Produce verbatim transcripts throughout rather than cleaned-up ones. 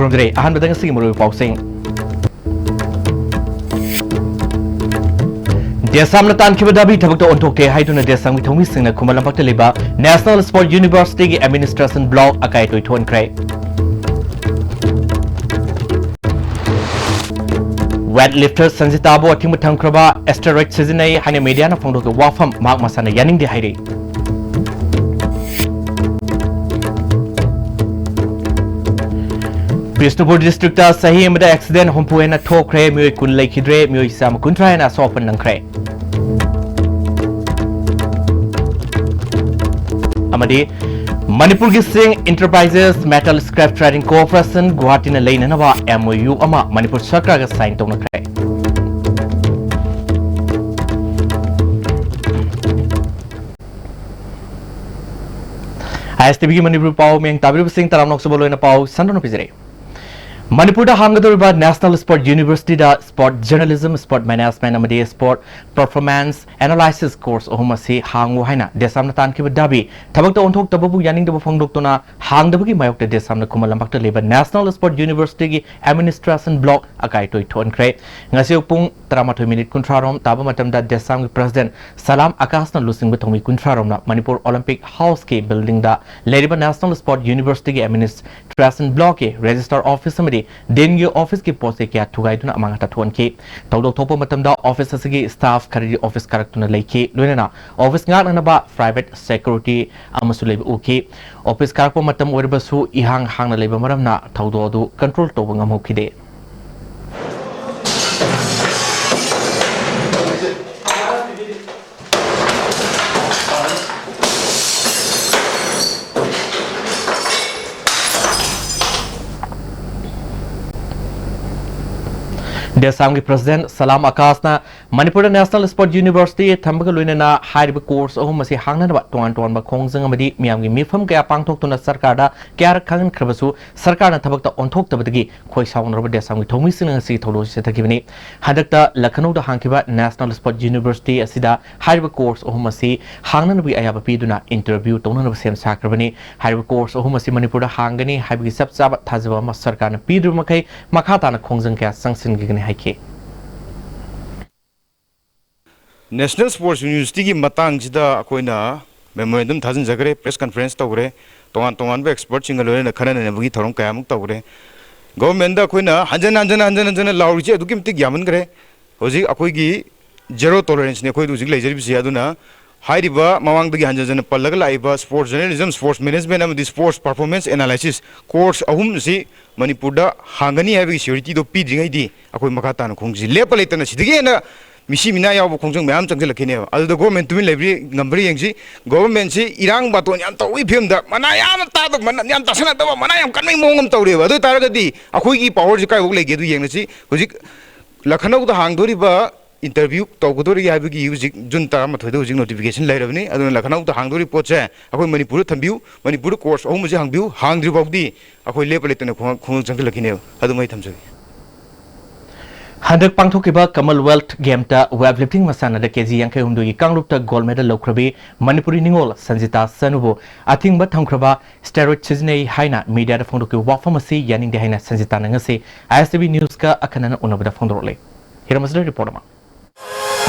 ꯈꯨꯔꯨꯝꯖꯔꯤ꯫ ꯑꯍꯥꯟꯕꯗ ꯉꯁꯤꯒꯤ ꯃꯔꯨꯑꯣꯏꯕ ꯄꯥꯎꯁꯤꯡ꯫ ꯗꯦꯁꯥꯝꯅ ꯇꯥꯟꯈꯤꯕ ꯗꯥꯕꯤ ꯊꯕꯛꯇ ꯑꯣꯟꯊꯣꯛꯇꯦ ꯍꯥꯏꯗꯨꯅ ꯗꯦꯁꯥꯝꯒꯤ ꯊꯧꯃꯤꯁꯤꯡꯅ ꯈꯨꯃꯟ ꯂꯝꯄꯥꯛꯇ ꯂꯩꯕ National Sport University ꯒꯤ Administration Block ꯑꯀꯥꯏ ꯑꯇꯣꯏ ꯊꯣꯛꯍꯟꯈ꯭ꯔꯦ꯫ Weight lifter ꯁꯟꯖꯤꯇꯥꯕꯨ ꯑꯊꯤꯡꯕ ꯊꯝꯈ꯭ꯔꯕ steroid ꯁꯤꯖꯤꯟꯅꯩ ꯍꯥꯏꯅ media ꯅ ꯐꯣꯡꯗꯣꯛꯄ ꯋꯥꯐꯝ ꯃꯍꯥꯛ ꯃꯁꯥꯅ ꯌꯥꯅꯤꯡꯗꯦ ꯍꯥꯏꯔꯤ꯫ ꯕꯤꯁꯅꯨꯄꯨꯔ district ꯇ ꯆꯍꯤ ꯑꯃꯗ accident ꯍꯨꯝꯐꯨ ꯍꯦꯟꯅ ꯊꯣꯛꯈ꯭ꯔꯦ, ꯃꯤꯑꯣꯏ ꯀꯨꯟ ꯂꯩꯈꯤꯗ꯭ꯔꯦ, ꯃꯤꯑꯣꯏ ꯆꯥꯝꯃ ꯀꯨꯟꯊ꯭ꯔꯥ ꯍꯦꯟꯅ ꯑꯁꯣꯛ ꯑꯄꯟ ꯅꯪꯈ꯭ꯔꯦ꯫ ꯑꯃꯗꯤ ꯃꯅꯤꯄꯨꯔꯒꯤ Singh Enterprises Metal Scrap Trading Corporation ꯒꯨꯋꯥꯍꯥꯇꯤꯅ ꯂꯩꯅꯅꯕ M O U ꯑꯃ ꯃꯅꯤꯄꯨꯔ ꯁꯔꯀꯥꯔꯒ sign ꯇꯧꯅꯈ꯭ꯔꯦ꯫ ISTV ꯒꯤ ꯃꯅꯤꯄꯨꯔ ꯄꯥꯎ ꯃꯤꯠꯌꯦꯡ ꯇꯥꯕꯤꯔꯤꯕꯁꯤꯡ ꯇꯔꯥꯝꯅ ꯑꯣꯛꯆꯕ ꯂꯣꯏꯅ ꯄꯥꯎ ꯁꯟꯗꯣꯛꯅ ꯄꯤꯖꯔꯤ꯫ ꯃꯅꯤꯄꯨꯔꯗ ꯍꯥꯡꯒꯗꯧꯔꯤꯕ National Sport University ꯗ Sport Journalism, Sport Management ꯑꯃꯗꯤ Sport Performance Analysis course ꯑꯍꯨꯝ ꯑꯁꯤ ꯍꯥꯡꯉꯨ ꯍꯥꯏꯅ ꯗꯦꯁꯥꯝꯅ ꯇꯥꯟꯈꯤꯕ ꯗꯥꯕꯤ ꯊꯕꯛꯇ ꯑꯣꯟꯊꯣꯛꯇꯕꯕꯨ ꯌꯥꯅꯤꯡꯗꯕ ꯐꯣꯡꯗꯣꯛꯇꯨꯅ ꯍꯥꯡꯗꯕꯒꯤ ꯃꯥꯌꯣꯛꯇ ꯗꯦꯁꯥꯝꯅ ꯈꯨꯃꯟ ꯂꯝꯄꯥꯛꯇ ꯂꯩꯕ National Sport University ꯒꯤ Administration Block ꯑꯀꯥꯏ ꯑꯇꯣꯏ ꯊꯣꯛꯍꯟꯈ꯭ꯔꯦ꯫ ꯉꯁꯤ ꯑꯌꯨꯛ ꯄꯨꯡ ꯇꯔꯥꯃꯥꯊꯣꯏ ꯃꯤꯅꯤꯠ ꯀꯨꯟꯊ꯭ꯔꯥ ꯔꯣꯝ ꯇꯥꯕ ꯃꯇꯝꯗ ꯗꯦꯁꯥꯝꯒꯤ President ꯁꯂꯥꯝ ꯑꯀꯥꯁꯅ ꯂꯨꯆꯤꯡꯕ ꯊꯧꯃꯤ ꯀꯨꯟꯊ꯭ꯔꯥ ꯔꯣꯝꯅ ꯃꯅꯤꯄꯨꯔ Olympic House ꯀꯤ building ꯗ ꯂꯩꯔꯤꯕ National Sport University ꯒꯤ Administration Block ꯀꯤ Registrar Office ꯑꯃꯗꯤ Dean ꯒꯤ office ꯀꯤ ꯄꯣꯠ ꯆꯩ ꯀꯌꯥ ꯊꯨꯒꯥꯏꯗꯨꯅ ꯑꯃꯥꯡ ꯑꯇꯥ ꯊꯣꯛꯍꯟꯈꯤ꯫ ꯊꯧꯗꯣꯛ ꯊꯣꯛꯄ ꯃꯇꯝꯗ office ꯑꯁꯤꯒꯤ staff ꯈꯔꯗꯤ office ꯀꯥꯔꯛꯇꯨꯅ ꯂꯩꯈꯤ, ꯂꯣꯏꯅꯅ office ꯉꯥꯛꯅꯅꯕ private security ꯑꯃꯁꯨ ꯂꯩꯕ ꯎꯈꯤ꯫ Office ꯀꯥꯔꯛꯄ ꯃꯇꯝ ꯑꯣꯏꯔꯕꯁꯨ ꯏꯍꯥꯡ ꯍꯥꯡꯅ ꯂꯩꯕ ꯃꯔꯝꯅ ꯊꯧꯗꯣꯛ ꯑꯗꯨ control ꯇꯧꯕ ꯉꯝꯍꯧꯈꯤꯗꯦ꯫ ꯗꯦꯁꯥꯝꯒꯤ President ꯁꯂꯥꯝ ꯑꯀꯥꯁꯅ ꯃꯅꯤꯄꯨꯔꯗ National Sport University ꯊꯝꯕꯒ ꯂꯣꯏꯅꯅ ꯍꯥꯏꯔꯤꯕ course ꯑꯍꯨꯝ ꯑꯁꯤ ꯍꯥꯡꯅꯅꯕ ꯇꯣꯉꯥꯟ ꯇꯣꯉꯥꯟꯕ ꯈꯣꯡꯖꯪ ꯑꯃꯗꯤ ꯃꯤꯌꯥꯝꯒꯤ ꯃꯤꯐꯝ ꯀꯌꯥ ꯄꯥꯡꯊꯣꯛꯇꯨꯅ ꯁꯔꯀꯥꯔꯗ ꯀꯌꯥꯔꯛ ꯈꯪꯍꯟꯈ꯭ꯔꯕꯁꯨ ꯁꯔꯀꯥꯔꯅ ꯊꯕꯛꯇ ꯑꯣꯟꯊꯣꯛꯇꯕꯗꯒꯤ ꯈꯣꯏ ꯁꯥꯎꯅꯔꯕ ꯗꯦꯁꯥꯝꯒꯤ ꯊꯧꯃꯤꯁꯤꯡꯅ ꯉꯁꯤ ꯊꯧꯗꯣꯛ ꯑꯁꯤ ꯆꯠꯊꯈꯤꯕꯅꯤ꯫ ꯍꯟꯗꯛꯇ ꯂꯈꯅꯧꯗ ꯍꯥꯡꯈꯤꯕ National Sport University ꯑꯁꯤꯗ ꯍꯥꯏꯔꯤꯕ course ꯑꯍꯨꯝ ꯑꯁꯤ ꯍꯥꯡꯅꯅꯕꯒꯤ ꯑꯌꯥꯕ ꯄꯤꯗꯨꯅ interview ꯇꯧꯅꯅꯕ ꯁꯦꯝ ꯁꯥꯈ꯭ꯔꯕꯅꯤ꯫ ꯍꯥꯏꯔꯤꯕ course ꯑꯍꯨꯝ ꯑꯁꯤ ꯃꯅꯤꯄꯨꯔꯗ ꯍꯥꯡꯒꯅꯤ ꯍꯥꯏꯕꯒꯤ ꯆꯞ ꯆꯥꯕ ꯊꯥꯖꯕ ꯑꯃ ꯁꯔꯀꯥꯔꯅ ꯄꯤꯗ꯭ꯔꯤꯕ ꯃꯈꯩ ꯃꯈꯥ ꯇꯥꯅ ꯈꯣꯡꯖꯪ ꯀꯌꯥ ꯆꯪꯁꯤꯟꯈꯤꯒꯅꯤ ꯍꯥꯏꯈꯤ꯫ National Sports Universityꯒꯤ ꯃꯇꯥꯡꯁꯤꯗ ꯑꯩꯈꯣꯏꯅ memorandum ꯊꯥꯖꯤꯟꯖꯈ꯭ꯔꯦ, press conference ꯇꯧꯈ꯭ꯔꯦ, ꯇꯣꯉꯥꯟ ꯇꯣꯉꯥꯟꯕ expertꯁꯤꯡꯒ ꯂꯣꯏꯅꯅ ꯈꯟꯅ ꯅꯩꯅꯕꯒꯤ ꯊꯧꯔꯝ ꯀꯌꯥꯃꯨꯛ ꯇꯧꯈ꯭ꯔꯦ꯫ Governmentꯗ ꯑꯩꯈꯣꯏꯅ ꯍꯟꯖꯟ ꯍꯟꯖꯟ ꯍꯟꯖꯟ ꯍꯟꯖꯟꯅ ꯂꯥꯎꯔꯤꯁꯦ ꯑꯗꯨꯛꯀꯤ ꯃꯇꯤꯛ ꯌꯥꯝꯃꯟꯈ꯭ꯔꯦ꯫ ꯍꯧꯖꯤꯛ ꯑꯩꯈꯣꯏꯒꯤ zero toleranceꯅꯤ ꯑꯩꯈꯣꯏꯗ ꯍꯧꯖꯤꯛ ꯂꯩꯖꯔꯤꯕꯁꯦ꯫ ꯑꯗꯨꯅ ꯍꯥꯏꯔꯤꯕ ꯃꯃꯥꯡꯗꯒꯤ ꯍꯟꯖꯟ ꯍꯟꯖꯟꯅ ꯄꯜꯂꯒ ꯂꯥꯛꯏꯕ sports journalism, sports management ꯑꯃꯗꯤ sports performance analysis course ꯑꯍꯨꯝ ꯑꯁꯤ ꯃꯅꯤꯄꯨꯔꯗ ꯍꯥꯡꯒꯅꯤ ꯍꯥꯏꯕꯒꯤ suretyꯗꯣ ꯄꯤꯗ꯭ꯔꯤꯉꯩꯗꯤ ꯑꯩꯈꯣꯏ ꯃꯈꯥ ꯇꯥꯅ ꯈꯣꯡꯖꯤ ꯂꯦꯞꯄ ꯂꯩꯇꯅ ꯁꯤꯗꯒꯤ ꯍꯦꯟꯅ ꯃꯤꯁꯤ ꯃꯤꯅꯥ ꯌꯥꯎꯕ ꯈꯣꯡꯖꯪ ꯃꯌꯥꯝ ꯆꯪꯁꯤꯜꯂꯛꯈꯤꯅꯦꯕ꯫ ꯑꯗꯨꯗ government ꯇꯨꯃꯤꯟ ꯂꯩꯕ꯭ꯔꯤ ꯉꯝꯕ꯭ꯔꯥ ꯌꯦꯡꯁꯤ꯫ Governmentꯁꯤ ꯏꯔꯥꯡ ꯕꯥꯇꯣꯟ ꯌꯥꯝ ꯇꯧꯕꯒꯤ ꯐꯤꯕꯝꯗ ꯃꯅꯥ ꯌꯥꯝꯅ ꯇꯥꯗꯕ, ꯃꯅꯥ ꯌꯥꯝ ꯇꯥꯁꯟꯅꯗꯕ, ꯃꯅꯥ ꯌꯥꯝ ꯀꯟꯕꯒꯤ ꯃꯑꯣꯡ ꯑꯃ ꯇꯧꯔꯦꯕ꯫ ꯑꯗꯨ ꯑꯣꯏ ꯇꯥꯔꯒꯗꯤ ꯑꯩꯈꯣꯏꯒꯤ powerꯁꯤ ꯀꯥꯏꯐꯥꯎ ꯂꯩꯒꯦ ꯑꯗꯨ ꯌꯦꯡꯅꯁꯤ꯫ ꯍꯧꯖꯤꯛ ꯂꯈꯅꯧꯗ ꯍꯥꯡꯗꯣꯔꯤꯕ interview ꯇꯧꯒꯗꯧꯔꯤ ꯍꯥꯏꯕꯒꯤ ꯍꯧꯖꯤꯛ June ꯇꯔꯥꯃꯥꯊꯣꯏꯗ ꯍꯧꯖꯤꯛ notification ꯂꯩꯔꯕꯅꯤ꯫ ꯑꯗꯨꯅ ꯂꯈꯅꯧꯗ ꯍꯥꯡꯗꯣꯔꯤ ꯄꯣꯠꯁꯦ ꯑꯩꯈꯣꯏ ꯃꯅꯤꯄꯨꯔꯗ ꯊꯝꯕꯤꯌꯨ, ꯃꯅꯤꯄꯨꯔꯗ course ꯑꯍꯨꯝ ꯑꯁꯤ ꯍꯥꯡꯕꯤꯌꯨ, ꯍꯥꯡꯗ꯭ꯔꯤ ꯐꯥꯎꯗꯤ ꯑꯩꯈꯣꯏ ꯂꯦꯞꯄ ꯂꯩꯇꯅ ꯈꯣꯡ-, ꯈꯣꯡꯖꯪ ꯆꯪꯁꯤꯜꯂꯛꯈꯤꯅꯦꯕ꯫ ꯑꯗꯨꯃ ꯑꯩ ꯊꯝꯖꯒꯦ꯫ ꯍꯟꯗꯛ ꯄꯥꯡꯊꯣꯛꯈꯤꯕ Commonwealth Gameꯇ weightlifting ꯃꯁꯥꯟꯅꯗ ꯀꯦꯖꯤ ꯌꯥꯡꯈꯩ ꯍꯨꯝꯗꯣꯏꯒꯤ ꯀꯥꯡꯂꯨꯞꯇ gold medal ꯂꯧꯈ꯭ꯔꯕꯤ ꯃꯅꯤꯄꯨꯔꯤ ꯅꯤꯉꯣꯜ ꯁꯟꯖꯤꯇꯥ ꯆꯅꯨꯕꯨ ꯑꯊꯤꯡꯕ ꯊꯝꯈ꯭ꯔꯕ steroid ꯁꯤꯖꯤꯟꯅꯩ ꯍꯥꯏꯅ mediaꯗ ꯐꯣꯡꯗꯣꯛꯈꯤꯕ ꯋꯥꯐꯝ ꯑꯁꯤ ꯌꯥꯅꯤꯡꯗꯦ ꯍꯥꯏꯅ ꯁꯟꯖꯤꯇꯥꯅ ꯉꯁꯤ ISTV Newsꯀ ꯑꯈꯟꯅꯅ ꯎꯅꯕꯗ ꯐꯣꯡꯗꯣꯔꯛꯂꯤ꯫ ꯍꯤꯔꯝ ꯑꯁꯤꯗ report ꯑꯃ꯫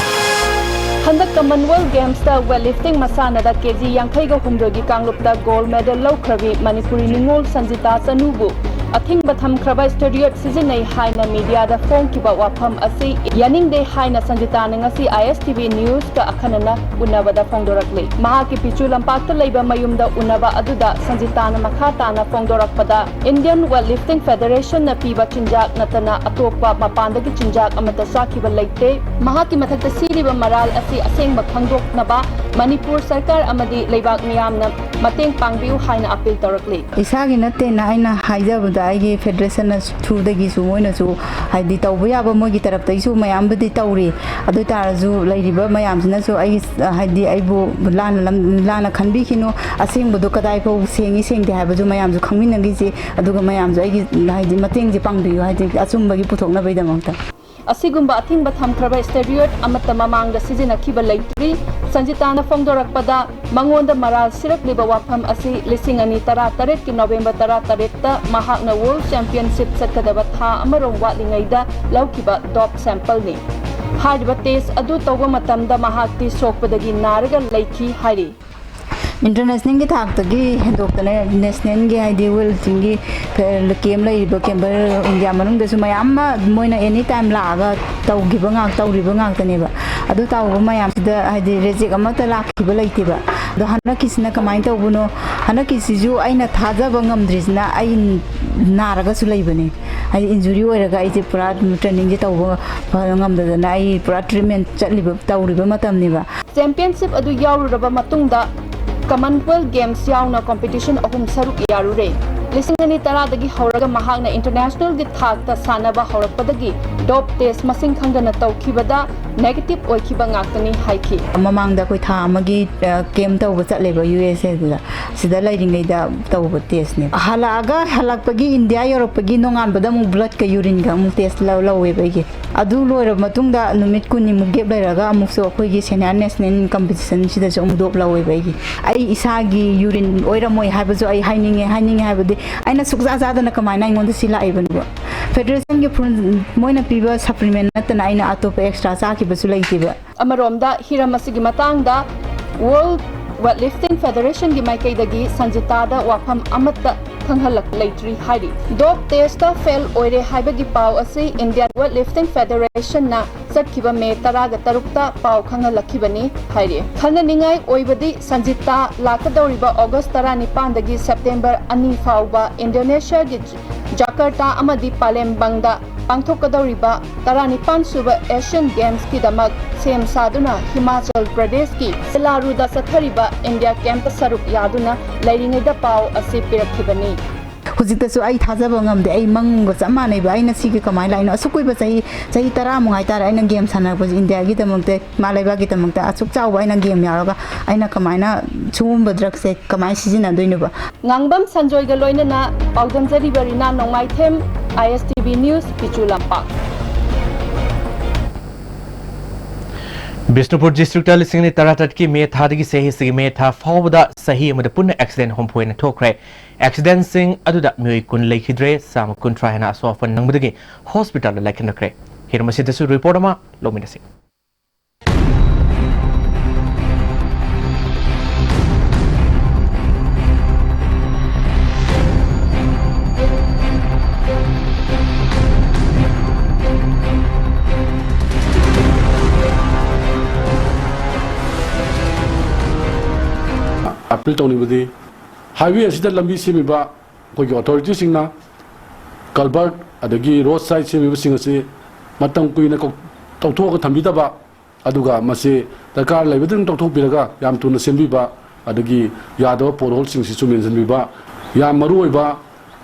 ꯍꯟꯗꯛ Commonwealth Gamesꯇ weightlifting ꯃꯁꯥꯟꯅꯗ ꯀꯦꯖꯤ ꯌꯥꯡꯈꯩꯒ ꯍꯨꯝꯗꯣꯏꯒꯤ ꯀꯥꯡꯂꯨꯞꯇ gold medal ꯂꯧꯈ꯭ꯔꯕꯤ ꯃꯅꯤꯄꯨꯔꯤ ꯅꯤꯉꯣꯜ ꯁꯟꯖꯤꯇꯥ ꯆꯅꯨꯕꯨ ꯑꯊꯤꯡꯕ ꯊꯝꯈ꯭ꯔꯕ steroid ꯁꯤꯖꯤꯟꯅꯩ ꯍꯥꯏꯅ mediaꯗ ꯐꯣꯡꯈꯤꯕ ꯋꯥꯐꯝ ꯑꯁꯤ ꯌꯥꯅꯤꯡꯗꯦ ꯍꯥꯏꯅ ꯁꯟꯖꯤꯇꯥꯅ ꯉꯁꯤ ISTV Newsꯀ ꯑꯈꯟꯅꯅ ꯎꯅꯕꯗ ꯐꯣꯡꯗꯣꯔꯛꯂꯤ꯫ ꯃꯍꯥꯛꯀꯤ ꯄꯤꯆꯨ ꯂꯝꯄꯥꯛꯇ ꯂꯩꯕ ꯃꯌꯨꯝꯗ ꯎꯅꯕ ꯑꯗꯨꯗ ꯁꯟꯖꯤꯇꯥꯅ ꯃꯈꯥ ꯇꯥꯅ ꯐꯣꯡꯗꯣꯔꯛꯄꯗ, Indian Weightlifting Federationꯅ ꯄꯤꯕ ꯆꯤꯟꯖꯥꯛ ꯅꯠꯇꯅ ꯑꯇꯣꯞꯄ ꯃꯄꯥꯟꯗꯒꯤ ꯆꯤꯟꯖꯥꯛ ꯑꯃꯠꯇ ꯆꯥꯈꯤꯕ ꯂꯩꯇꯦ꯫ ꯃꯍꯥꯛꯀꯤ ꯃꯊꯛꯇ ꯁꯤꯔꯤꯕ ꯃꯔꯥꯜ ꯑꯁꯤ ꯑꯁꯦꯡꯕ ꯈꯪꯗꯣꯛꯅꯕ ꯃꯅꯤꯄꯨꯔ ꯁꯔꯀꯥꯔ ꯑꯃꯗꯤ ꯂꯩꯕꯥꯛ ꯃꯤꯌꯥꯝꯅ ꯃꯇꯦꯡ ꯄꯥꯡꯕꯤꯌꯨ ꯍꯥꯏꯅ appeal ꯇꯧꯔꯛꯂꯤ꯫ ꯏꯁꯥꯒꯤ ꯅꯠꯇꯦꯅ ꯑꯩꯅ ꯍꯥꯏꯖꯕꯗ ꯑꯩꯒꯤ ꯐꯦꯗꯔꯦꯁꯟꯅ ꯊ꯭ꯔꯨꯗꯒꯤꯁꯨ ꯃꯣꯏꯅꯁꯨ ꯍꯥꯏꯗꯤ ꯇꯧꯕ ꯌꯥꯕ ꯃꯣꯏꯒꯤ ꯇꯔꯞꯇꯒꯤꯁꯨ ꯃꯌꯥꯝꯕꯨꯗꯤ ꯇꯧꯔꯤ꯫ ꯑꯗꯨ ꯑꯣꯏ ꯇꯥꯔꯁꯨ ꯂꯩꯔꯤꯕ ꯃꯌꯥꯝꯁꯤꯅꯁꯨ ꯑꯩ, ꯍꯥꯏꯗꯤ ꯑꯩꯕꯨ ꯂꯥꯟꯅ ꯂꯝ-, ꯂꯥꯟꯅ ꯈꯟꯕꯤꯈꯤꯅꯨ꯫ ꯑꯁꯦꯡꯕꯗꯣ ꯀꯗꯥꯏ ꯐꯥꯎ ꯁꯦꯡꯉꯤ ꯁꯦꯡꯗꯦ ꯍꯥꯏꯕꯁꯨ ꯃꯌꯥꯝꯁꯨ ꯈꯪꯃꯤꯟꯅꯈꯤꯁꯤ꯫ ꯑꯗꯨꯒ ꯃꯌꯥꯝꯁꯨ ꯑꯩꯒꯤ ꯍꯥꯏꯗꯤ ꯃꯇꯦꯡꯁꯦ ꯄꯥꯡꯕꯤꯌꯨ, ꯍꯥꯏꯗꯤ ꯑꯆꯨꯝꯕꯒꯤ ꯄꯨꯊꯣꯛꯅꯕꯒꯤꯗꯃꯛꯇ꯫ ꯑꯁꯤꯒꯨꯝꯕ ꯑꯊꯤꯡꯕ ꯊꯝꯈ꯭ꯔꯕ ꯁ꯭ꯇꯦꯔꯤꯑꯣꯏꯗ ꯑꯃꯠꯇ ꯃꯃꯥꯡꯗ ꯁꯤꯖꯤꯟꯅꯈꯤꯕ ꯂꯩꯇ꯭ꯔꯤ꯫ ꯁꯟꯖꯤꯇꯥꯅ ꯐꯣꯡꯗꯣꯔꯛꯄꯗ, ꯃꯉꯣꯟꯗ ꯃꯔꯥꯜ ꯁꯤꯔꯛꯂꯤꯕ ꯋꯥꯐꯝ ꯑꯁꯤ ꯂꯤꯁꯤꯡ ꯑꯅꯤ ꯇꯔꯥ ꯇꯔꯦꯠꯀꯤ ꯅꯣꯕꯦꯝꯕꯔ ꯇꯔꯥ ꯇꯔꯦꯠꯇ ꯃꯍꯥꯛꯅ ꯋꯥꯔꯜꯗ ꯆꯦꯝꯄꯤꯌꯟꯁꯤꯞ ꯆꯠꯀꯗꯕ ꯊꯥ ꯑꯃꯔꯣꯝ ꯋꯥꯠꯂꯤꯉꯩꯗ ꯂꯧꯈꯤꯕ ꯗꯣꯞ ꯁꯦꯝꯄꯜꯅꯤ꯫ ꯍꯥꯏꯔꯤꯕ ꯇꯦꯁ ꯑꯗꯨ ꯇꯧꯕ ꯃꯇꯝꯗ ꯃꯍꯥꯛꯇꯤ ꯁꯣꯛꯄꯗꯒꯤ ꯅꯥꯔꯒ ꯂꯩꯈꯤ ꯍꯥꯏꯔꯤ꯫ ꯏꯟꯇꯔꯅꯦꯁꯅꯦꯜꯒꯤ ꯊꯥꯛꯇꯒꯤ ꯍꯦꯟꯗꯣꯛꯇꯅ ꯅꯦꯁꯅꯦꯜꯒꯤ, ꯍꯥꯏꯗꯤ ꯋꯥꯔꯜ ꯂꯤꯐꯇꯤꯡꯒꯤ ꯀꯦꯝ ꯂꯩꯔꯤꯕ ꯀꯦꯝ ꯏꯟꯗꯤꯌꯥ ꯃꯅꯨꯡꯗꯁꯨ ꯃꯌꯥꯝ ꯑꯃ ꯃꯣꯏꯅ ꯑꯦꯅꯤ ꯇꯥꯏꯝ ꯂꯥꯛꯑꯒ ꯇꯧꯈꯤꯕ ꯉꯥꯛ-, ꯇꯧꯔꯤꯕ ꯉꯥꯛꯇꯅꯦꯕ꯫ ꯑꯗꯨ ꯇꯧꯕ ꯃꯌꯥꯝꯁꯤꯗ ꯍꯥꯏꯗꯤ ꯔꯤꯖꯦꯛ ꯑꯃꯠꯇ ꯂꯥꯛꯈꯤꯕ ꯂꯩꯇꯦꯕ꯫ ꯑꯗꯣ ꯍꯟꯗꯛꯀꯤꯁꯤꯅ ꯀꯃꯥꯏꯅ ꯇꯧꯕꯅꯣ? ꯍꯟꯗꯛꯀꯤꯁꯤꯁꯨ ꯑꯩꯅ ꯊꯥꯖꯕ ꯉꯝꯗ꯭ꯔꯤꯁꯤꯅ ꯑꯩ ꯅꯥꯔꯒꯁꯨ ꯂꯩꯕꯅꯦ꯫ ꯍꯥꯏꯗꯤ ꯏꯟꯖꯨꯔꯤ ꯑꯣꯏꯔꯒ ꯑꯩꯁꯦ ꯄꯨꯔꯥ ꯇ꯭ꯔꯦꯅꯤꯡꯁꯦ ꯇꯧꯕ ꯐ-, ꯉꯝꯗꯗꯅ ꯑꯩ ꯄꯨꯔꯥ ꯇ꯭ꯔꯤꯠꯃꯦꯟ ꯆꯠꯂꯤꯕ, ꯇꯧꯔꯤꯕ ꯃꯇꯝꯅꯦꯕ꯫ ꯆꯦꯝꯄꯤꯌꯟꯁꯤꯞ ꯑꯗꯨ ꯌꯥꯎꯔꯨꯔꯕ ꯃꯇꯨꯡꯗ ꯀꯃꯟꯋꯦꯜꯊ ꯒꯦꯝꯁ ꯌꯥꯎꯅ ꯀꯝꯄꯤꯇꯤꯁꯟ ꯑꯍꯨꯝ ꯁꯔꯨꯛ ꯌꯥꯔꯨꯔꯦ꯫ ꯂꯤꯁꯤꯡ ꯑꯅꯤ ꯇꯔꯥꯗꯒꯤ ꯍꯧꯔꯒ ꯃꯍꯥꯛꯅ ꯏꯟꯇꯔꯅꯦꯁꯅꯦꯜꯒꯤ ꯊꯥꯛꯇ ꯁꯥꯟꯅꯕ ꯍꯧꯔꯛꯄꯗꯒꯤ ꯗꯣꯞ ꯇꯦꯁ ꯃꯁꯤꯡ ꯈꯪꯗꯅ ꯇꯧꯈꯤꯕꯗ ꯅꯦꯒꯦꯇꯤꯚ ꯑꯣꯏꯈꯤꯕ ꯉꯥꯛꯇꯅꯤ ꯍꯥꯏꯈꯤ꯫ ꯃꯃꯥꯡꯗ ꯑꯩꯈꯣꯏ ꯊꯥ ꯑꯃꯒꯤ, ꯑ, ꯀꯦꯝ ꯇꯧꯕ ꯆꯠꯂꯦꯕ ꯌꯨ ꯑꯦꯁ ꯑꯦꯗꯨꯗ꯫ ꯁꯤꯗ ꯂꯩꯔꯤꯉꯩꯗ ꯇꯧꯕ ꯇꯦꯁꯅꯦꯕ꯫ ꯍꯜꯂꯛꯑꯒ, ꯍꯜꯂꯛꯄꯒꯤ ꯏꯟꯗꯤꯌꯥ ꯌꯧꯔꯛꯄꯒꯤ ꯅꯣꯡꯉꯥꯟꯕꯗ ꯑꯃꯨꯛ ꯕ꯭ꯂꯗꯀ ꯌꯨꯔꯤꯟꯒ ꯑꯃꯨꯛ ꯇꯦꯁ ꯂꯧ-, ꯂꯧꯋꯦꯕ ꯑꯩꯒꯤ꯫ ꯑꯗꯨ ꯂꯣꯏꯔꯕ ꯃꯇꯨꯡꯗ ꯅꯨꯃꯤꯠ ꯀꯨꯟꯅꯤꯃꯨꯛ ꯒꯦꯞ ꯂꯩꯔꯒ ꯑꯃꯨꯛꯁꯨ ꯑꯩꯈꯣꯏꯒꯤ ꯁꯦꯅꯤꯌꯔ ꯅꯦꯁꯅꯦꯜ ꯀꯝꯄꯤꯇꯤꯁꯟꯁꯤꯗꯁꯨ ꯑꯃꯨꯛ ꯗꯣꯞ ꯂꯧꯋꯦꯕ ꯑꯩꯒꯤ꯫ ꯑꯩ ꯏꯁꯥꯒꯤ ꯌꯨꯔꯤꯟ ꯑꯣꯏꯔꯝꯃꯣꯏ ꯍꯥꯏꯕꯁꯨ ꯑꯩ ꯍꯥꯏꯅꯤꯡꯉꯦ, ꯍꯥꯏꯅꯤꯡꯉꯦ ꯍꯥꯏꯕꯗꯤ ꯑꯩꯅ ꯁꯨꯛꯆꯥ ꯆꯥꯗꯅ ꯀꯃꯥꯏꯅ ꯑꯩꯉꯣꯟꯗ ꯁꯤ ꯂꯥꯛꯏꯕꯅꯣꯕ? ꯐꯦꯗꯔꯦꯁꯟꯒꯤ ꯐꯨꯔꯨꯟ-, ꯃꯣꯏꯅ ꯄꯤꯕ ꯁꯄ꯭ꯂꯤꯃꯦꯟ ꯅꯠꯇꯅ ꯑꯩꯅ ꯑꯇꯣꯞꯄ ꯑꯦꯛꯁꯇ꯭ꯔꯥ ꯆꯥꯈꯤꯕꯁꯨ ꯂꯩꯇꯦꯕ꯫ ꯑꯃꯔꯣꯝꯗ ꯍꯤꯔꯝ ꯑꯁꯤꯒꯤ ꯃꯇꯥꯡꯗ ꯋꯥꯔꯜꯗ ꯋꯦꯠꯂꯤꯐꯇꯤꯡ ꯐꯦꯗꯔꯦꯁꯟꯒꯤ ꯃꯥꯏꯀꯩꯗꯒꯤ ꯁꯟꯖꯤꯇꯥꯗ ꯋꯥꯐꯝ ꯑꯃꯠꯇ ꯈꯪꯍꯜꯂꯛ ꯂꯩꯇ꯭ꯔꯤ ꯍꯥꯏꯔꯤ꯫ ꯗꯣꯞ ꯇꯦꯁꯇ ꯐꯦꯜ ꯑꯣꯏꯔꯦ ꯍꯥꯏꯕꯒꯤ ꯄꯥꯎ ꯑꯁꯤ ꯏꯟꯗꯤꯌꯥꯟ ꯋꯦꯠꯂꯤꯐꯇꯤꯡ ꯐꯦꯗꯔꯦꯁꯟꯅ ꯆꯠꯈꯤꯕ ꯃꯦ ꯇꯔꯥꯒ ꯇꯔꯨꯛꯇ ꯄꯥꯎ ꯈꯪꯍꯜꯂꯛꯈꯤꯕꯅꯤ ꯍꯥꯏꯔꯤ꯫ ꯈꯟꯅꯅꯤꯡꯉꯥꯏ ꯑꯣꯏꯕꯗꯤ ꯁꯟꯖꯤꯇꯥ ꯂꯥꯛꯀꯗꯧꯔꯤꯕ ꯑꯣꯒꯁ ꯇꯔꯥꯅꯤꯄꯥꯟꯗꯒꯤ ꯁꯦꯞꯇꯦꯝꯕꯔ ꯑꯅꯤ ꯐꯥꯎꯕ ꯏꯟꯗꯣꯅꯦꯁꯤꯌꯥꯒꯤ ꯖꯥꯀꯔꯇꯥ ꯑꯃꯗꯤ ꯄꯥꯂꯦꯝꯕꯪꯗ ꯄꯥꯡꯊꯣꯛꯀꯗꯧꯔꯤꯕ ꯇꯔꯥꯅꯤꯄꯥꯟ ꯁꯨꯕ ꯑꯦꯁꯤꯌꯟ ꯒꯦꯝꯁꯀꯤꯗꯃꯛ ꯁꯦꯝ ꯁꯥꯗꯨꯅ ꯍꯤꯃꯥꯆꯜ ꯄ꯭ꯔꯗꯦꯁꯀꯤ ꯁꯤꯂꯥꯔꯨꯗ ꯆꯠꯊꯔꯤꯕ ꯏꯟꯗꯤꯌꯥ ꯀꯦꯝꯞꯇ ꯁꯔꯨꯛ ꯌꯥꯗꯨꯅ ꯂꯩꯔꯤꯉꯩꯗ ꯄꯥꯎ ꯑꯁꯤ ꯄꯤꯔꯛꯈꯤꯕꯅꯤ꯫ ꯍꯧꯖꯤꯛꯇꯁꯨ ꯑꯩ ꯊꯥꯖꯕ ꯉꯝꯗꯦ꯫ ꯑꯩ ꯃꯪꯒ ꯆꯞ ꯃꯥꯟꯅꯩꯕ꯫ ꯑꯩꯅ ꯁꯤꯒꯤ ꯀꯃꯥꯏꯅ ꯂꯥꯛꯏꯅꯣ? ꯑꯁꯨꯛ ꯀꯨꯏꯕ ꯆꯍꯤ, ꯆꯍꯤ ꯇꯔꯥꯃꯨꯛ ꯍꯥꯏꯇꯥꯔꯦ, ꯑꯩꯅ ꯒꯦꯝ ꯁꯥꯟꯅꯔꯛꯄꯁꯦ, ꯏꯟꯗꯤꯌꯥꯒꯤꯗꯃꯛꯇ, ꯏꯃꯥ ꯂꯩꯕꯥꯛꯀꯤꯗꯃꯛꯇ ꯑꯁꯨꯛ ꯆꯥꯎꯕ ꯑꯩꯅ ꯒꯦꯝ ꯌꯥꯎꯔꯒ ꯑꯩꯅ ꯀꯃꯥꯏꯅ ꯁꯤꯒꯨꯝꯕ ꯗ꯭ꯔꯒꯁꯦ ꯀꯃꯥꯏꯅ ꯁꯤꯖꯤꯟꯅꯗꯣꯏꯅꯣꯕ? ꯉꯥꯡꯕꯝ ꯁꯟꯖꯣꯏꯒ ꯂꯣꯏꯅꯅ ꯄꯥꯎꯗꯝꯖꯔꯤꯕ ꯔꯤꯅꯥ ꯅꯣꯡꯃꯥꯏꯊꯦꯝ, ISTV News, ꯄꯤꯆꯨ ꯂꯝꯄꯥꯛ꯫ ꯕꯤꯁꯅꯨꯄꯨꯔ ꯗꯤꯁꯇ꯭ꯔꯤꯛꯇ ꯂꯤꯁꯤꯡ ꯑꯅꯤ ꯇꯔꯥꯇꯔꯦꯠꯀꯤ ꯃꯦ ꯊꯥꯗꯒꯤ ꯆꯍꯤꯁꯤꯒꯤ ꯃꯦ ꯊꯥ ꯐꯥꯎꯕꯗ ꯆꯍꯤ ꯑꯃꯗ ꯄꯨꯟꯅ ꯑꯦꯛꯁꯤꯗꯦꯟ ꯍꯨꯝꯐꯨ ꯍꯦꯟꯅ ꯊꯣꯛꯈ꯭ꯔꯦ꯫ ꯑꯦꯛꯁꯤꯗꯦꯟꯁꯤꯡ ꯑꯗꯨꯗ ꯃꯤꯑꯣꯏ ꯀꯨꯟ ꯂꯩꯈꯤꯗ꯭ꯔꯦ, ꯆꯥꯝꯃ ꯀꯨꯟꯊ꯭ꯔꯥ ꯍꯦꯟꯅ ꯑꯁꯣꯛ ꯑꯄꯟ ꯅꯪꯕꯗꯒꯤ ꯍꯣꯁꯄꯤꯇꯥꯜꯗ ꯂꯥꯏꯀꯠꯅꯈ꯭ꯔꯦ꯫ ꯍꯤꯔꯝ ꯑꯁꯤꯗꯁꯨ ꯔꯤꯄꯣꯔꯠ ꯑꯃ ꯂꯧꯃꯤꯟꯅꯁꯤ꯫ ꯑꯄꯤꯜ ꯇꯧꯅꯤꯡꯕꯗꯤ, ꯍꯥꯏꯋꯦ ꯑꯁꯤꯗ ꯂꯝꯕꯤ ꯁꯦꯝꯃꯤꯕ ꯑꯩꯈꯣꯏꯒꯤ ꯑꯣꯊꯣꯔꯤꯇꯤꯁꯤꯡꯅ ꯀꯜꯚꯔꯠ ꯑꯗꯒꯤ ꯔꯣꯗ ꯁꯥꯏꯗ ꯁꯦꯝꯃꯤꯕꯁꯤꯡ ꯑꯁꯤ ꯃꯇꯝ ꯀꯨꯏꯅ ꯀꯧ-, ꯇꯧꯊꯣꯛꯑꯒ ꯊꯝꯕꯤꯗꯕ, ꯑꯗꯨꯒ ꯃꯁꯤ ꯗꯔꯀꯥꯔ ꯂꯩꯕꯗꯨ ꯑꯗꯨꯝ ꯇꯧꯊꯣꯛꯄꯤꯔꯒ ꯌꯥꯝ ꯊꯨꯅ ꯁꯦꯝꯕꯤꯕ, ꯑꯗꯒꯤ ꯌꯥꯗꯕ ꯄꯣꯠꯍꯣꯜꯁꯤꯡꯁꯤꯁꯨ ꯃꯦꯟꯁꯤꯟꯕꯤꯕ꯫ ꯌꯥꯝ ꯃꯔꯨ ꯑꯣꯏꯕ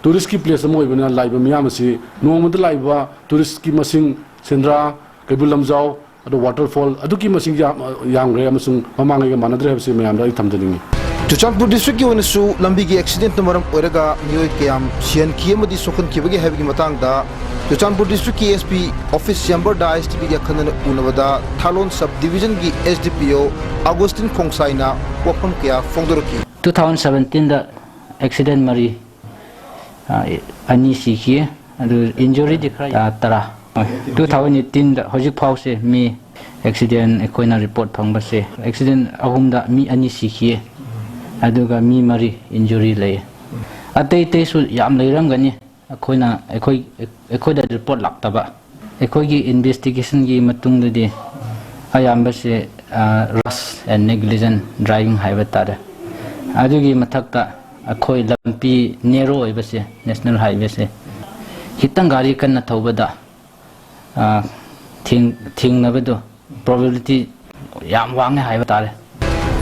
ꯇꯨꯔꯤꯁꯀꯤ ꯄ꯭ꯂꯦꯁ ꯑꯃ ꯑꯣꯏꯕꯅ ꯂꯥꯛꯏꯕ ꯃꯤꯌꯥꯝ ꯑꯁꯤ ꯅꯣꯡꯃꯗ ꯂꯥꯛꯏꯕ ꯇꯨꯔꯤꯁꯀꯤ ꯃꯁꯤꯡ ꯁꯦꯟꯗ꯭ꯔꯥ, ꯀꯩꯕꯨꯜ ꯂꯝꯖꯥꯎ, ꯑꯗꯣ ꯋꯥꯇꯔꯐꯣꯜ ꯑꯗꯨꯛꯀꯤ ꯃꯁꯤꯡ ꯌꯥꯝ-, ꯌꯥꯝꯈ꯭ꯔꯦ ꯑꯃꯁꯨꯡ ꯃꯃꯥꯡꯉꯩꯒ ꯃꯥꯟꯅꯗ꯭ꯔꯦ ꯍꯥꯏꯕꯁꯤ ꯃꯌꯥꯝꯗ ꯑꯩ ꯊꯝꯖꯅꯤꯡꯉꯤ꯫ ꯆꯨꯔꯆꯥꯟꯄꯨꯔ ꯗꯤꯁꯇ꯭ꯔꯤꯛꯀꯤ ꯑꯣꯏꯅꯁꯨ ꯂꯝꯕꯤꯒꯤ ꯑꯦꯛꯁꯤꯗꯦꯟꯠꯅ ꯃꯔꯝ ꯑꯣꯏꯔꯒ ꯃꯤꯑꯣꯏ ꯀꯌꯥꯝ ꯁꯤꯍꯟꯈꯤ ꯑꯃꯗꯤ ꯁꯣꯛꯍꯟꯈꯤꯕꯒꯦ ꯍꯥꯏꯕꯒꯤ ꯃꯇꯥꯡꯗ ꯆꯨꯔꯆꯥꯟꯄꯨꯔ ꯗꯤꯁꯇ꯭ꯔꯤꯛꯀꯤ SP ꯑꯣꯐꯤꯁ ꯆꯦꯝꯕꯔꯗ ISTVꯒꯤ ꯑꯈꯟꯅꯅ ꯎꯅꯕꯗ ꯊꯥꯂꯣꯟ ꯁꯕ ꯗꯤꯕꯤꯖꯟꯒꯤ SDPO ꯑꯒꯣꯁꯇꯤꯟ ꯈꯣꯡꯁꯥꯏꯅ ꯋꯥꯐꯝ ꯀꯌꯥ ꯐꯣꯡꯗꯣꯔꯛꯈꯤ꯫ Two thousand seventeenꯗ ꯑꯦꯛꯁꯤꯗꯦꯟ ꯃꯔꯤ, ꯑ, ꯑꯅꯤ ꯁꯤꯈꯤ꯫ ꯑꯗꯨ ꯏꯟꯖꯨꯔꯤꯗꯤ ꯈꯔ, ꯑ, ꯇꯔꯥ꯫ Two thousand eighteenꯗ ꯍꯧꯖꯤꯛ ꯐꯥꯎꯁꯦ ꯃꯤ ꯑꯦꯛꯁꯤꯗꯦꯟ ꯑꯩꯈꯣꯏꯅ ꯔꯤꯄꯣꯔꯠ ꯐꯪꯕꯁꯦ ꯑꯦꯛꯁꯤꯗꯦꯟ ꯑꯍꯨꯝꯗ ꯃꯤ ꯑꯅꯤ ꯁꯤꯈꯤꯌꯦ꯫ ꯑꯗꯨꯒ ꯃꯤ ꯃꯔꯤ ꯏꯟꯖꯨꯔꯤ ꯂꯩꯌꯦ꯫ ꯑꯇꯩ ꯑꯇꯩꯁꯨ ꯌꯥꯝ ꯂꯩꯔꯝꯒꯅꯤ꯫ ꯑꯩꯈꯣꯏꯅ, ꯑꯩꯈꯣꯏ, ꯑꯩꯈꯣꯏꯗ ꯔꯤꯄꯣꯔꯠ ꯂꯥꯛꯇꯕ꯫ ꯑꯩꯈꯣꯏꯒꯤ ꯏꯟꯚꯦꯁꯇꯤꯒꯦꯁꯟꯒꯤ ꯃꯇꯨꯡꯗꯗꯤ ꯑꯌꯥꯝꯕꯁꯦ, ꯑ, rush and negligent driving ꯍꯥꯏꯕ ꯇꯥꯔꯦ꯫ ꯑꯗꯨꯒꯤ ꯃꯊꯛꯇ ꯑꯩꯈꯣꯏ ꯂꯝꯕꯤ ꯅꯦꯔꯣ ꯑꯣꯏꯕꯁꯦ, ꯅꯦꯁꯅꯦꯜ ꯍꯥꯏꯋꯦꯁꯦ, ꯈꯤꯇꯪ ꯒꯥꯔꯤ ꯀꯟꯅ ꯊꯧꯕꯗ, ꯑ, ꯊꯦꯡ-, ꯊꯦꯡꯅꯕꯗꯣ ꯄ꯭ꯔꯣꯕꯦꯕꯤꯂꯤꯇꯤ ꯌꯥꯝ ꯋꯥꯡꯉꯦ ꯍꯥꯏꯕ ꯇꯥꯔꯦ꯫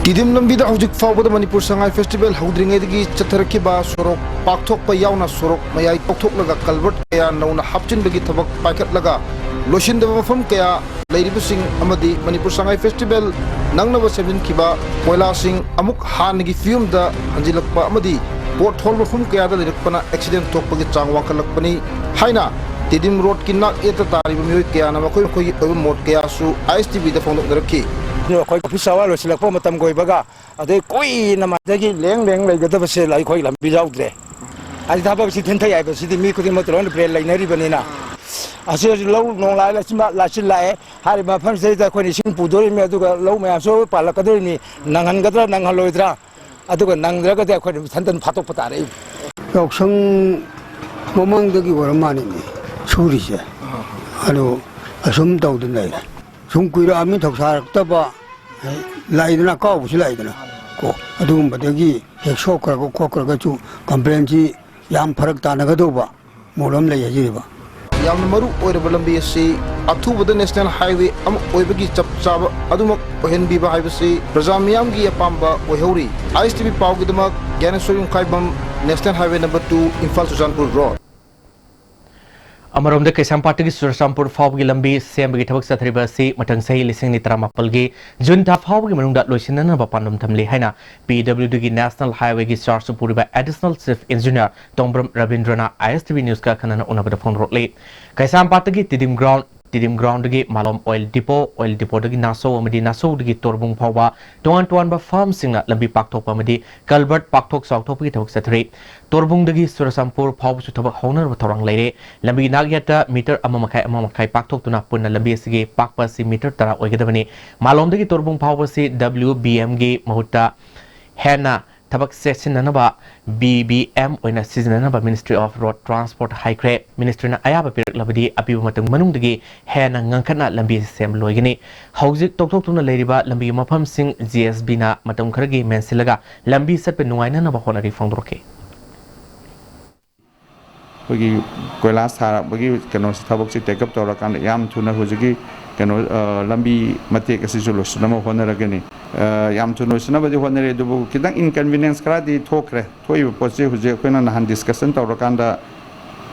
ꯇꯤꯗꯤꯝ ꯂꯝꯕꯤꯗ ꯍꯧꯖꯤꯛ ꯐꯥꯎꯕꯗ ꯃꯅꯤꯄꯨꯔ ꯁꯉꯥꯏ ꯐꯦꯁꯇꯤꯚꯦꯜ ꯍꯧꯗ꯭ꯔꯤꯉꯩꯗꯒꯤ ꯆꯠꯊꯔꯛꯈꯤꯕ ꯁꯣꯔꯣꯛ ꯄꯥꯛꯊꯣꯛꯄ ꯌꯥꯎꯅ ꯁꯣꯔꯣꯛ ꯃꯌꯥꯏ ꯇꯧꯊꯣꯛꯂꯒ ꯀꯜꯚꯔꯠ ꯀꯌꯥ ꯅꯧꯅ ꯍꯥꯞꯆꯤꯟꯕꯒꯤ ꯊꯕꯛ ꯄꯥꯏꯈꯠꯂꯒ ꯂꯣꯏꯁꯤꯟꯗꯕ ꯃꯐꯝ ꯀꯌꯥ ꯂꯩꯔꯤꯕꯁꯤꯡ ꯑꯃꯗꯤ ꯃꯅꯤꯄꯨꯔ ꯁꯉꯥꯏ ꯐꯦꯁꯇꯤꯚꯦꯜ ꯅꯪꯅꯕ ꯁꯦꯝꯖꯤꯟꯈꯤꯕ ꯀꯣꯏꯂꯥꯁꯤꯡ ꯑꯃꯨꯛ ꯍꯥꯟꯅꯒꯤ ꯐꯤꯕꯝꯗ ꯍꯟꯖꯤꯜꯂꯛꯄ ꯑꯃꯗꯤ ꯄꯣꯠ ꯍꯣꯜ ꯃꯐꯝ ꯀꯌꯥꯗ ꯂꯩꯔꯛꯄꯅ ꯑꯦꯛꯁꯤꯗꯦꯟ ꯊꯣꯛꯄꯒꯤ ꯆꯥꯡ ꯋꯥꯡꯈꯠꯂꯛꯄꯅꯤ ꯍꯥꯏꯅ ꯇꯤꯗꯤꯝ ꯔꯣꯗꯀꯤ ꯅꯥꯛ ꯌꯦꯠꯇ ꯇꯥꯔꯤꯕ ꯃꯤꯑꯣꯏ ꯀꯌꯥꯅ ꯃꯈꯣꯏ ꯃꯈꯣꯏꯒꯤ ꯑꯣꯏꯕ ꯃꯣꯠ ꯀꯌꯥꯁꯨ ꯑꯥꯏ ꯑꯦꯁ ꯇꯤ ꯚꯤꯗ ꯐꯣꯡꯗꯣꯛꯅꯔꯛꯈꯤ꯫ ꯑꯩꯈꯣꯏ ꯑꯣꯐꯤꯁ ꯑꯋꯥꯔ ꯂꯣꯏꯁꯤꯜꯂꯛꯄ ꯃꯇꯝꯒ ꯑꯣꯏꯕꯒ ꯑꯗꯩ ꯀꯨꯏꯅ ꯃꯗꯒꯤ ꯂꯦꯡ ꯂꯦꯡ ꯂꯩꯒꯗꯕꯁꯦ ꯑꯩꯈꯣꯏ ꯂꯝꯕꯤ ꯌꯥꯎꯗ꯭ꯔꯦ꯫ ꯍꯥꯏꯗꯤ ꯊꯕꯛꯁꯤ ꯊꯤꯟꯊꯩ ꯍꯥꯏꯕꯁꯤꯗꯤ ꯃꯤ ꯈꯨꯗꯤꯡꯃꯛꯇ ꯂꯣꯏꯅ ꯄ꯭ꯂꯦꯟ ꯂꯩꯅꯔꯤꯕꯅꯤꯅ꯫ ꯑꯁꯤ ꯍꯧꯖꯤꯛ ꯂꯧ ꯅꯣꯡ ꯂꯥꯏ ꯂꯥꯏꯆꯤꯟ ꯂꯥꯛꯑꯦ꯫ ꯍꯥꯏꯔꯤꯕ ꯃꯐꯝꯁꯤꯗꯩꯗ ꯑꯩꯈꯣꯏꯅ ꯏꯁꯤꯡ ꯄꯨꯗꯣꯔꯤꯕꯅꯤ, ꯑꯗꯨꯒ ꯂꯧ ꯃꯌꯥꯝꯁꯨ ꯄꯥꯜꯂꯛꯀꯗꯣꯔꯤꯕꯅꯤ꯫ ꯅꯪꯍꯟꯒꯗ꯭ꯔꯥ ꯅꯪꯍꯜꯂꯣꯏꯗ꯭ꯔꯥ? ꯑꯗꯨꯒ ꯅꯪꯗ꯭ꯔꯒꯗꯤ ꯑꯩꯈꯣꯏꯅ ꯏꯊꯟꯇꯅ ꯐꯥꯠꯇꯣꯛꯄ ꯇꯥꯔꯦ꯫ ꯌꯥꯎꯁꯪ ꯃꯃꯥꯡꯗꯒꯤ ꯑꯣꯏꯔ ꯃꯥꯜꯂꯤꯅꯦ ꯁꯨꯔꯤꯁꯦ꯫ ꯑꯗꯨ ꯑꯁꯨꯝ ꯇꯧꯗꯅ ꯂꯩꯔꯦ꯫ ꯁꯨꯝ ꯀꯨꯏꯔꯛꯑꯕꯅꯤ ꯊꯧꯁꯥꯔꯛꯇꯕ, ꯂꯥꯛꯏꯗꯅ, ꯑꯀꯥꯎꯕꯁꯨ ꯂꯥꯛꯏꯗꯅ꯫ ꯀꯣ, ꯑꯗꯨꯒꯨꯝꯕꯗꯒꯤ ꯍꯦꯛ ꯁꯣꯛꯈ꯭ꯔꯒ ꯈꯣꯠꯈ꯭ꯔꯒꯁꯨ ꯀꯝꯄ꯭ꯂꯦꯟꯁꯤ ꯌꯥꯝ ꯐꯔꯛ ꯇꯥꯅꯒꯗꯧꯕ ꯃꯣꯠ ꯑꯃ ꯂꯩ ꯍꯥꯏꯖꯔꯤꯕ꯫ ꯌꯥꯝꯅ ꯃꯔꯨ ꯑꯣꯏꯔꯕ ꯂꯝꯕꯤ ꯑꯁꯤ ꯑꯊꯨꯕꯗ ꯅꯦꯁꯅꯦꯜ ꯍꯥꯏꯋꯦ ꯑꯃ ꯑꯣꯏꯕꯒꯤ ꯆꯞ ꯆꯥꯕ ꯑꯗꯨꯃꯛ ꯑꯣꯏꯍꯟꯕꯤꯕ ꯍꯥꯏꯕꯁꯤ ꯄ꯭ꯔꯖꯥ ꯃꯤꯌꯥꯝꯒꯤ ꯑꯄꯥꯝꯕ ꯑꯣꯏꯍꯧꯔꯤ꯫ ꯑꯥꯏ ꯑꯦꯁ ꯇꯤ ꯚꯤ ꯄꯥꯎꯒꯤꯗꯃꯛ ꯒ꯭ꯌꯥꯅꯦꯁꯣꯔ ꯌꯨꯝꯈꯥꯏꯕꯝ, national highway number two, Imphal Churachandpur road. ꯑꯃꯔꯣꯝꯗ ꯀꯩꯁꯥꯝꯄꯥꯠꯇꯒꯤ ꯆꯨꯔꯆꯥꯟꯄꯨꯔ ꯐꯥꯎꯕꯒꯤ ꯂꯝꯕꯤ ꯁꯦꯝꯕꯒꯤ ꯊꯕꯛ ꯆꯠꯊꯔꯤꯕ ꯑꯁꯤ ꯃꯊꯪ ꯆꯍꯤ ꯂꯤꯁꯤꯡ ꯑꯅꯤ ꯇꯔꯥꯃꯥꯄꯜꯒꯤ ꯖꯨꯟ ꯊꯥ ꯐꯥꯎꯕꯒꯤ ꯃꯅꯨꯡꯗ ꯂꯣꯏꯁꯤꯟꯅꯅꯕ ꯄꯥꯟꯗꯝ ꯊꯝꯂꯤ ꯍꯥꯏꯅ ꯄꯤ ꯗꯕ꯭ꯂꯤꯌꯨ ꯗꯤꯒꯤ ꯅꯦꯁꯅꯦꯜ ꯍꯥꯏꯋꯦꯒꯤ ꯆꯥꯔꯖꯁꯨ ꯄꯨꯔꯤꯕ ꯑꯦꯗꯤꯁꯅꯦꯜ ꯆꯤꯐ ꯏꯟꯖꯤꯅꯤꯌꯔ ꯇꯣꯡꯕ꯭ꯔꯝ ꯔꯕꯤꯟꯗ꯭ꯔꯅ ꯑꯥꯏ ꯑꯦꯁ ꯇꯤ ꯚꯤ ꯅ꯭ꯌꯨꯁꯀ ꯑꯈꯟꯅꯅ ꯎꯅꯕꯗ ꯐꯣꯡꯗꯣꯔꯛꯂꯤ꯫ ꯀꯩꯁꯥꯝꯄꯥꯠꯇꯒꯤ ꯇꯤꯗꯤꯝ ꯒ꯭ꯔꯥꯎꯟ, ꯇꯤꯗꯤꯝ ꯒ꯭ꯔꯥꯎꯟꯗꯒꯤ ꯃꯥꯂꯣꯝ ꯑꯣꯏꯜ ꯗꯤꯄꯣ, ꯑꯣꯏꯜ ꯗꯤꯄꯣꯗꯒꯤ ꯅꯥꯁꯧ ꯑꯃꯗꯤ ꯅꯥꯁꯧꯗꯒꯤ ꯇꯣꯔꯕꯨꯡ ꯐꯥꯎꯕ ꯇꯣꯉꯥꯟ ꯇꯣꯉꯥꯟꯕ ꯐꯥꯔꯝꯁꯤꯡꯅ ꯂꯝꯕꯤ ꯄꯥꯛꯊꯣꯛꯄ ꯑꯃꯗꯤ ꯀꯜꯚꯔꯠ ꯄꯥꯛꯊꯣꯛ ꯆꯥꯎꯊꯣꯛꯄꯒꯤ ꯊꯕꯛ ꯆꯠꯊꯔꯤ꯫ ꯇꯣꯔꯕꯨꯡꯗꯒꯤ ꯆꯨꯔꯆꯥꯟꯄꯨꯔ ꯐꯥꯎꯕꯁꯨ ꯊꯕꯛ ꯍꯧꯅꯅꯕ ꯊꯧꯔꯥꯡ ꯂꯩꯔꯦ꯫ ꯂꯝꯕꯤ ꯅꯥꯛꯌꯦꯠꯇ ꯃꯤꯇꯔ ꯑꯃ ꯃꯈꯥꯏ, ꯑꯃ ꯃꯈꯥꯏ ꯄꯥꯛꯊꯣꯛꯇꯨꯅ ꯄꯨꯟꯅ ꯂꯝꯕꯤ ꯑꯁꯤꯒꯤ ꯄꯥꯛꯄ ꯑꯁꯤ ꯃꯤꯇꯔ ꯇꯔꯥ ꯑꯣꯏꯒꯗꯕꯅꯤ꯫ ꯃꯥꯂꯣꯝꯗꯒꯤ ꯇꯣꯔꯕꯨꯡ ꯐꯥꯎꯕꯁꯤ ꯗꯕ꯭ꯂꯤꯌꯨ ꯕꯤ ꯑꯦꯝꯒꯤ ꯃꯍꯨꯠꯇ ꯍꯦꯟꯅ ꯊꯕꯛ ꯆꯦꯠꯁꯤꯟꯅꯅꯕ ꯕꯤ ꯕꯤ ꯑꯦꯝ ꯑꯣꯏꯅ ꯁꯤꯖꯤꯟꯅꯅꯕ Ministry of Road Transport ꯍꯥꯏꯈ꯭ꯔꯦ꯫ ꯃꯤꯅꯤꯁꯇ꯭ꯔꯤꯅ ꯑꯌꯥꯕ ꯄꯤꯔꯛꯂꯕꯗꯤ ꯑꯄꯤꯕ ꯃꯇꯝ ꯃꯅꯨꯡꯗꯒꯤ ꯍꯦꯟꯅ ꯉꯟꯈꯠꯅ ꯂꯝꯕꯤ ꯑꯁꯤ ꯁꯦꯝꯕ ꯂꯣꯏꯒꯅꯤ꯫ ꯍꯧꯖꯤꯛ ꯇꯧꯊꯣꯛꯇꯨꯅ ꯂꯩꯔꯤꯕ ꯂꯝꯕꯤꯒꯤ ꯃꯐꯝꯁꯤꯡ ꯖꯤ ꯑꯦꯁ ꯕꯤꯅ ꯃꯇꯝ ꯈꯔꯒꯤ ꯃꯦꯟꯁꯤꯜꯂꯒ ꯂꯝꯕꯤ ꯆꯠꯄ ꯅꯨꯡꯉꯥꯏꯅꯅꯕ ꯍꯣꯠꯅꯔꯤ ꯐꯣꯡꯗꯣꯔꯛꯈꯤ꯫ ꯑꯩꯈꯣꯏꯒꯤ ꯀꯣꯏꯂꯥꯁ ꯊꯥꯔꯛꯄꯒꯤ ꯀꯩꯅꯣꯁꯤ, ꯊꯕꯛꯁꯤ take up ꯇꯧꯔꯀꯥꯟꯗ ꯌꯥꯝ ꯊꯨꯅ ꯍꯧꯖꯤꯛꯀꯤ ꯀꯩꯅꯣ, ꯑ, ꯂꯝꯕꯤ ꯃꯇꯦꯛ ꯑꯁꯤꯁꯨ ꯂꯣꯏꯁꯤꯟꯅꯕ ꯍꯣꯠꯅꯔꯒꯅꯤ꯫ ꯑ, ꯌꯥꯝ ꯊꯨꯅ ꯂꯣꯏꯁꯤꯟꯅꯕꯗꯤ ꯍꯣꯠꯅꯔꯦ, ꯑꯗꯨꯕꯨ ꯈꯤꯇꯪ inconvenience ꯈꯔꯗꯤ ꯊꯣꯛꯈ꯭ꯔꯦ꯫ ꯊꯣꯛꯏꯕ ꯄꯣꯠꯁꯤ ꯍꯧꯖꯤꯛ ꯑꯩꯈꯣꯏꯅ ꯅꯍꯥꯟ discussion ꯇꯧꯔꯀꯥꯟꯗ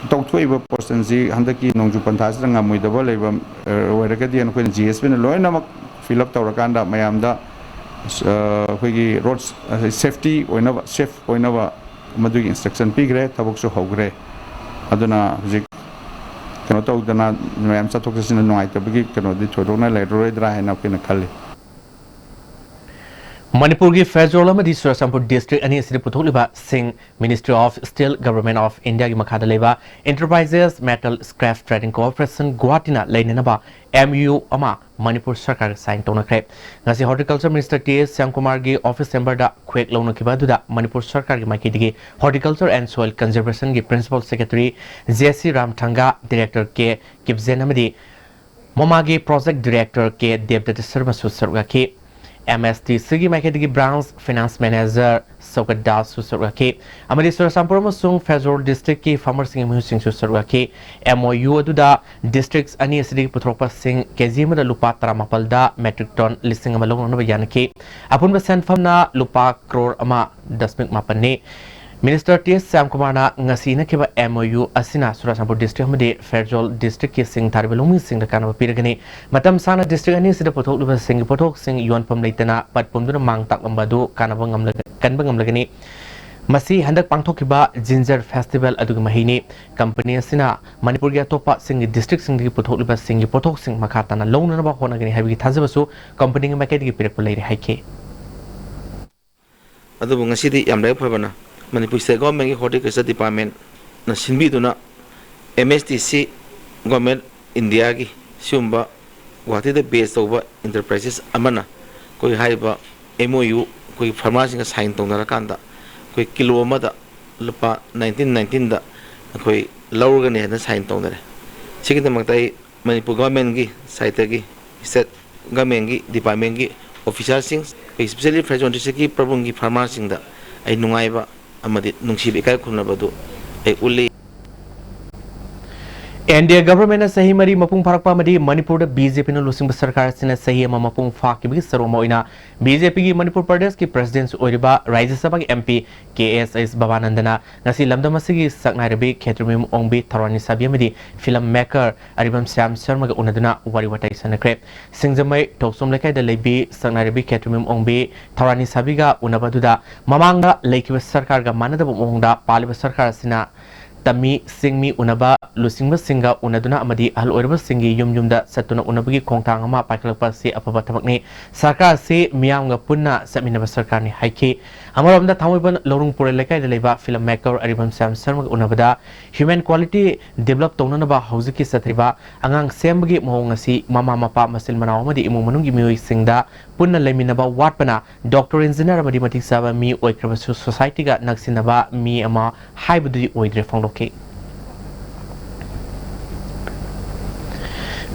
ꯇꯧꯊꯣꯛꯏꯕ portion ꯁꯤ ꯍꯟꯗꯛꯀꯤ ꯅꯣꯡꯖꯨ ꯄꯟꯊꯥꯁꯤꯗ ꯉꯝꯃꯣꯏꯗꯕ ꯂꯩꯕ, ꯑ, ꯑꯣꯏꯔꯒꯗꯤ ꯑꯩꯈꯣꯏꯅ G S B ꯅ ꯂꯣꯏꯅꯃꯛ fill up ꯇꯧꯔꯀꯥꯟꯗ ꯃꯌꯥꯝꯗ, ꯑ, ꯑꯩꯈꯣꯏꯒꯤ road safety ꯑꯣꯏꯅꯕ, safe ꯑꯣꯏꯅꯕ ꯃꯗꯨꯒꯤ instruction ꯄꯤꯈ꯭ꯔꯦ, ꯊꯕꯛꯁꯨ ꯍꯧꯈ꯭ꯔꯦ꯫ ꯑꯗꯨꯅ ꯍꯧꯖꯤꯛ ꯀꯩꯅꯣ ꯇꯧꯗꯅ ꯃꯌꯥꯝ ꯆꯠꯊꯣꯛ ꯆꯠꯁꯤꯟꯗ ꯅꯨꯡꯉꯥꯏꯇꯕꯒꯤ ꯀꯩꯅꯣꯗꯤ ꯊꯣꯏꯗꯣꯛꯅ ꯂꯩꯔꯔꯣꯏꯗ꯭ꯔꯥ ꯍꯥꯏꯅ ꯑꯩꯈꯣꯏꯅ ꯈꯜꯂꯤ꯫ ꯃꯅꯤꯄꯨꯔꯒꯤ ꯐꯦꯔꯖꯣꯜ ꯑꯃꯗꯤ ꯆꯨꯔꯆꯥꯟꯄꯨꯔ district ꯑꯅꯤ ꯑꯁꯤꯗ ꯄꯨꯊꯣꯛꯂꯤꯕ ꯁꯤꯡ Ministry of Steel, Government of India ꯒꯤ ꯃꯈꯥꯗ ꯂꯩꯕ Enterprises Metal Scrap Trading Corporation ꯒꯨꯋꯥꯍꯥꯇꯤꯅ ꯂꯩꯅꯅꯕ M O U ꯑꯃ ꯃꯅꯤꯄꯨꯔ ꯁꯔꯀꯥꯔꯒ sign ꯇꯧꯅꯈ꯭ꯔꯦ꯫ ꯉꯁꯤ Horticulture Minister T S ꯁ꯭ꯌꯥꯝꯀꯨꯃꯥꯔꯒꯤ office chamber ꯗ ꯈꯨꯌꯦꯛ ꯂꯧꯅꯈꯤꯕ ꯑꯗꯨꯗ ꯃꯅꯤꯄꯨꯔ ꯁꯔꯀꯥꯔꯒꯤ ꯃꯥꯏꯀꯩꯗꯒꯤ Horticulture and Soil Conservation ꯒꯤ Principal Secretary J C ꯔꯥꯝꯊꯪꯒ, Director ꯀꯦ ꯀꯤꯞꯖꯦꯟ ꯑꯃꯗꯤ ꯃꯣꯃꯥꯒꯤ Project Director ꯀꯦ ꯗꯦꯕꯗꯠꯇ ꯁꯔꯃꯁꯨ ꯁꯔꯨꯛ ꯌꯥꯈꯤ꯫ M S T C ꯒꯤ ꯃꯥꯏꯀꯩꯗꯒꯤ Branch Finance Manager ꯁꯧꯀꯠ ꯗꯥꯁꯁꯨ ꯁꯔꯨꯛ ꯌꯥꯈꯤ꯫ ꯑꯃꯗꯤ ꯆꯨꯔꯆꯥꯟꯄꯨꯔ ꯑꯃꯁꯨꯡ ꯐꯦꯔꯖꯣꯜ district ꯀꯤ farmer ꯁꯤꯡꯒꯤ ꯃꯤꯍꯨꯠꯁꯤꯡꯁꯨ ꯁꯔꯨꯛ ꯌꯥꯈꯤ꯫ M O U ꯑꯗꯨꯗ districts ꯑꯅꯤ ꯑꯁꯤꯗꯒꯤ ꯄꯨꯊꯣꯔꯛꯄ ꯁꯤꯡ K G ꯑꯃꯗ ꯂꯨꯄꯥ ꯇꯔꯥꯃꯥꯄꯜꯗ metric ton ꯂꯤꯁꯤꯡ ꯑꯃ ꯂꯧꯅꯅꯕ ꯌꯥꯅꯈꯤ꯫ ꯑꯄꯨꯟꯕ ꯁꯦꯟꯐꯝꯅ ꯂꯨꯄꯥ ꯀ꯭ꯔꯣꯔ ꯑꯃ ꯗꯁꯃꯤꯛ ꯃꯥꯄꯟꯅꯤ꯫ Minister T S ꯁ꯭ꯌꯥꯝꯀꯨꯃꯥꯔꯅ ꯉꯁꯤ ꯏꯅꯈꯤꯕ M O U ꯑꯁꯤꯅ ꯆꯨꯔꯆꯥꯟꯄꯨꯔ district ꯑꯃꯗꯤ ꯐꯦꯔꯖꯣꯜ district ꯀꯤ ꯁꯤꯡ ꯊꯥꯔꯤꯕ ꯂꯧꯃꯤꯁꯤꯡꯗ ꯀꯥꯟꯅꯕ ꯄꯤꯔꯒꯅꯤ꯫ ꯃꯇꯝ ꯁꯥꯡꯅ district ꯑꯅꯤ ꯑꯁꯤꯗ ꯄꯨꯊꯣꯛꯂꯤꯕ ꯁꯤꯡꯒꯤ ꯄꯣꯠꯊꯣꯛꯁꯤꯡ ꯌꯣꯟꯐꯝ ꯂꯩꯇꯅ ꯄꯠ ꯄꯨꯝꯗꯨꯅ ꯃꯥꯡ ꯇꯥꯛꯂꯝꯕ ꯑꯗꯨ ꯀꯥꯟꯅꯕ ꯉꯝꯂꯒ-, ꯀꯟꯕ ꯉꯝꯂꯒꯅꯤ꯫ ꯃꯁꯤ ꯍꯟꯗꯛ ꯄꯥꯡꯊꯣꯛꯈꯤꯕ Ginger Festival ꯑꯗꯨꯒꯤ ꯃꯍꯩꯅꯤ꯫ Company ꯑꯁꯤꯅ ꯃꯅꯤꯄꯨꯔꯒꯤ ꯑꯇꯣꯞꯄ ꯁꯤꯡꯒꯤ district ꯁꯤꯡꯗꯒꯤ ꯄꯨꯊꯣꯛꯂꯤꯕ ꯁꯤꯡꯒꯤ ꯄꯣꯠꯊꯣꯛꯁꯤꯡ ꯃꯈꯥ ꯇꯥꯅ ꯂꯧꯅꯅꯕ ꯍꯣꯠꯅꯒꯅꯤ ꯍꯥꯏꯕꯒꯤ ꯊꯥꯖꯕꯁꯨ company ꯒꯤ ꯃꯥꯏꯀꯩꯗꯒꯤ ꯄꯤꯔꯛꯄ ꯂꯩꯔꯦ ꯍꯥꯏꯈꯤ꯫ ꯑꯗꯨꯕꯨ ꯉꯁꯤꯗꯤ ꯌꯥꯝ ꯂꯥꯏꯕꯛ ꯐꯕꯅ, ꯃꯅꯤꯄꯨꯔ State Government ꯒꯤ Horticulture Department ꯅ ꯁꯤꯟꯕꯤꯗꯨꯅ M S T C Government India ꯒꯤ ꯁꯤꯒꯨꯝꯕ ꯒꯨꯋꯥꯍꯥꯇꯤꯗ base ꯇꯧꯕ enterprises ꯑꯃꯅ ꯑꯩꯈꯣꯏ ꯍꯥꯏꯔꯤꯕ M O U ꯑꯩꯈꯣꯏ farmer ꯁꯤꯡꯒ sign ꯇꯧꯅꯔꯀꯥꯟꯗ ꯑꯩꯈꯣꯏ ꯀꯤꯂꯣ ꯑꯃꯗ ꯂꯨꯄꯥ nineteen nineteen ꯗ ꯑꯩꯈꯣꯏ ꯂꯧꯔꯒꯅꯤ ꯍꯥꯏꯅ sign ꯇꯧꯅꯔꯦ꯫ ꯁꯤꯒꯤꯗꯃꯛꯇ ꯑꯩ ꯃꯅꯤꯄꯨꯔ government ꯀꯤ side ꯇꯒꯤ, state government ꯀꯤ department ꯀꯤ officer ꯁꯤꯡ, especially ꯐꯦꯔꯖꯣꯜ district ꯀꯤ ꯄ꯭ꯔꯕꯨꯡꯒꯤ farmer ꯁꯤꯡꯗ ꯑꯩ ꯅꯨꯡꯉꯥꯏꯕ ꯑꯃꯗꯤ ꯅꯨꯡꯁꯤꯕ ꯏꯀꯥꯏ ꯈꯨꯝꯅꯕꯗꯨ ꯑꯩ ꯎꯠꯂꯤ꯫ ꯑꯦꯟ ꯗꯤ ꯑꯦ ꯒꯚꯔꯟꯃꯦꯟꯠꯅ ꯆꯍꯤ ꯃꯔꯤ ꯃꯄꯨꯡ ꯐꯥꯔꯛꯄ ꯑꯃꯗꯤ ꯃꯅꯤꯄꯨꯔꯗ ꯕꯤ ꯖꯦ ꯄꯤꯅ ꯂꯨꯆꯤꯡꯕ ꯁꯔꯀꯥꯔ ꯑꯁꯤꯅ ꯆꯍꯤ ꯑꯃ ꯃꯄꯨꯡ ꯐꯥꯈꯤꯕꯒꯤ ꯁꯔꯨꯛ ꯑꯃ ꯑꯣꯏꯅ ꯕꯤ ꯖꯦ ꯄꯤꯒꯤ ꯃꯅꯤꯄꯨꯔ ꯄ꯭ꯔꯗꯦꯁꯀꯤ ꯄ꯭ꯔꯁꯤꯗꯦꯟꯠ ꯑꯣꯏꯔꯤꯕ ꯔꯥꯖ꯭ꯌ ꯁꯚꯥꯒꯤ ꯑꯦꯝ ꯄꯤ ꯀꯦ ꯑꯦꯁ ꯑꯦꯁ ꯕꯕꯥꯅꯟꯗꯅ ꯉꯁꯤ ꯂꯝꯗꯝ ꯑꯁꯤꯒꯤ ꯁꯛꯅꯥꯏꯔꯕꯤ ꯈꯦꯇ꯭ꯔꯤꯃꯌꯨꯝ ꯑꯣꯡꯕꯤ ꯊꯧꯔꯥꯅꯤꯁꯥꯕꯤ ꯑꯃꯗꯤ ꯐꯤꯂꯝ ꯃꯦꯀꯔ ꯑꯔꯤꯕꯝ ꯁ꯭ꯌꯥꯝ ꯁꯔꯃꯒ ꯎꯅꯗꯨꯅ ꯋꯥꯔꯤ ꯋꯥꯇꯥꯏ ꯁꯥꯟꯅꯈ꯭ꯔꯦ꯫ ꯁꯤꯡꯖꯃꯩ ꯊꯣꯛꯆꯣꯝ ꯂꯩꯀꯥꯏꯗ ꯂꯩꯕꯤ ꯁꯛꯅꯥꯏꯔꯕꯤ ꯈꯦꯇ꯭ꯔꯤꯃꯌꯨꯝ ꯑꯣꯡꯕꯤ ꯊꯧꯔꯥꯅꯤꯁꯥꯕꯤꯒ ꯎꯅꯕ ꯑꯗꯨꯗ ꯃꯃꯥꯡꯗ ꯂꯩꯈꯤꯕ ꯁꯔꯀꯥꯔꯒ ꯃꯥꯟꯅꯗꯕ ꯃꯑꯣꯡꯗ ꯄꯥꯜꯂꯤꯕ ꯁꯔꯀꯥꯔ ꯑꯁꯤꯅ ꯇꯝꯃꯤ, ꯁꯤꯡꯃꯤ ꯎꯅꯕ, ꯂꯨꯆꯤꯡꯕꯁꯤꯡꯒ ꯎꯅꯗꯨꯅ ꯑꯃꯗꯤ ꯑꯍꯜ ꯑꯣꯏꯔꯕꯁꯤꯡꯒꯤ ꯌꯨꯝ ꯌꯨꯝꯗ ꯆꯠꯇꯨꯅ ꯎꯅꯕꯒꯤ ꯈꯣꯡꯊꯥꯡ ꯑꯃ ꯄꯥꯏꯈꯠꯂꯛꯄ ꯑꯁꯤ ꯑꯐꯕ ꯊꯕꯛꯅꯤ꯫ ꯁꯔꯀꯥꯔ ꯑꯁꯤ ꯃꯤꯌꯥꯝꯒ ꯄꯨꯟꯅ ꯆꯠꯃꯤꯟꯅꯕ ꯁꯔꯀꯥꯔꯅꯤ ꯍꯥꯏꯈꯤ꯫ ꯑꯃꯔꯣꯝꯗ ꯊꯥꯡꯃꯩꯕꯟ ꯂꯧꯔꯨꯡ ꯄꯨꯔꯦꯜ ꯂꯩꯀꯥꯏꯗ ꯂꯩꯕ ꯐꯤꯂꯝ ꯃꯦꯀꯔ ꯑꯔꯤꯕꯝ ꯁ꯭ꯌꯥꯝ ꯁꯔꯃꯒ ꯎꯅꯕꯗ human quality develop ꯇꯧꯅꯅꯕ ꯍꯧꯖꯤꯛꯀꯤ ꯆꯠꯊꯔꯤꯕ ꯑꯉꯥꯡ ꯁꯦꯝꯕꯒꯤ ꯃꯑꯣꯡ ꯑꯁꯤ ꯃꯃꯥ ꯃꯄꯥ, ꯃꯆꯤꯟ ꯃꯅꯥꯎ ꯑꯃꯗꯤ ꯏꯃꯨꯡ ꯃꯅꯨꯡꯒꯤ ꯃꯤꯑꯣꯏꯁꯤꯡꯗ ꯄꯨꯟꯅ ꯂꯩꯃꯤꯟꯅꯕ ꯋꯥꯠꯄꯅ ꯗꯣꯛꯇꯔ, ꯏꯟꯖꯤꯅꯤꯌꯥꯔ ꯑꯃꯗꯤ ꯃꯇꯤꯛ ꯆꯥꯕ ꯃꯤ ꯑꯣꯏꯈ꯭ꯔꯕꯁꯨ ꯁꯣꯁꯥꯏꯇꯤꯒ ꯅꯛꯁꯤꯟꯅꯕ ꯃꯤ ꯑꯃ ꯍꯥꯏꯕꯗꯨꯗꯤ ꯑꯣꯏꯗ꯭ꯔꯦ ꯐꯣꯡꯗꯣꯛꯈꯤ꯫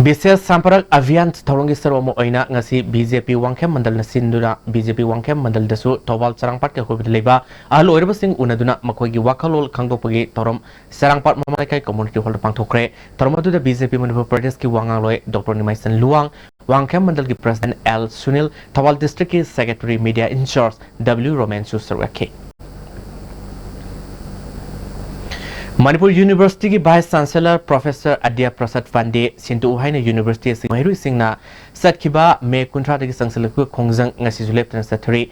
ꯕꯤꯁꯦꯁ ꯁꯝꯄꯔꯛ ꯑꯚꯤꯌꯥꯟ ꯊꯧꯔꯝꯒꯤ ꯁꯔꯨꯛ ꯑꯃ ꯑꯣꯏꯅ ꯉꯁꯤ ꯕꯤ ꯖꯦ ꯄꯤ ꯋꯥꯡꯈꯦꯝ ꯃꯟꯗꯜꯅ ꯁꯤꯟꯗꯨꯅ ꯕꯤ ꯖꯦ ꯄꯤ ꯋꯥꯡꯈꯦꯝ ꯃꯟꯗꯜꯗꯁꯨ ꯊꯧꯕꯥꯜ ꯆꯔꯥꯡꯄꯥꯠꯀꯤ ꯑꯀꯣꯏꯕꯗ ꯂꯩꯕ ꯑꯍꯜ ꯑꯣꯏꯔꯕꯁꯤꯡ ꯎꯅꯗꯨꯅ ꯃꯈꯣꯏꯒꯤ ꯋꯥꯈꯜꯂꯣꯟ ꯈꯪꯗꯣꯛꯄꯒꯤ ꯊꯧꯔꯝ ꯆꯔꯥꯡꯄꯥꯠ ꯃꯃꯥ ꯂꯩꯀꯥꯏ ꯀꯝꯃ꯭ꯌꯨꯅꯤꯇꯤ ꯍꯣꯜꯗ ꯄꯥꯡꯊꯣꯛꯈ꯭ꯔꯦ꯫ ꯊꯧꯔꯝ ꯑꯗꯨꯗ ꯕꯤ ꯖꯦ ꯄꯤ ꯃꯅꯤꯄꯨꯔ ꯄ꯭ꯔꯗꯦꯁꯀꯤ ꯋꯥ ꯉꯥꯡꯂꯣꯏ ꯗꯣꯛꯇꯔ ꯅꯤꯃꯥꯏꯁꯟ ꯂꯨꯋꯥꯡ, ꯋꯥꯡꯈꯦꯝ ꯃꯟꯗꯜꯒꯤ ꯄ꯭ꯔꯁꯤꯗꯦꯟꯠ ꯑꯦꯜ ꯁꯨꯅꯤꯜ, ꯊꯧꯕꯥꯜ ꯗꯤꯁꯇ꯭ꯔꯤꯛꯀꯤ ꯁꯦꯀ꯭ꯔꯦꯇꯔꯤ ꯃꯤꯗꯤꯌꯥ ꯏꯟꯆꯥꯔꯖ ꯗꯕ꯭ꯂꯤꯎ ꯔꯣꯃꯦꯟꯁꯨ ꯁꯔꯨꯛ ꯌꯥꯈꯤ꯫ ꯃꯅꯤꯄꯨꯔ ꯌꯨꯅꯤꯚꯔꯁꯤꯇꯤꯒꯤ vice chancellor professor Adya Prasad Pande ꯁꯤꯟꯇꯣꯛꯎ ꯍꯥꯏꯅ ꯌꯨꯅꯤꯚꯔꯁꯤꯇꯤ ꯑꯁꯤꯒꯤ ꯃꯍꯩꯔꯣꯏꯁꯤꯡꯅ ꯆꯠꯈꯤꯕ ꯃꯦ ꯀꯨꯟꯊ꯭ꯔꯥꯗꯒꯤ ꯆꯪꯁꯤꯜꯂꯛꯄ ꯈꯣꯡꯖꯪ ꯉꯁꯤꯁꯨ ꯂꯦꯞꯇꯅ ꯆꯠꯊꯔꯤ꯫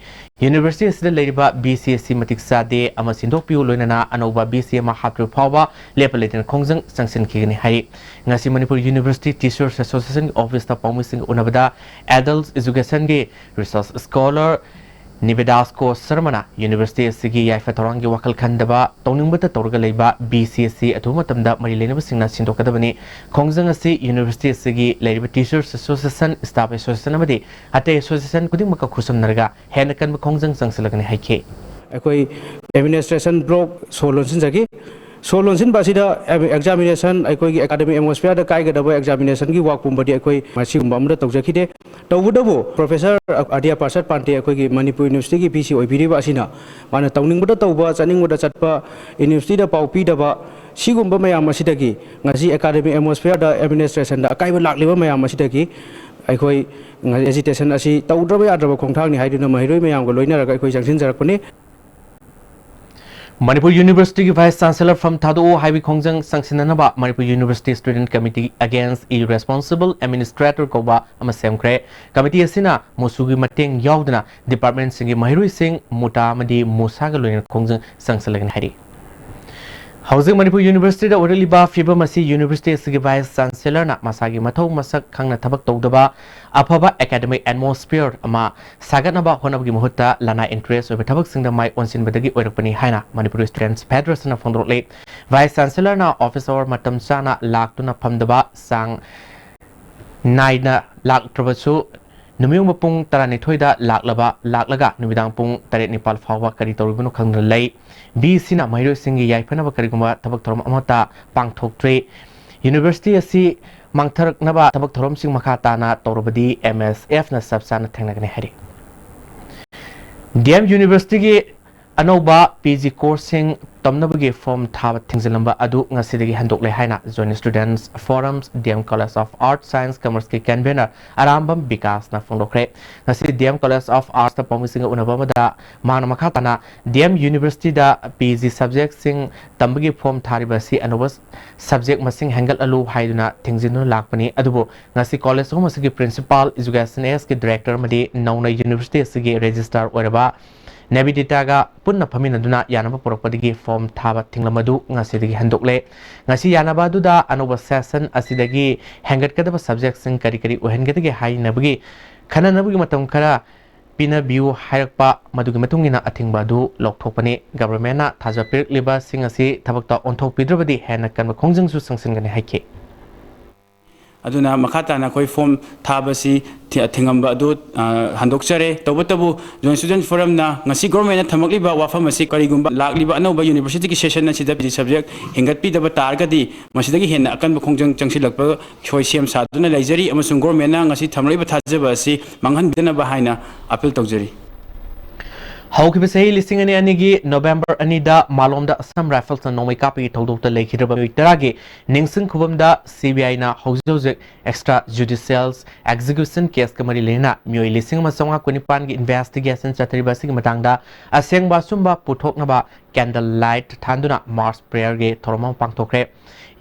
ꯌꯨꯅꯤꯚꯔꯁꯤꯇꯤ ꯑꯁꯤꯗ ꯂꯩꯔꯤꯕ ꯕꯤ ꯁꯤ ꯑꯦꯁ ꯁꯤ ꯃꯇꯤꯛ ꯆꯥꯗꯦ ꯑꯃ ꯁꯤꯟꯗꯣꯛꯄꯤꯌꯨ, ꯂꯣꯏꯅꯅ ꯑꯅꯧꯕ ꯕꯤ ꯁꯤ ꯑꯃ ꯍꯥꯞꯇ꯭ꯔꯤꯕ ꯐꯥꯎꯕ ꯂꯦꯞꯄ ꯂꯩꯇꯅ ꯈꯣꯡꯖꯪ ꯆꯪꯁꯤꯟꯈꯤꯒꯅꯤ ꯍꯥꯏꯔꯤ꯫ ꯉꯁꯤ ꯃꯅꯤꯄꯨꯔ ꯌꯨꯅꯤꯚꯔꯁꯤꯇꯤ ꯇꯤꯆꯔꯁ ꯑꯦꯁꯣꯁꯤꯌꯦꯁꯟꯒꯤ ꯑꯣꯐꯤꯁꯇ ꯄꯥꯎꯃꯤꯁꯤꯡꯒ ꯎꯅꯕꯗ ꯑꯦꯗꯜꯠ ꯏꯖꯨꯀꯦꯁꯟꯒꯤ ꯔꯤꯁꯔꯁ ꯁ꯭ꯀꯣꯂꯔ ꯅꯤꯕꯦꯗꯥꯁꯀꯣ ꯁꯔꯃꯅ ꯌꯨꯅꯤꯚꯔꯁꯤꯇꯤ ꯑꯁꯤꯒꯤ ꯌꯥꯏꯐ ꯊꯧꯔꯥꯡꯒꯤ ꯋꯥꯈꯜ ꯈꯟꯗꯕ, ꯇꯧꯅꯤꯡꯕꯇ ꯇꯧꯔꯒ ꯂꯩꯕ ꯕꯤ ꯁꯤ ꯑꯦꯁ ꯁꯤ ꯑꯊꯨꯕ ꯃꯇꯝꯗ ꯃꯔꯤ ꯂꯩꯅꯕꯁꯤꯡꯅ ꯁꯤꯟꯗꯣꯛꯀꯗꯕꯅꯤ꯫ ꯈꯣꯡꯖꯪ ꯑꯁꯤ ꯌꯨꯅꯤꯚꯔꯁꯤꯇꯤ ꯑꯁꯤꯒꯤ ꯂꯩꯔꯤꯕ ꯇꯤꯆꯔꯁ ꯑꯦꯁꯣꯁꯤꯌꯦꯁꯟ, ꯁ꯭ꯇꯥꯐ ꯑꯦꯁꯣꯁꯤꯌꯦꯁꯟ ꯑꯃꯗꯤ ꯑꯇꯩ ꯑꯦꯁꯣꯁꯤꯌꯦꯁꯟ ꯈꯨꯗꯤꯡꯃꯛꯀ ꯈꯨꯠꯁꯝꯅꯔꯒ ꯍꯦꯟꯅ ꯀꯟꯕ ꯈꯣꯡꯖꯪ ꯆꯪꯁꯤꯜꯂꯒꯅꯤ ꯍꯥꯏꯈꯤ꯫ ꯑꯩꯈꯣꯏ ꯑꯦꯗꯃꯤꯅꯤꯁꯇ꯭ꯔꯦꯁꯟ ꯕ꯭ꯂꯣꯛ ꯁꯣ ꯂꯣꯟꯁꯤꯟꯖꯈꯤ꯫ ꯁꯣ ꯂꯣꯟꯁꯤꯟꯕ ꯑꯁꯤꯗ ꯑꯦꯛꯖꯥꯃꯤꯅꯦꯁꯟ, ꯑꯩꯈꯣꯏꯒꯤ ꯑꯦꯀꯥꯗꯃꯤꯛ ꯑꯦꯠꯃꯣꯁꯐꯤꯌꯔꯗ ꯀꯥꯏꯒꯗꯕ ꯑꯦꯛꯖꯥꯃꯤꯅꯦꯁꯟꯒꯤ ꯋꯥꯛ ꯄꯨꯝꯕꯗꯤ ꯑꯩꯈꯣꯏ ꯃꯁꯤꯒꯨꯝꯕ ꯑꯃꯠꯇ ꯇꯧꯖꯈꯤꯗꯦ꯫ ꯇꯧꯕꯇꯕꯨ ꯄ꯭ꯔꯣꯐꯦꯁꯔ ꯑꯗ꯭ꯌ ꯄ꯭ꯔꯁꯥꯗ ꯄꯥꯟꯗꯦ, ꯑꯩꯈꯣꯏꯒꯤ ꯃꯅꯤꯄꯨꯔ ꯌꯨꯅꯤꯚꯔꯁꯤꯇꯤꯒꯤ ꯚꯤ ꯁꯤ ꯑꯣꯏꯕꯤꯔꯤꯕ ꯑꯁꯤꯅ ꯃꯥꯅ ꯇꯧꯅꯤꯡꯕꯗ ꯇꯧꯕ, ꯆꯠꯅꯤꯡꯕꯗ ꯆꯠꯄ, ꯌꯨꯅꯤꯚꯔꯁꯤꯇꯤꯗ ꯄꯥꯎ ꯄꯤꯗꯕ, ꯁꯤꯒꯨꯝꯕ ꯃꯌꯥꯝ ꯑꯁꯤꯗꯒꯤ ꯉꯁꯤ academic atmosphere-ꯗ, administration-ꯗ ꯑꯀꯥꯏꯕ ꯂꯥꯛꯂꯤꯕ ꯃꯌꯥꯝ ꯑꯁꯤꯗꯒꯤ ꯑꯩꯈꯣꯏ agitation ꯑꯁꯤ ꯇꯧꯗ꯭ꯔꯕ ꯌꯥꯗ꯭ꯔꯕ ꯈꯣꯡꯊꯥꯡꯅꯤ ꯍꯥꯏꯗꯨꯅ ꯃꯍꯩꯔꯣꯏ ꯃꯌꯥꯝꯒ ꯂꯣꯏꯅꯔꯒ ꯑꯩꯈꯣꯏ ꯆꯪꯁꯤꯟꯖꯔꯛꯄꯅꯤ꯫ ꯃꯅꯤꯄꯨꯔ ꯌꯨꯅꯤꯚꯔꯁꯤꯇꯤꯒꯤ ꯚꯥꯏꯁ ꯆꯥꯟꯁꯦꯂꯔ ꯐꯝ ꯊꯥꯗꯣꯛꯎ ꯍꯥꯏꯕꯒꯤ ꯈꯣꯡꯖꯪ ꯆꯪꯁꯤꯟꯅꯅꯕ Manipur university student committee against irresponsible administrator ꯀꯧꯕ ꯑꯃ ꯁꯦꯝꯈ꯭ꯔꯦ꯫ ꯀꯃꯤꯇꯤ ꯑꯁꯤꯅ ꯃꯣꯁꯨꯒꯤ ꯃꯇꯦꯡ ꯌꯥꯎꯗꯅ ꯗꯤꯄꯥꯔꯠꯃꯦꯟꯠꯁꯤꯡꯒꯤ ꯃꯍꯩꯔꯣꯏꯁꯤꯡ ꯃꯨꯇꯥ ꯑꯃꯗꯤ ꯃꯣꯁꯥꯒ ꯂꯣꯏꯅꯅ ꯈꯣꯡꯖꯪ ꯆꯪꯁꯤꯜꯂꯒꯅꯤ ꯍꯥꯏꯔꯤ꯫ ꯍꯧꯖꯤꯛ ꯃꯅꯤꯄꯨꯔ ꯌꯨꯅꯤꯚꯔꯁꯤꯇꯤꯗ ꯑꯣꯏꯔꯛꯂꯤꯕ ꯐꯤꯕꯝ ꯑꯁꯤ ꯌꯨꯅꯤꯚꯔꯁꯤꯇꯤ ꯑꯁꯤꯒꯤ ꯚꯥꯏꯁ ꯆꯥꯟꯁꯦꯂꯔꯅ ꯃꯁꯥꯒꯤ ꯃꯊꯧ ꯃꯁꯛ ꯈꯪꯅ ꯊꯕꯛ ꯇꯧꯗꯕ, ꯑꯐꯕ academic atmosphere ꯑꯃ ꯁꯥꯒꯠꯅꯕ ꯍꯣꯠꯅꯕꯒꯤ ꯃꯍꯨꯠꯇ ꯂꯅꯥꯏ interest ꯑꯣꯏꯕ ꯊꯕꯛꯁꯤꯡꯗ ꯃꯥꯏ ꯑꯣꯟꯁꯤꯟꯕꯗꯒꯤ ꯑꯣꯏꯔꯛꯄꯅꯤ ꯍꯥꯏꯅ ꯃꯅꯤꯄꯨꯔ ꯁ꯭ꯇꯨꯗꯦꯟꯠꯁ ꯐꯦꯗꯔꯦꯁꯟꯅ ꯐꯣꯡꯗꯣꯔꯛꯂꯤ꯫ ꯚꯥꯏꯁ ꯆꯥꯟꯁꯦꯂꯔꯅ ꯑꯣꯐꯤꯁ ꯑꯋꯥꯔ ꯃꯇꯝ ꯆꯥꯅ ꯂꯥꯛꯇꯨꯅ ꯐꯝꯗꯕ, ꯆꯥꯡ ꯅꯥꯏꯅ ꯂꯥꯛꯇ꯭ꯔꯕꯁꯨ ꯅꯨꯃꯤꯠꯌꯨꯡꯕ ꯄꯨꯡ ꯇꯔꯥꯅꯤꯊꯣꯏꯗ ꯂꯥꯛꯂꯕ, ꯂꯥꯛꯂꯒ ꯅꯨꯃꯤꯗꯥꯡ ꯄꯨꯡ ꯇꯔꯦꯠ ꯅꯤꯄꯥꯜ ꯐꯥꯎꯕ ꯀꯔꯤ ꯇꯧꯔꯤꯕꯅꯣ ꯈꯪꯗꯅ ꯂꯩ꯫ ꯚꯤꯁꯤꯅ ꯃꯍꯩꯔꯣꯏꯁꯤꯡꯒꯤ ꯌꯥꯏꯐꯅꯕ ꯀꯔꯤꯒꯨꯝꯕ ꯊꯕꯛ ꯊꯧꯔꯝ ꯑꯃꯠꯇ ꯄꯥꯡꯊꯣꯛꯇ꯭ꯔꯤ꯫ ꯌꯨꯅꯤꯚꯔꯁꯤꯇꯤ ꯑꯁꯤ ꯃꯥꯡꯊꯔꯛꯅꯕ ꯊꯕꯛ ꯊꯧꯔꯝꯁꯤꯡ ꯃꯈꯥ ꯇꯥꯅ ꯇꯧꯔꯕꯗꯤ ꯑꯦꯝ ꯑꯦꯁ ꯑꯦꯐꯅ ꯆꯞ ꯆꯥꯅ ꯊꯦꯡꯅꯒꯅꯤ ꯍꯥꯏꯔꯤ꯫ ꯗꯤ ꯑꯦꯝ ꯌꯨꯅꯤꯚꯔꯁꯤꯇꯤꯒꯤ ꯑꯅꯧꯕ ꯄꯤ ꯖꯤ ꯀꯣꯔꯁꯁꯤꯡ ꯇꯝꯅꯕꯒꯤ ꯐꯣꯔꯝ ꯊꯥꯕ ꯊꯤꯡꯖꯤꯜꯂꯝꯕ ꯑꯗꯨ ꯉꯁꯤꯗꯒꯤ ꯍꯟꯗꯣꯛꯂꯦ ꯍꯥꯏꯅ Joint Students Forum, D M College of Arts Science Commerceꯀꯤ convener Arambam ꯕꯤꯀꯥꯁꯅ ꯐꯣꯡꯗꯣꯛꯈ꯭ꯔꯦ꯫ ꯉꯁꯤ D M College of Artsꯇ ꯄꯥꯎꯃꯤꯁꯤꯡꯒ ꯎꯅꯕ ꯑꯃꯗ ꯃꯍꯥꯛꯅ ꯃꯈꯥ ꯇꯥꯅ D M Universityꯗ P G subjectꯁꯤꯡ ꯇꯝꯕꯒꯤ ꯐꯣꯔꯝ ꯊꯥꯔꯤꯕ ꯑꯁꯤ ꯑꯅꯧꯕ subject ꯃꯁꯤꯡ ꯍꯦꯟꯒꯠꯍꯜꯂꯨ ꯍꯥꯏꯗꯨꯅ ꯊꯤꯡꯖꯤꯟꯗꯨꯅ ꯂꯥꯛꯄꯅꯤ꯫ ꯑꯗꯨꯕꯨ ꯉꯁꯤ ꯀꯣꯂꯦꯖ ꯑꯍꯨꯝ ꯑꯁꯤꯒꯤ principal, education ꯑꯦꯁꯀꯤ director ꯑꯃꯗꯤ ꯅꯧꯅ university ꯑꯁꯤꯒꯤ registrar ꯑꯣꯏꯔꯕ ꯅꯦꯕꯤꯗꯤꯇꯥꯒ ꯄꯨꯟꯅ ꯐꯝꯃꯤꯟꯅꯗꯨꯅ ꯌꯥꯅꯕ ꯄꯨꯔꯛꯄꯗꯒꯤ ꯐꯣꯔꯝ ꯊꯥꯕ ꯊꯤꯡꯂꯝ ꯑꯗꯨ ꯉꯁꯤꯗꯒꯤ ꯍꯟꯗꯣꯛꯂꯦ꯫ ꯉꯁꯤ ꯌꯥꯅꯕ ꯑꯗꯨꯗ ꯑꯅꯧꯕ session ꯑꯁꯤꯗꯒꯤ ꯍꯦꯟꯒꯠꯀꯗꯕ subjectꯁꯤꯡ ꯀꯔꯤ ꯀꯔꯤ ꯑꯣꯏꯍꯟꯒꯗꯒꯦ ꯍꯥꯏꯅꯕꯒꯤ ꯈꯟꯅꯅꯕꯒꯤ ꯃꯇꯝ ꯈꯔ ꯄꯤꯅꯕꯤꯌꯨ ꯍꯥꯏꯔꯛꯄ, ꯃꯗꯨꯒꯤ ꯃꯇꯨꯡ ꯏꯟꯅ ꯑꯊꯤꯡꯕ ꯑꯗꯨ ꯂꯧꯊꯣꯛꯄꯅꯤ꯫ Governmentꯅ ꯊꯥꯖ ꯄꯤꯔꯛꯂꯤꯕꯁꯤꯡ ꯑꯁꯤ ꯊꯕꯛꯇ ꯑꯣꯟꯊꯣꯛꯄꯤꯗ꯭ꯔꯕꯗꯤ ꯍꯦꯟꯅ ꯀꯟꯕ ꯈꯣꯡꯖꯪꯁꯨ ꯆꯪꯁꯤꯟꯒꯅꯤ ꯍꯥꯏꯈꯤ꯫ ꯑꯗꯨꯅ ꯃꯈꯥ ꯇꯥꯅ ꯑꯩꯈꯣꯏ ꯐꯣꯔꯝ ꯊꯥꯕꯁꯤ ꯊꯤ-, ꯊꯤꯡꯉꯝꯕ ꯑꯗꯨ, ꯑ, ꯍꯟꯗꯣꯛꯆꯔꯦ꯫ ꯇꯧꯕꯇꯕꯨ Joint Student Forumꯅ ꯉꯁꯤ governmentꯅ ꯊꯝꯃꯛꯂꯤꯕ ꯋꯥꯐꯝ ꯑꯁꯤ ꯀꯔꯤꯒꯨꯝꯕ ꯂꯥꯛꯂꯤꯕ ꯑꯅꯧꯕ universityꯒꯤ session ꯑꯁꯤꯗ subject ꯍꯦꯟꯒꯠꯄꯤꯗꯕ ꯇꯥꯔꯒꯗꯤ ꯃꯁꯤꯗꯒꯤ ꯍꯦꯟꯅ ꯑꯀꯟꯕ ꯈꯣꯡꯖꯪ ꯆꯪꯁꯤꯜꯂꯛꯄ ꯁꯣꯏ ꯁꯦꯝ ꯁꯥꯗꯨꯅ ꯂꯩꯖꯔꯤ ꯑꯃꯁꯨꯡ governmentꯅ ꯉꯁꯤ ꯊꯝꯂꯛꯂꯤꯕ ꯊꯥꯖꯕ ꯑꯁꯤ ꯃꯥꯡꯍꯟꯕꯤꯗꯅꯕ ꯍꯥꯏꯅ appeal ꯇꯧꯖꯔꯤ꯫ ꯍꯧꯈꯤꯕ ꯆꯍꯤ ꯂꯤꯁꯤꯡ ꯑꯅꯤ ꯑꯅꯤꯒꯤ ꯅꯣꯚꯦꯝꯕꯔ ꯑꯅꯤꯗ ꯃꯥꯂꯣꯝꯗ ꯑꯁꯥꯝ ꯔꯥꯏꯐꯜꯁꯅ ꯅꯣꯡꯃꯩ ꯀꯥꯞꯄꯒꯤ ꯊꯧꯗꯣꯛꯇ ꯂꯩꯈꯤꯗ꯭ꯔꯕ ꯃꯤꯑꯣꯏ ꯇꯔꯥꯒꯤ ꯅꯤꯡꯁꯤꯡ ꯈꯨꯕꯝꯗ ꯁꯤ ꯕꯤ ꯑꯥꯏꯅ ꯍꯧꯖꯤꯛ ꯍꯧꯖꯤꯛ ꯑꯦꯛꯁꯇ꯭ꯔꯥ ꯖꯨꯗꯤꯁꯤꯌꯦꯜ ꯑꯦꯛꯖꯤꯀ꯭ꯌꯨꯁꯟ ꯀꯦꯁꯀ ꯃꯔꯤ ꯂꯩꯅꯅ ꯃꯤꯑꯣꯏ ꯂꯤꯁꯤꯡ ꯑꯃ ꯆꯥꯝꯃꯉꯥ ꯀꯨꯟꯅꯤꯄꯥꯟꯒꯤ ꯏꯟꯚꯦꯁꯇꯤꯒꯦꯁꯟ ꯆꯠꯊꯔꯤꯕ ꯑꯁꯤꯒꯤ ꯃꯇꯥꯡꯗ ꯑꯁꯦꯡꯕ ꯑꯆꯨꯝꯕ ꯄꯨꯊꯣꯛꯅꯕ ꯀꯦꯟꯗꯜ ꯂꯥꯏꯠ ꯊꯥꯟꯗꯨꯅ ꯃꯥꯔꯁ ꯄ꯭ꯔꯦꯌꯔꯒꯤ ꯊꯧꯔꯝ ꯑꯃ ꯄꯥꯡꯊꯣꯛꯈ꯭ꯔꯦ꯫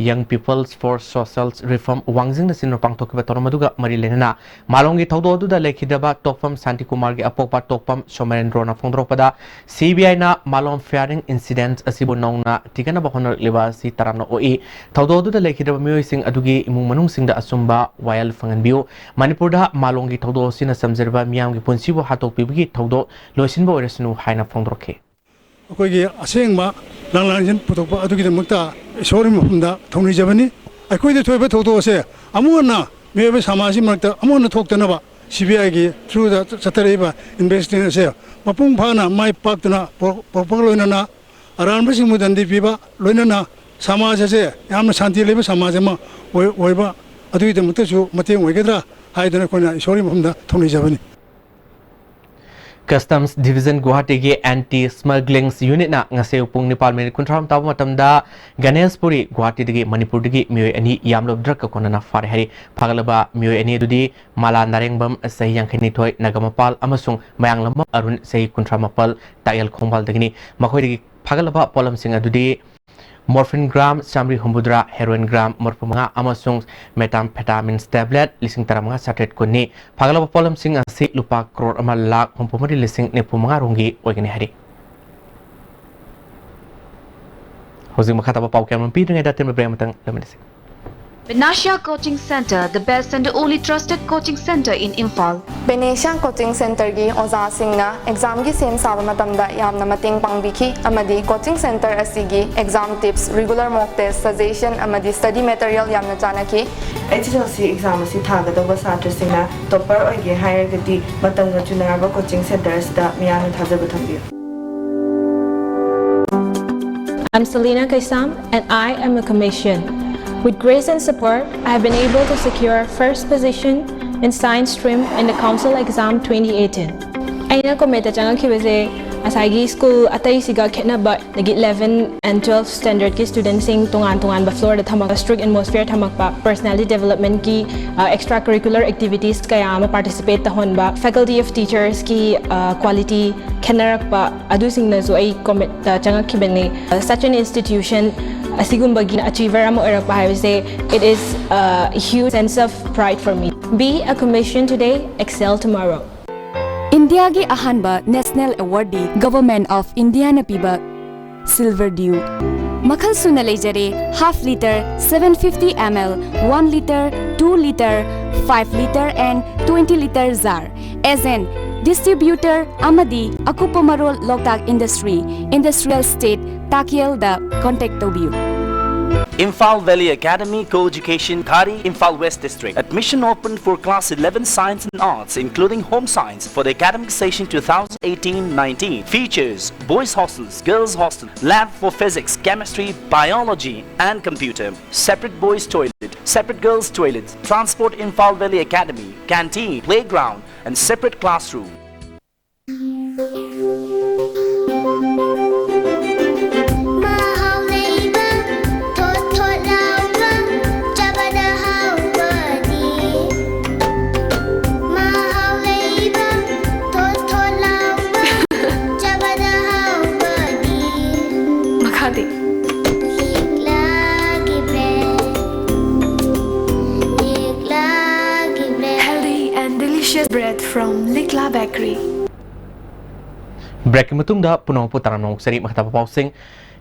Young People's for Social Reform ꯋꯥꯡꯖꯤꯡꯅ ꯁꯤꯟꯗꯨꯅ ꯄꯥꯡꯊꯣꯛꯈꯤꯕ ꯊꯧꯔꯝ ꯑꯗꯨꯒ ꯃꯔꯤ ꯂꯩꯅꯅ ꯃꯥꯂꯣꯝꯒꯤ ꯊꯧꯗꯣꯛ ꯑꯗꯨꯗ ꯂꯩꯈꯤꯗ꯭ꯔꯕ ꯇꯣꯛꯐꯝ ꯁꯥꯟꯇꯤꯀꯨꯃꯥꯔꯒꯤ ꯑꯄꯣꯛꯄ ꯇꯣꯛꯐꯝ ꯁꯣꯃꯦꯟꯗ꯭ꯔꯣꯅ ꯐꯣꯡꯗꯣꯔꯛꯄꯗ, ꯁꯤ ꯕꯤ ꯑꯥꯏꯅ ꯃꯥꯂꯣꯝ ꯐꯥꯌꯔꯤꯡ ꯏꯟꯁꯤꯗꯦꯟꯠ ꯑꯁꯤꯕꯨ ꯅꯧꯅ ꯊꯤꯒꯠꯅꯕ ꯍꯣꯠꯅꯔꯛꯂꯤꯕ ꯑꯁꯤ ꯇꯔꯥꯝꯅ ꯑꯣꯛꯏ꯫ ꯊꯧꯗꯣꯛ ꯑꯗꯨꯗ ꯂꯩꯈꯤꯗ꯭ꯔꯕ ꯃꯤꯑꯣꯏꯁꯤꯡ ꯑꯗꯨꯒꯤ ꯏꯃꯨꯡ ꯃꯅꯨꯡꯁꯤꯡꯗ ꯑꯆꯨꯝꯕ ꯋꯥꯌꯦꯜ ꯐꯪꯍꯟꯕꯤꯌꯨ꯫ ꯃꯅꯤꯄꯨꯔꯗ ꯃꯥꯂꯣꯝꯒꯤ ꯊꯧꯗꯣꯛ ꯑꯁꯤꯅ ꯆꯝꯖꯔꯕ ꯃꯤꯌꯥꯝꯒꯤ ꯄꯨꯟꯁꯤꯕꯨ ꯍꯥꯠꯇꯣꯛꯄꯤꯕꯒꯤ ꯊꯧꯗꯣꯛ ꯂꯣꯏꯁꯤꯟꯕ ꯑꯣꯏꯔꯁꯅꯨ ꯍꯥꯏꯅ ꯐꯣꯡꯗꯣꯔꯛꯈꯤ꯫ ꯑꯩꯈꯣꯏꯒꯤ ꯑꯁꯦꯡꯕ ꯂꯥꯟ ꯂꯥꯟꯖꯦꯟ ꯄꯨꯊꯣꯛꯄ ꯑꯗꯨꯒꯤꯗꯃꯛꯇ ꯏꯁꯣꯔꯒꯤ ꯃꯐꯝꯗ ꯊꯧꯅꯤꯖꯕꯅꯤ꯫ ꯑꯩꯈꯣꯏꯗ ꯊꯣꯛꯏꯕ ꯊꯧꯗꯣꯛ ꯑꯁꯦ ꯑꯃꯨꯛ ꯍꯟꯅ ꯃꯤꯑꯣꯏꯕ ꯁꯃꯥꯖꯒꯤ ꯃꯔꯛꯇ ꯑꯃꯨꯛ ꯍꯟꯅ ꯊꯣꯛꯇꯅꯕ ꯁꯤ ꯕꯤ ꯑꯥꯏꯒꯤ ꯊ꯭ꯔꯨꯗ ꯆꯠꯊꯔꯛꯏꯕ ꯏꯟꯚꯦꯁꯇꯤꯒꯦꯁꯟ ꯑꯁꯦ ꯃꯄꯨꯡ ꯐꯥꯅ ꯃꯥꯏ ꯄꯥꯛꯇꯨꯅ ꯄꯨꯔꯛ-, ꯄꯨꯔꯛꯄꯒ ꯂꯣꯏꯅꯅ ꯑꯔꯥꯟꯕꯁꯤꯡꯕꯨ ꯗꯟꯗꯤ ꯄꯤꯕ, ꯂꯣꯏꯅꯅ ꯁꯃꯥꯖ ꯑꯁꯦ ꯌꯥꯝꯅ ꯁꯥꯟꯇꯤ ꯂꯩꯕ ꯁꯃꯥꯖ ꯑꯃ ꯑꯣꯏ-, ꯑꯣꯏꯕ ꯑꯗꯨꯒꯤꯗꯃꯛꯇꯁꯨ ꯃꯇꯦꯡ ꯑꯣꯏꯒꯗ꯭ꯔꯥ ꯍꯥꯏꯗꯨꯅ ꯑꯩꯈꯣꯏꯅ ꯏꯁꯣꯔꯒꯤ ꯃꯐꯝꯗ ꯊꯧꯅꯤꯖꯕꯅꯤ꯫ Customs Division ꯒꯨꯋꯥꯍꯥꯇꯤꯒꯤ ꯑꯦꯟꯇꯤ ꯁ꯭ꯃꯒ꯭ꯂꯤꯡ ꯌꯨꯅꯤꯠꯅ ꯉꯁꯤ ꯄꯨꯡ ꯅꯤꯄꯥꯟ ꯃꯤꯅꯤꯠ ꯀꯨꯟꯊ꯭ꯔꯥ ꯇꯥꯕ ꯃꯇꯝꯗ ꯒꯅꯦꯁꯄꯨꯔꯤ ꯒꯨꯋꯥꯍꯥꯇꯤꯗꯒꯤ ꯃꯅꯤꯄꯨꯔꯗꯒꯤ ꯃꯤꯑꯣꯏ ꯑꯅꯤ ꯌꯥꯝꯂꯕ ꯗ꯭ꯔꯒꯀ ꯀꯣꯟꯅꯅ ꯐꯥꯔꯦ ꯍꯥꯏꯔꯤ꯫ ꯐꯥꯒꯠꯂꯕ ꯃꯤꯑꯣꯏ ꯑꯅꯤ ꯑꯗꯨꯗꯤ ꯃꯂꯥ ꯅꯥꯔꯦꯡꯕꯝ, ꯆꯍꯤ ꯌꯥꯡꯈꯩꯅꯤꯊꯣꯏ, ꯅꯥꯒꯥꯃꯄꯥꯜ, ꯑꯃꯁꯨꯡ ꯃꯌꯥꯡꯂꯝꯕꯝ ꯑꯔꯨꯟ, ꯆꯍꯤ ꯀꯨꯟꯊ꯭ꯔꯥ ꯃꯥꯄꯜ, ꯇꯥꯛꯌꯦꯜ ꯈꯣꯡꯕꯥꯜꯗꯒꯤꯅꯤ꯫ ꯃꯈꯣꯏꯗꯒꯤ ꯐꯥꯒꯠꯂꯕ ꯄꯣꯠꯂꯝꯁꯤꯡ ꯑꯗꯨꯗꯤ ꯃꯣꯔꯐꯤꯟ ꯒ꯭ꯔꯥꯝ ꯆꯥꯝꯃꯔꯤ ꯍꯨꯝꯐꯨꯇꯔꯥ, ꯍꯦꯔꯣꯏꯟ ꯒ꯭ꯔꯥꯝ ꯃꯔꯤꯐꯨꯃꯉꯥ ꯑꯃꯁꯨꯡ ꯃꯦꯊꯥꯝꯐꯦꯇꯥꯃꯤꯟ ꯇꯦꯕ꯭ꯂꯦꯠ ꯂꯤꯁꯤꯡ ꯇꯔꯥꯃꯉꯥ ꯆꯥꯇ꯭ꯔꯦꯠ ꯀꯨꯟꯅꯤ꯫ ꯐꯥꯒꯠꯂꯕ ꯄꯣꯠꯂꯝꯁꯤꯡ ꯑꯁꯤ ꯂꯨꯄꯥ ꯀ꯭ꯔꯣꯔ ꯑꯃ ꯂꯥꯈ ꯍꯨꯝꯐꯨ ꯃꯔꯤ ꯂꯤꯁꯤꯡ ꯅꯤꯐꯨ ꯃꯉꯥ ꯔꯣꯝꯒꯤ ꯑꯣꯏꯒꯅꯤ ꯍꯥꯏꯔꯤ꯫ ꯍꯧꯖꯤꯛ ꯃꯈꯥ ꯇꯥꯕ ꯄꯥꯎ ꯀꯌꯥꯃꯔꯨꯝ ꯄꯤꯗ꯭ꯔꯤꯉꯩꯗ ꯑꯇꯦꯟꯕ break ꯑꯃꯇꯪ ꯂꯧꯃꯤꯟꯅꯁꯤ꯫ Benasha Coaching Center, the best and the only trusted coaching center in Imphal. ꯕꯦꯅꯦꯁꯤꯌꯥ ꯀꯣꯆꯤꯡ ꯁꯦꯟꯇꯔꯒꯤ ꯑꯣꯖꯥꯁꯤꯡꯅ ꯑꯦꯛꯖꯥꯝꯒꯤ ꯁꯦꯝ ꯁꯥꯕ ꯃꯇꯝꯗ ꯌꯥꯝꯅ ꯃꯇꯦꯡ ꯄꯥꯡꯕꯤꯈꯤ ꯑꯃꯗꯤ ꯀꯣꯆꯤꯡ ꯁꯦꯟꯇꯔ ꯑꯁꯤꯒꯤ ꯑꯦꯛꯖꯥꯝ ꯇꯤꯞꯁ, ꯔꯤꯒꯨꯂꯔ ꯃꯣꯛ ꯇꯦꯁ, ꯁꯖꯦꯁꯟ ꯑꯃꯗꯤ ꯁ꯭ꯇꯗꯤ ꯃꯦꯇꯔꯤꯌꯦꯜ ꯌꯥꯝꯅ ꯆꯥꯟꯅꯈꯤ꯫ ꯑꯩꯆ ꯑꯦꯁ ꯑꯦꯜ ꯁꯤ ꯑꯦꯛꯖꯥꯝ ꯑꯁꯤ ꯊꯥꯒꯗꯧꯕ ꯁꯥꯇ꯭ꯔꯁꯤꯡꯅ ꯇꯣꯞꯄꯔ ꯑꯣꯏꯒꯦ ꯍꯥꯏꯔꯒꯗꯤ ꯃꯇꯝꯒ ꯆꯨꯅꯔꯕ ꯀꯣꯆꯤꯡ ꯁꯦꯟꯇꯔ ꯑꯁꯤꯗ ꯃꯤꯌꯥꯝꯅ ꯊꯥꯖꯕ ꯊꯝꯕꯤꯌꯨ꯫ I'm Selena Kaisam, and I am a commission. With grace and support, I have been able to secure first position in science stream in the council exam twenty eighteen. ꯑꯩꯅ ꯀꯣꯃꯦꯠꯇ ꯆꯪꯉꯛꯈꯤꯕꯁꯦ ꯉꯁꯥꯏꯒꯤ school ꯑꯇꯩꯁꯤꯒ ꯈꯦꯠꯅꯕ, ꯑꯗꯒꯤ eleven and twelve standardꯀꯤ ꯁ꯭ꯇꯨꯗꯦꯟꯠꯁꯤꯡ ꯇꯣꯉꯥꯟ ꯇꯣꯉꯥꯟꯕ ꯐ꯭ꯂꯣꯔꯗ ꯊꯝꯃꯒ strict atmosphere ꯊꯝꯃꯛꯄ, personality developmentꯀꯤ extra curricular activities ꯀꯌꯥ ꯑꯃ participate ꯇꯧꯍꯟꯕ, faculty of teachersꯀꯤ quality ꯈꯦꯠꯅꯔꯛꯄ, ꯑꯗꯨꯁꯤꯡꯅꯁꯨ ꯑꯩ ꯀꯣꯃꯦꯠꯇ ꯆꯪꯉꯛꯈꯤꯕꯅꯤ꯫ Such an institution, ꯑꯁꯤꯒꯨꯝꯕꯒꯤ achiever ꯑꯃ ꯑꯣꯏꯔꯛꯄ ꯍꯥꯏꯕꯁꯦ, it is a huge sense of pride for me. Be a commission today, excel tomorrow. ꯏꯟꯗꯤꯌꯥꯒꯤ ꯑꯍꯥꯟꯕ ꯅꯦꯁꯅꯦꯜ ꯑꯦꯋꯥꯔꯗꯤ ꯒꯚꯔꯟꯃꯦꯟꯠ ꯑꯣꯐ ꯏꯟꯗꯤꯌꯥꯅ ꯄꯤꯕ ꯁꯤꯜꯚꯔ ꯗ꯭ꯌꯨ꯫ ꯃꯈꯜ ꯁꯨꯅ ꯂꯩꯖꯔꯦ, half litre, seven fifty ml, one litre, two litre, five litre and twenty litre jar꯫ Agent, distributor ꯑꯃꯗꯤ ꯑꯀꯨꯞꯄ ꯃꯔꯣꯜ ꯂꯣꯛꯇꯥꯛ industry, industrial state, ꯇꯥꯀꯦꯜꯗ contact ꯇꯧꯕꯤꯌꯨ꯫ Imphal Valley Academy, Co-Education, Ghari, Imphal West District. Admission open for class eleven Science and Arts, including Home Science, for the academic session two thousand eighteen nineteen. Features: boys' hostels, girls' hostel, lab for physics, chemistry, biology, and computer. Separate boys' toilet, separate girls' toilet, transport Imphal Valley Academy, canteen, playground, and separate classroom. ꯃꯍꯥꯎ ꯂꯩꯕ, ꯊꯣꯠ ꯊꯣꯠ ꯂꯥꯎꯕ, ꯆꯥꯕꯗ ꯍꯥꯎꯕꯗꯤ꯫ ꯃꯍꯥꯎ ꯂꯩꯕ, ꯊꯣꯠ ꯊꯣꯠ ꯂꯥꯎꯕ, ꯆꯥꯕꯗ ꯍꯥꯎꯕꯗꯤ꯫ ꯃꯈꯥꯗꯤ꯫ ꯂꯤꯛꯂꯥꯒꯤ bread, ꯂꯤꯛꯂꯥꯒꯤ bread꯫ Healthy and delicious bread from Likla Bakery. ꯕ꯭ꯔꯦꯛꯀꯤ ꯃꯇꯨꯡꯗ ꯄꯨꯝꯅꯃꯛꯄꯨ ꯇꯔꯥꯝꯅ ꯑꯣꯛꯆꯔꯤ꯫ ꯃꯈꯥ ꯇꯥꯕ ꯄꯥꯎꯁꯤꯡ꯫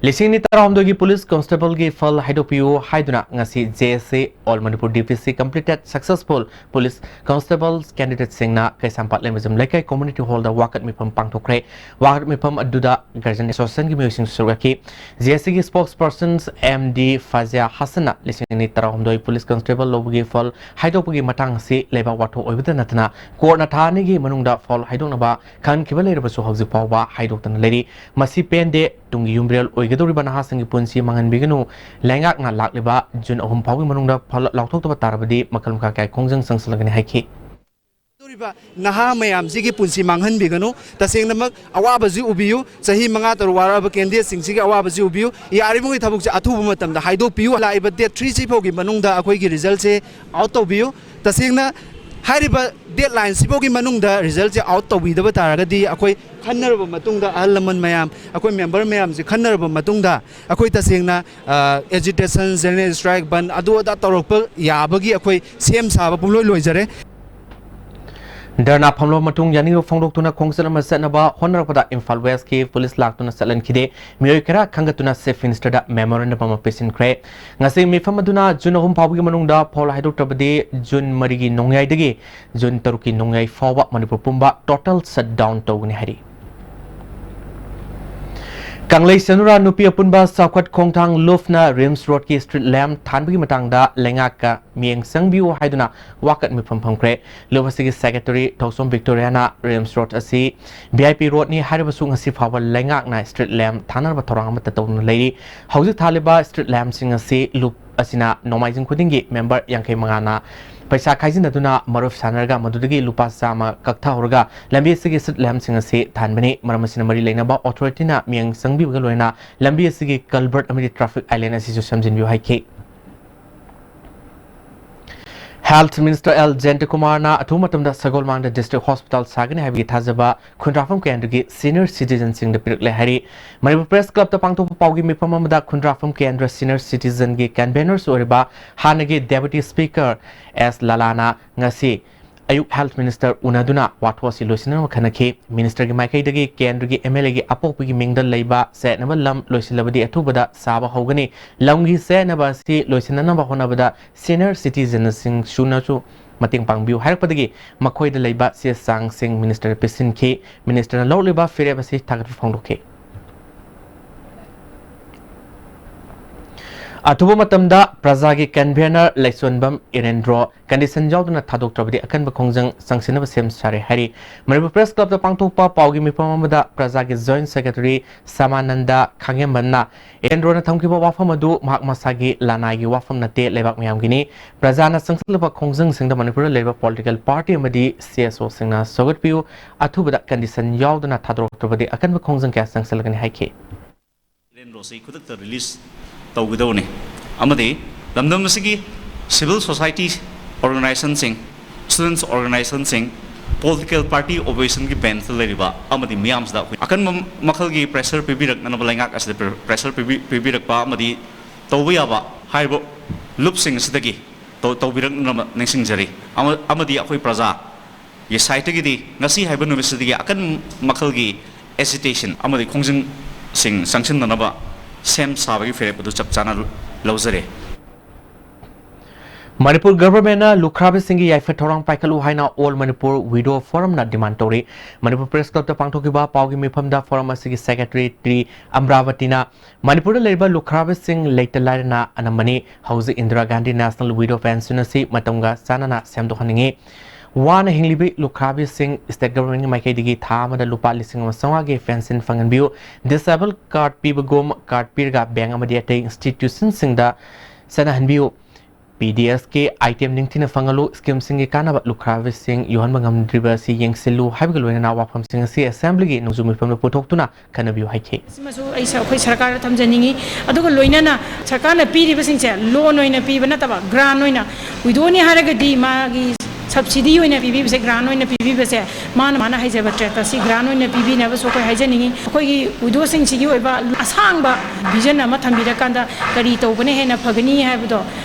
ꯂꯤꯁꯤꯡ ꯑꯅꯤ ꯇꯔꯥꯍꯨꯝꯗꯣꯏꯒꯤ ꯄꯨꯂꯤꯁ ꯀꯣꯟꯁꯇꯦꯕꯜꯒꯤ ꯐꯜ ꯍꯥꯏꯗꯣꯛꯄꯤꯌꯨ ꯍꯥꯏꯗꯨꯅ ꯉꯁꯤ J S A, All Manipur D P C Completed Successful Police Constables Candidates ꯁꯤꯡꯅ ꯀꯩꯁꯥꯝꯄꯥꯠ ꯂꯩꯃꯖꯝ ꯂꯩꯀꯥꯏ ꯀꯝꯃ꯭ꯌꯨꯅꯤꯇꯤ ꯍꯣꯜꯗ ꯋꯥꯀꯠ ꯃꯤꯐꯝ ꯄꯥꯡꯊꯣꯛꯈ꯭ꯔꯦ꯫ ꯋꯥꯀꯠ ꯃꯤꯐꯝ ꯑꯗꯨꯗ ꯒꯥꯔꯖꯤꯌꯟ ꯑꯦꯁꯣꯁꯤꯌꯦꯁꯟꯒꯤ ꯃꯤꯑꯣꯏꯁꯤꯡꯁꯨ ꯁꯔꯨꯛ ꯌꯥꯈꯤ꯫ J S A ꯒꯤ spokesperson M D Fazia Hassan ꯅ ꯂꯤꯁꯤꯡ ꯑꯅꯤ ꯇꯔꯥꯍꯨꯝꯗꯣꯏ ꯄꯨꯂꯤꯁ ꯀꯣꯟꯁꯇꯦꯕꯜ ꯂꯧꯕꯒꯤ ꯐꯜ ꯍꯥꯏꯗꯣꯛꯄꯒꯤ ꯃꯇꯥꯡ ꯑꯁꯤ ꯂꯩꯕꯥꯛ ꯋꯥꯊꯣꯛ ꯑꯣꯏꯕꯇ ꯅꯠꯇꯅ ꯀꯣꯔꯠꯅ ꯊꯥ ꯑꯅꯤꯒꯤ ꯃꯅꯨꯡꯗ ꯐꯜ ꯍꯥꯏꯗꯣꯛꯅꯕ ꯈꯟꯈꯤꯕ ꯂꯩꯔꯕꯁꯨ ꯍꯧꯖꯤꯛ ꯐꯥꯎꯕ ꯍꯥꯏꯗꯣꯛꯇꯅ ꯂꯩꯔꯤ꯫ ꯃꯁꯤ ꯄꯦꯟꯗꯦ꯫ ꯇꯨꯡꯒꯤ ꯌꯨꯝꯕꯤꯔꯦꯜ ꯑꯣꯏꯒꯗꯧꯔꯤꯕ ꯅꯍꯥꯁꯤꯡꯒꯤ ꯄꯨꯟꯁꯤ ꯃꯥꯡꯍꯟꯕꯤꯒꯅꯨ꯫ ꯂꯩꯉꯥꯛꯅ ꯂꯥꯛꯂꯤꯕ ꯖꯨꯟ ꯑꯍꯨꯝ ꯐꯥꯎꯒꯤ ꯃꯅꯨꯡꯗ ꯐꯜ ꯂꯥꯎꯊꯣꯛꯇꯕ ꯇꯥꯔꯕꯗꯤ ꯃꯈꯜ ꯃꯈꯥ ꯀꯌꯥꯒꯤ ꯈꯣꯡꯖꯪ ꯆꯪꯁꯤꯜꯂꯒꯅꯤ ꯍꯥꯏꯈꯤ꯫ ꯅꯍꯥ ꯃꯌꯥꯝꯁꯤꯒꯤ ꯄꯨꯟꯁꯤ ꯃꯥꯡꯍꯟꯕꯤꯒꯅꯨ꯫ ꯇꯁꯦꯡꯅꯃꯛ ꯑꯋꯥꯕꯁꯤ ꯎꯕꯤꯌꯨ꯫ ꯆꯍꯤ ꯃꯉꯥ ꯇꯔꯨꯛ ꯋꯥꯔꯛꯑꯕ candidateꯁꯤꯡꯁꯤꯒꯤ ꯑꯋꯥꯕꯁꯤ ꯎꯕꯤꯌꯨ꯫ ꯌꯥꯔꯤꯕꯃꯈꯩ ꯊꯕꯛꯁꯦ ꯑꯊꯨꯕ ꯃꯇꯝꯗ ꯍꯥꯏꯗꯣꯛꯄꯤꯌꯨ꯫ ꯂꯥꯛꯏꯕ date threeꯁꯤ ꯐꯥꯎꯒꯤ ꯃꯅꯨꯡꯗ ꯑꯩꯈꯣꯏꯒꯤ resultꯁꯦ out ꯇꯧꯕꯤꯌꯨ꯫ ꯇꯁꯦꯡꯅ ꯍꯥꯏꯔꯤꯕ deadlineꯁꯤꯐꯥꯎꯒꯤ ꯃꯅꯨꯡꯗ resultꯁꯦ out ꯇꯧꯕꯤꯗꯕ ꯇꯥꯔꯒꯗꯤ ꯑꯩꯈꯣꯏ ꯈꯟꯅꯔꯕ ꯃꯇꯨꯡꯗ, ꯑꯍꯜ ꯂꯃꯟ ꯃꯌꯥꯝ, ꯑꯩꯈꯣꯏ member ꯃꯌꯥꯝꯁꯦ ꯈꯟꯅꯔꯕ ꯃꯇꯨꯡꯗ ꯑꯩꯈꯣꯏ ꯇꯁꯦꯡꯅ, ꯑ, agitation, general strike, ꯕꯟ ꯑꯗꯨ ꯑꯗꯥ ꯇꯧꯔꯛꯄ ꯌꯥꯕꯒꯤ ꯑꯩꯈꯣꯏ ꯁꯦꯝ ꯁꯥꯕ ꯄꯨꯝꯂꯣꯏ ꯂꯣꯏꯖꯔꯦ꯫ ꯙꯔꯅꯥ ꯐꯝꯂꯕ ꯃꯇꯨꯡ ꯌꯥꯅꯤꯡꯕ ꯐꯣꯡꯗꯣꯛꯇꯨꯅ ꯈꯣꯡꯆꯠ ꯑꯃ ꯆꯠꯅꯕ ꯍꯣꯠꯅꯔꯛꯄꯗ ꯏꯝꯐꯥꯜ ꯋꯦꯁꯀꯤ ꯄꯨꯂꯤꯁ ꯂꯥꯛꯇꯨꯅ ꯆꯠꯍꯟꯈꯤꯗꯦ꯫ ꯃꯤꯑꯣꯏ ꯈꯔ ꯈꯟꯒꯠꯇꯨꯅ Chief Ministerꯗ memorandum ꯑꯃ ꯄꯤꯁꯤꯟꯈ꯭ꯔꯦ꯫ ꯉꯁꯤ ꯃꯤꯐꯝ ꯑꯗꯨꯅ ꯖꯨꯟ ꯑꯍꯨꯝ ꯐꯥꯎꯕꯒꯤ ꯃꯅꯨꯡꯗ ꯐꯧ ꯍꯥꯏꯗꯣꯛꯇ꯭ꯔꯕꯗꯤ ꯖꯨꯟ ꯃꯔꯤꯒꯤ ꯅꯣꯡꯌꯥꯏꯗꯒꯤ ꯖꯨꯟ ꯇꯔꯨꯛꯀꯤ ꯅꯣꯡꯌꯥꯏ ꯐꯥꯎꯕ ꯃꯅꯤꯄꯨꯔ ꯄꯨꯝꯕ total shutdown ꯇꯧꯒꯅꯤ ꯍꯥꯏꯔꯤ꯫ ꯀꯪꯂꯩ ꯁꯦꯅꯨꯔꯥ ꯅꯨꯄꯤ ꯑꯄꯨꯟꯕ ꯆꯥꯎꯈꯠ ꯈꯣꯡꯊꯥꯡ ꯂꯨꯞꯅ ꯔꯤꯝꯁ ꯔꯣꯗꯀꯤ street lamp ꯊꯥꯟꯕꯒꯤ ꯃꯇꯥꯡꯗ ꯂꯩꯉꯥꯛꯀ ꯃꯤꯠꯌꯦꯡ ꯆꯪꯕꯤꯌꯨ ꯍꯥꯏꯗꯨꯅ ꯋꯥꯀꯠ ꯃꯤꯐꯝ ꯐꯝꯈ꯭ꯔꯦ꯫ ꯂꯨꯞ ꯑꯁꯤꯒꯤ secretary ꯊꯧꯁꯣꯝ ꯕꯤꯛꯇꯣꯔꯤꯌꯥꯅ ꯔꯤꯝꯁ ꯔꯣꯗ ꯑꯁꯤ V I P roadꯅꯤ ꯍꯥꯏꯔꯕꯁꯨ ꯉꯁꯤ ꯐꯥꯎꯕ ꯂꯩꯉꯥꯛꯅ street lamp ꯊꯥꯅꯅꯕ ꯊꯧꯔꯥꯡ ꯑꯃꯠꯇ ꯇꯧꯗꯨꯅ ꯂꯩꯔꯤ꯫ ꯍꯧꯖꯤꯛ ꯊꯥꯜꯂꯤꯕ street lampꯁꯤꯡ ꯑꯁꯤ ꯂꯨꯞ ꯑꯁꯤꯅ ꯅꯣꯡꯃꯥꯏꯖꯤꯡ ꯈꯨꯗꯤꯡꯒꯤ member ꯌꯥꯡꯈꯩ ꯃꯉꯥꯅ ꯄꯩꯁꯥ ꯈꯥꯏꯖꯤꯟꯅꯗꯨꯅ ꯃꯔꯨꯞ ꯁꯥꯟꯅꯔꯒ ꯃꯗꯨꯗꯒꯤ ꯂꯨꯄꯥ ꯆꯥꯝꯃ ꯀꯛꯊꯍꯧꯔꯒ ꯂꯝꯕꯤ ꯑꯁꯤꯒꯤ street lampꯁꯤꯡ ꯑꯁꯤ ꯊꯥꯟꯕꯅꯤ꯫ ꯃꯔꯝ ꯑꯁꯤꯅ ꯃꯔꯤ ꯂꯩꯅꯕ authorityꯅ ꯃꯤꯠꯌꯦꯡ ꯆꯪꯕꯤꯕꯒ ꯂꯣꯏꯅꯅ ꯂꯝꯕꯤ ꯑꯁꯤꯒꯤ culvert ꯑꯃꯗꯤ traffic island ꯑꯁꯤꯁꯨ ꯁꯦꯝꯖꯤꯟꯕꯤꯌꯨ ꯍꯥꯏꯈꯤ꯫ Health Minister L ꯖꯌꯟꯇꯀꯨꯃꯥꯔꯅ ꯑꯊꯨꯕ ꯃꯇꯝꯗ ꯁꯒꯣꯜꯕꯟꯗ district hospital ꯁꯥꯒꯅꯤ ꯍꯥꯏꯕꯒꯤ ꯊꯥꯖꯕ ꯈꯨꯟꯗ꯭ꯔꯥꯛꯐꯝ ꯀꯦꯟꯗ꯭ꯔꯒꯤ senior citizenꯁꯤꯡꯗ ꯄꯤꯔꯛꯂꯦ ꯍꯥꯏꯔꯤ꯫ ꯃꯅꯤꯄꯨꯔ Press Clubꯇ ꯄꯥꯡꯊꯣꯛꯄ ꯄꯥꯎꯒꯤ ꯃꯤꯐꯝ ꯑꯃꯗ ꯈꯨꯟꯗ꯭ꯔꯥꯛꯐꯝ ꯀꯦꯟꯗ꯭ꯔ senior citizenꯒꯤ convenerꯁꯨ ꯑꯣꯏꯔꯤꯕ ꯍꯥꯟꯅꯒꯤ Deputy Speaker S ꯂꯂꯥꯅ ꯉꯁꯤ ꯑꯌꯨꯛ Health Minister ꯎꯅꯗꯨꯅ ꯋꯥꯊꯣꯛ ꯑꯁꯤ ꯂꯣꯏꯁꯤꯟꯅꯕ ꯈꯟꯅꯈꯤ꯫ Ministerꯒꯤ ꯃꯥꯏꯀꯩꯗꯒꯤ ꯀꯦꯟꯗ꯭ꯔꯒꯤ MLAꯒꯤ ꯑꯄꯣꯛꯄꯒꯤ ꯃꯤꯡꯗ ꯂꯩꯕ ꯆꯌꯦꯠꯅꯕ ꯂꯝ ꯂꯣꯏꯁꯤꯜꯂꯕꯗꯤ ꯑꯊꯨꯕꯗ ꯁꯥꯕ ꯍꯧꯒꯅꯤ꯫ ꯂꯝꯒꯤ ꯆꯌꯦꯠꯅꯕ ꯑꯁꯤ ꯂꯣꯏꯁꯤꯟꯅꯅꯕ ꯍꯣꯠꯅꯕꯗ senior citizenꯁꯤꯡꯁꯨꯅꯁꯨ ꯃꯇꯦꯡ ꯄꯥꯡꯕꯤꯌꯨ ꯍꯥꯏꯔꯛꯄꯗꯒꯤ ꯃꯈꯣꯏꯗ ꯂꯩꯕ ꯆꯦ ꯆꯥꯡꯁꯤꯡ ministerꯗ ꯄꯤꯁꯤꯟꯈꯤ꯫ Ministerꯅ ꯂꯧꯔꯛꯂꯤꯕ ꯐꯤꯔꯦꯞ ꯑꯁꯤ ꯊꯥꯒꯠꯄ ꯐꯣꯡꯗꯣꯛꯈꯤ꯫ ꯑꯊꯨꯕ ꯃꯇꯝꯗ ꯄ꯭ꯔꯖꯥꯒꯤ ꯀꯟꯚꯦꯅꯔ ꯂꯩꯆꯣꯟꯕꯝ ꯏꯔꯦꯟꯗ꯭ꯔꯣ ꯀꯟꯗꯤꯁꯟ ꯌꯥꯎꯗꯅ ꯊꯥꯗꯣꯛꯇ꯭ꯔꯕꯗꯤ ꯑꯀꯟꯕ ꯈꯣꯡꯖꯪ ꯆꯪꯁꯤꯟꯅꯕ ꯁꯦꯝ ꯁꯥꯔꯦ ꯍꯥꯏꯔꯤ꯫ ꯃꯅꯤꯄꯨꯔ ꯄ꯭ꯔꯦꯁ ꯀ꯭ꯂꯕꯇ ꯄꯥꯡꯊꯣꯛꯄ ꯄꯥꯎꯒꯤ ꯃꯤꯐꯝ ꯑꯃꯗ ꯄ꯭ꯔꯖꯥꯒꯤ ꯖꯣꯏꯟꯠ ꯁꯦꯀ꯭ꯔꯦꯇꯔꯤ ꯁꯃꯥꯅꯟꯗ ꯈꯥꯡꯉꯦꯝꯕꯟꯅ ꯏꯔꯦꯟꯗ꯭ꯔꯣꯅ ꯊꯝꯈꯤꯕ ꯋꯥꯐꯝ ꯑꯗꯨ ꯃꯍꯥꯛ ꯃꯁꯥꯒꯤ ꯂꯅꯥꯏꯒꯤ ꯋꯥꯐꯝ ꯅꯠꯇꯦ, ꯂꯩꯕꯥꯛ ꯃꯌꯥꯝꯒꯤꯅꯤ꯫ ꯄ꯭ꯔꯖꯥꯅ ꯆꯪꯁꯤꯜꯂꯕ ꯈꯣꯡꯖꯪꯁꯤꯡꯗ ꯃꯅꯤꯄꯨꯔꯗ ꯂꯩꯔꯤꯕ ꯄꯣꯂꯤꯇꯤꯀꯦꯜ ꯄꯥꯔꯇꯤ ꯑꯃꯗꯤ ꯁꯤ ꯑꯦꯁ ꯑꯣꯁꯤꯡꯅ ꯁꯧꯒꯠꯄꯤꯌꯨ, ꯑꯊꯨꯕꯗ ꯀꯟꯗꯤꯁꯟ ꯌꯥꯎꯗꯅ ꯊꯥꯗꯣꯔꯛꯇ꯭ꯔꯕꯗꯤ ꯑꯀꯟꯕ ꯈꯣꯡꯖꯪ ꯀꯌꯥ ꯆꯪꯁꯤꯜꯂꯒꯅꯤ ꯍꯥꯏꯈꯤ꯫ ꯏꯔꯦꯟꯗ꯭ꯔꯣꯁꯤ ꯈꯨꯗꯛꯇ ꯔꯤꯂꯤꯁ ꯇꯧꯒꯗꯧꯕꯅꯤ꯫ ꯑꯃꯗꯤ ꯂꯝꯗꯝ ꯑꯁꯤꯒꯤ ꯁꯤꯚꯤꯜ ꯁꯣꯁꯥꯏꯇꯤ ꯑꯣꯔꯒꯅꯥꯏꯖꯦꯁꯟꯁꯤꯡ, ꯁ꯭ꯇꯨꯗꯦꯟꯠꯁ ꯑꯣꯔꯒꯅꯥꯏꯖꯦꯁꯟꯁꯤꯡ, ꯄꯣꯂꯤꯇꯤꯀꯦꯜ ꯄꯥꯔꯇꯤ ꯑꯣꯄꯣꯖꯤꯁꯟꯒꯤ ꯕꯦꯟꯁꯇ ꯂꯩꯔꯤꯕ ꯑꯃꯗꯤ ꯃꯤꯌꯥꯝꯁꯤꯗ ꯑꯩꯈꯣꯏ ꯑꯀꯟꯕ ꯃꯈꯜꯒꯤ ꯄ꯭ꯔꯦꯁꯔ ꯄꯤꯕꯤꯔꯛꯅꯅꯕ, ꯂꯩꯉꯥꯛ ꯑꯁꯤꯗ ꯄ꯭ꯔꯦꯁꯔ ꯄꯤꯕꯤ-, ꯄꯤꯕꯤꯔꯛꯄ ꯑꯃꯗꯤ ꯇꯧꯕ ꯌꯥꯕ ꯍꯥꯏꯔꯤꯕ ꯂꯨꯞꯁꯤꯡ ꯑꯁꯤꯗꯒꯤ ꯇꯧ-, ꯇꯧꯕꯤꯔꯛꯅꯅꯕ ꯅꯤꯡꯁꯤꯡꯖꯔꯤ꯫ ꯑꯃ-, ꯑꯃꯗꯤ ꯑꯩꯈꯣꯏ ꯄ꯭ꯔꯖꯥꯒꯤ ꯁꯥꯏꯠꯇꯒꯤꯗꯤ ꯉꯁꯤ ꯍꯥꯏꯕ ꯅꯨꯃꯤꯠꯁꯤꯗꯒꯤ ꯑꯀꯟ ꯃꯈꯜꯒꯤ ꯑꯦꯖꯤꯇꯦꯁꯟ ꯑꯃꯗꯤ ꯈꯣꯡꯖꯪꯁꯤꯡ ꯆꯪꯁꯤꯟꯅꯅꯕ ꯁꯦꯝ ꯁꯥꯕꯒꯤ ꯐꯤꯔꯦꯞ ꯑꯗꯨ ꯆꯞ ꯆꯥꯅ ꯂꯧꯖꯔꯦ꯫ ꯃꯅꯤꯄꯨꯔ ꯒꯚꯔꯟꯃꯦꯟꯠꯅ ꯂꯨꯈ꯭ꯔꯥꯕꯤꯁꯤꯡꯒꯤ ꯌꯥꯏꯐ ꯊꯧꯔꯥꯡ ꯄꯥꯏꯈꯠꯂꯨ ꯍꯥꯏꯅ ꯑꯣꯜ ꯃꯅꯤꯄꯨꯔ ꯋꯤꯗꯣ ꯐꯣꯔꯝꯅ ꯗꯤꯃꯥꯟ ꯇꯧꯔꯤ꯫ ꯃꯅꯤꯄꯨꯔ ꯄ꯭ꯔꯦꯁ ꯀ꯭ꯂꯕꯇ ꯄꯥꯡꯊꯣꯛꯈꯤꯕ ꯄꯥꯎꯒꯤ ꯃꯤꯐꯝꯗ ꯐꯣꯔꯝ ꯑꯁꯤꯒꯤ ꯁꯦꯀ꯭ꯔꯦꯇꯔꯤ ꯇ꯭ꯔꯤ ꯑꯝꯔꯥꯕꯇꯤꯅ ꯃꯅꯤꯄꯨꯔꯗ ꯂꯩꯔꯤꯕ ꯂꯨꯈ꯭ꯔꯥꯕꯤꯁꯤꯡ ꯂꯩꯇ ꯂꯥꯏꯔꯅ ꯑꯅꯝꯕꯅꯤ꯫ ꯍꯧꯖꯤꯛ Indira Gandhi national widow pension ꯑꯁꯤ ꯃꯇꯝꯒ ꯆꯥꯟꯅꯅ ꯁꯦꯝꯗꯣꯛꯍꯟꯅꯤꯡꯏ꯫ ꯋꯥꯅ ꯍꯤꯡꯂꯤꯕ ꯂꯨꯈ꯭ꯔꯥꯕꯤꯁꯤꯡ ꯁ꯭ꯇꯦꯠ ꯒꯚꯔꯟꯃꯦꯟꯠꯀꯤ ꯃꯥꯏꯀꯩꯗꯒꯤ ꯊꯥ ꯑꯃꯗ ꯂꯨꯄꯥ ꯂꯤꯁꯤꯡ ꯑꯃ ꯆꯥꯝꯃꯉꯥꯒꯤ ꯄꯦꯟꯁꯟ ꯐꯪꯍꯟꯕꯤꯌꯨ꯫ ꯗꯤꯁꯑꯦꯕꯜ ꯀꯥꯔꯗ ꯄꯤꯕꯒꯨꯝ ꯀꯥꯔꯗ ꯄꯤꯔꯒ ꯕꯦꯡꯛ ꯑꯃꯗꯤ ꯑꯇꯩ ꯏꯟꯁꯇꯤꯇ꯭ꯌꯨꯁꯟꯁꯤꯡꯗ ꯆꯠꯅꯍꯟꯕꯤꯌꯨ꯫ ꯄꯤ ꯗꯤ ꯑꯦꯁꯀꯤ ꯑꯥꯏꯇꯦꯝ ꯅꯤꯡꯊꯤꯅ ꯐꯪꯍꯜꯂꯨ꯫ ꯁ꯭ꯀꯤꯝꯁꯤꯡꯒꯤ ꯀꯥꯟꯅꯕ ꯂꯨꯈ꯭ꯔꯥꯕꯤꯁꯤꯡ ꯌꯧꯍꯟꯕ ꯉꯝꯗ꯭ꯔꯤꯕ ꯑꯁꯤ ꯌꯦꯡꯁꯤꯜꯂꯨ ꯍꯥꯏꯕꯒ ꯂꯣꯏꯅꯅ ꯋꯥꯐꯝꯁꯤꯡ ꯑꯁꯤ ꯑꯦꯁꯦꯝꯕ꯭ꯂꯤꯒꯤ ꯅꯣꯡꯖꯨ ꯃꯤꯐꯝꯗ ꯄꯨꯊꯣꯛꯇꯨꯅ ꯈꯟꯅꯕꯤꯌꯨ ꯍꯥꯏꯈꯤ꯫ ꯁꯤꯃꯁꯨ ꯑꯩ ꯁ-, ꯑꯩꯈꯣꯏ ꯁꯔꯀꯥꯔꯗ ꯊꯝꯖꯅꯤꯡꯉꯤ꯫ ꯑꯗꯨꯒ ꯂꯣꯏꯅꯅ ꯁꯔꯀꯥꯔꯅ ꯄꯤꯔꯤꯕꯁꯤꯡꯁꯦ ꯂꯣꯟ ꯑꯣꯏꯅ ꯄꯤꯕ ꯅꯠꯇꯕ, ꯒ꯭ꯔꯥꯟ ꯑꯣꯏꯅ, ꯋꯤꯗꯣꯅꯤ ꯍꯥꯏꯔꯒꯗꯤ ꯃꯥꯒꯤ ꯁꯕꯁꯤꯗꯤ ꯑꯣꯏꯅ ꯄꯤꯕꯤꯕꯁꯦ, ꯒ꯭ꯔꯥꯟ ꯑꯣꯏꯅ ꯄꯤꯕꯤꯕꯁꯦ, ꯃꯥꯅ, ꯃꯥꯅ ꯍꯩꯖꯕ ꯇ꯭ꯔꯦꯠꯇ ꯁꯤ ꯒ꯭ꯔꯥꯟ ꯑꯣꯏꯅ ꯄꯤꯕꯤꯅꯕꯁꯨ ꯑꯩꯈꯣꯏ ꯍꯥꯏꯖꯅꯤꯡꯉꯤ꯫ ꯑꯩꯈꯣꯏꯒꯤ ꯋꯤꯗꯣꯁꯤꯡꯁꯤꯒꯤ ꯑꯣꯏꯕ ꯑꯁꯥꯡꯕ ꯚꯤꯖꯟ ꯑꯃ ꯊꯝꯕꯤꯔꯀꯥꯟꯗ ꯀꯔꯤ ꯇꯧꯕꯅ ꯍꯦꯟꯅ ꯐꯒꯅꯤ ꯍꯥꯏꯕꯗꯣ,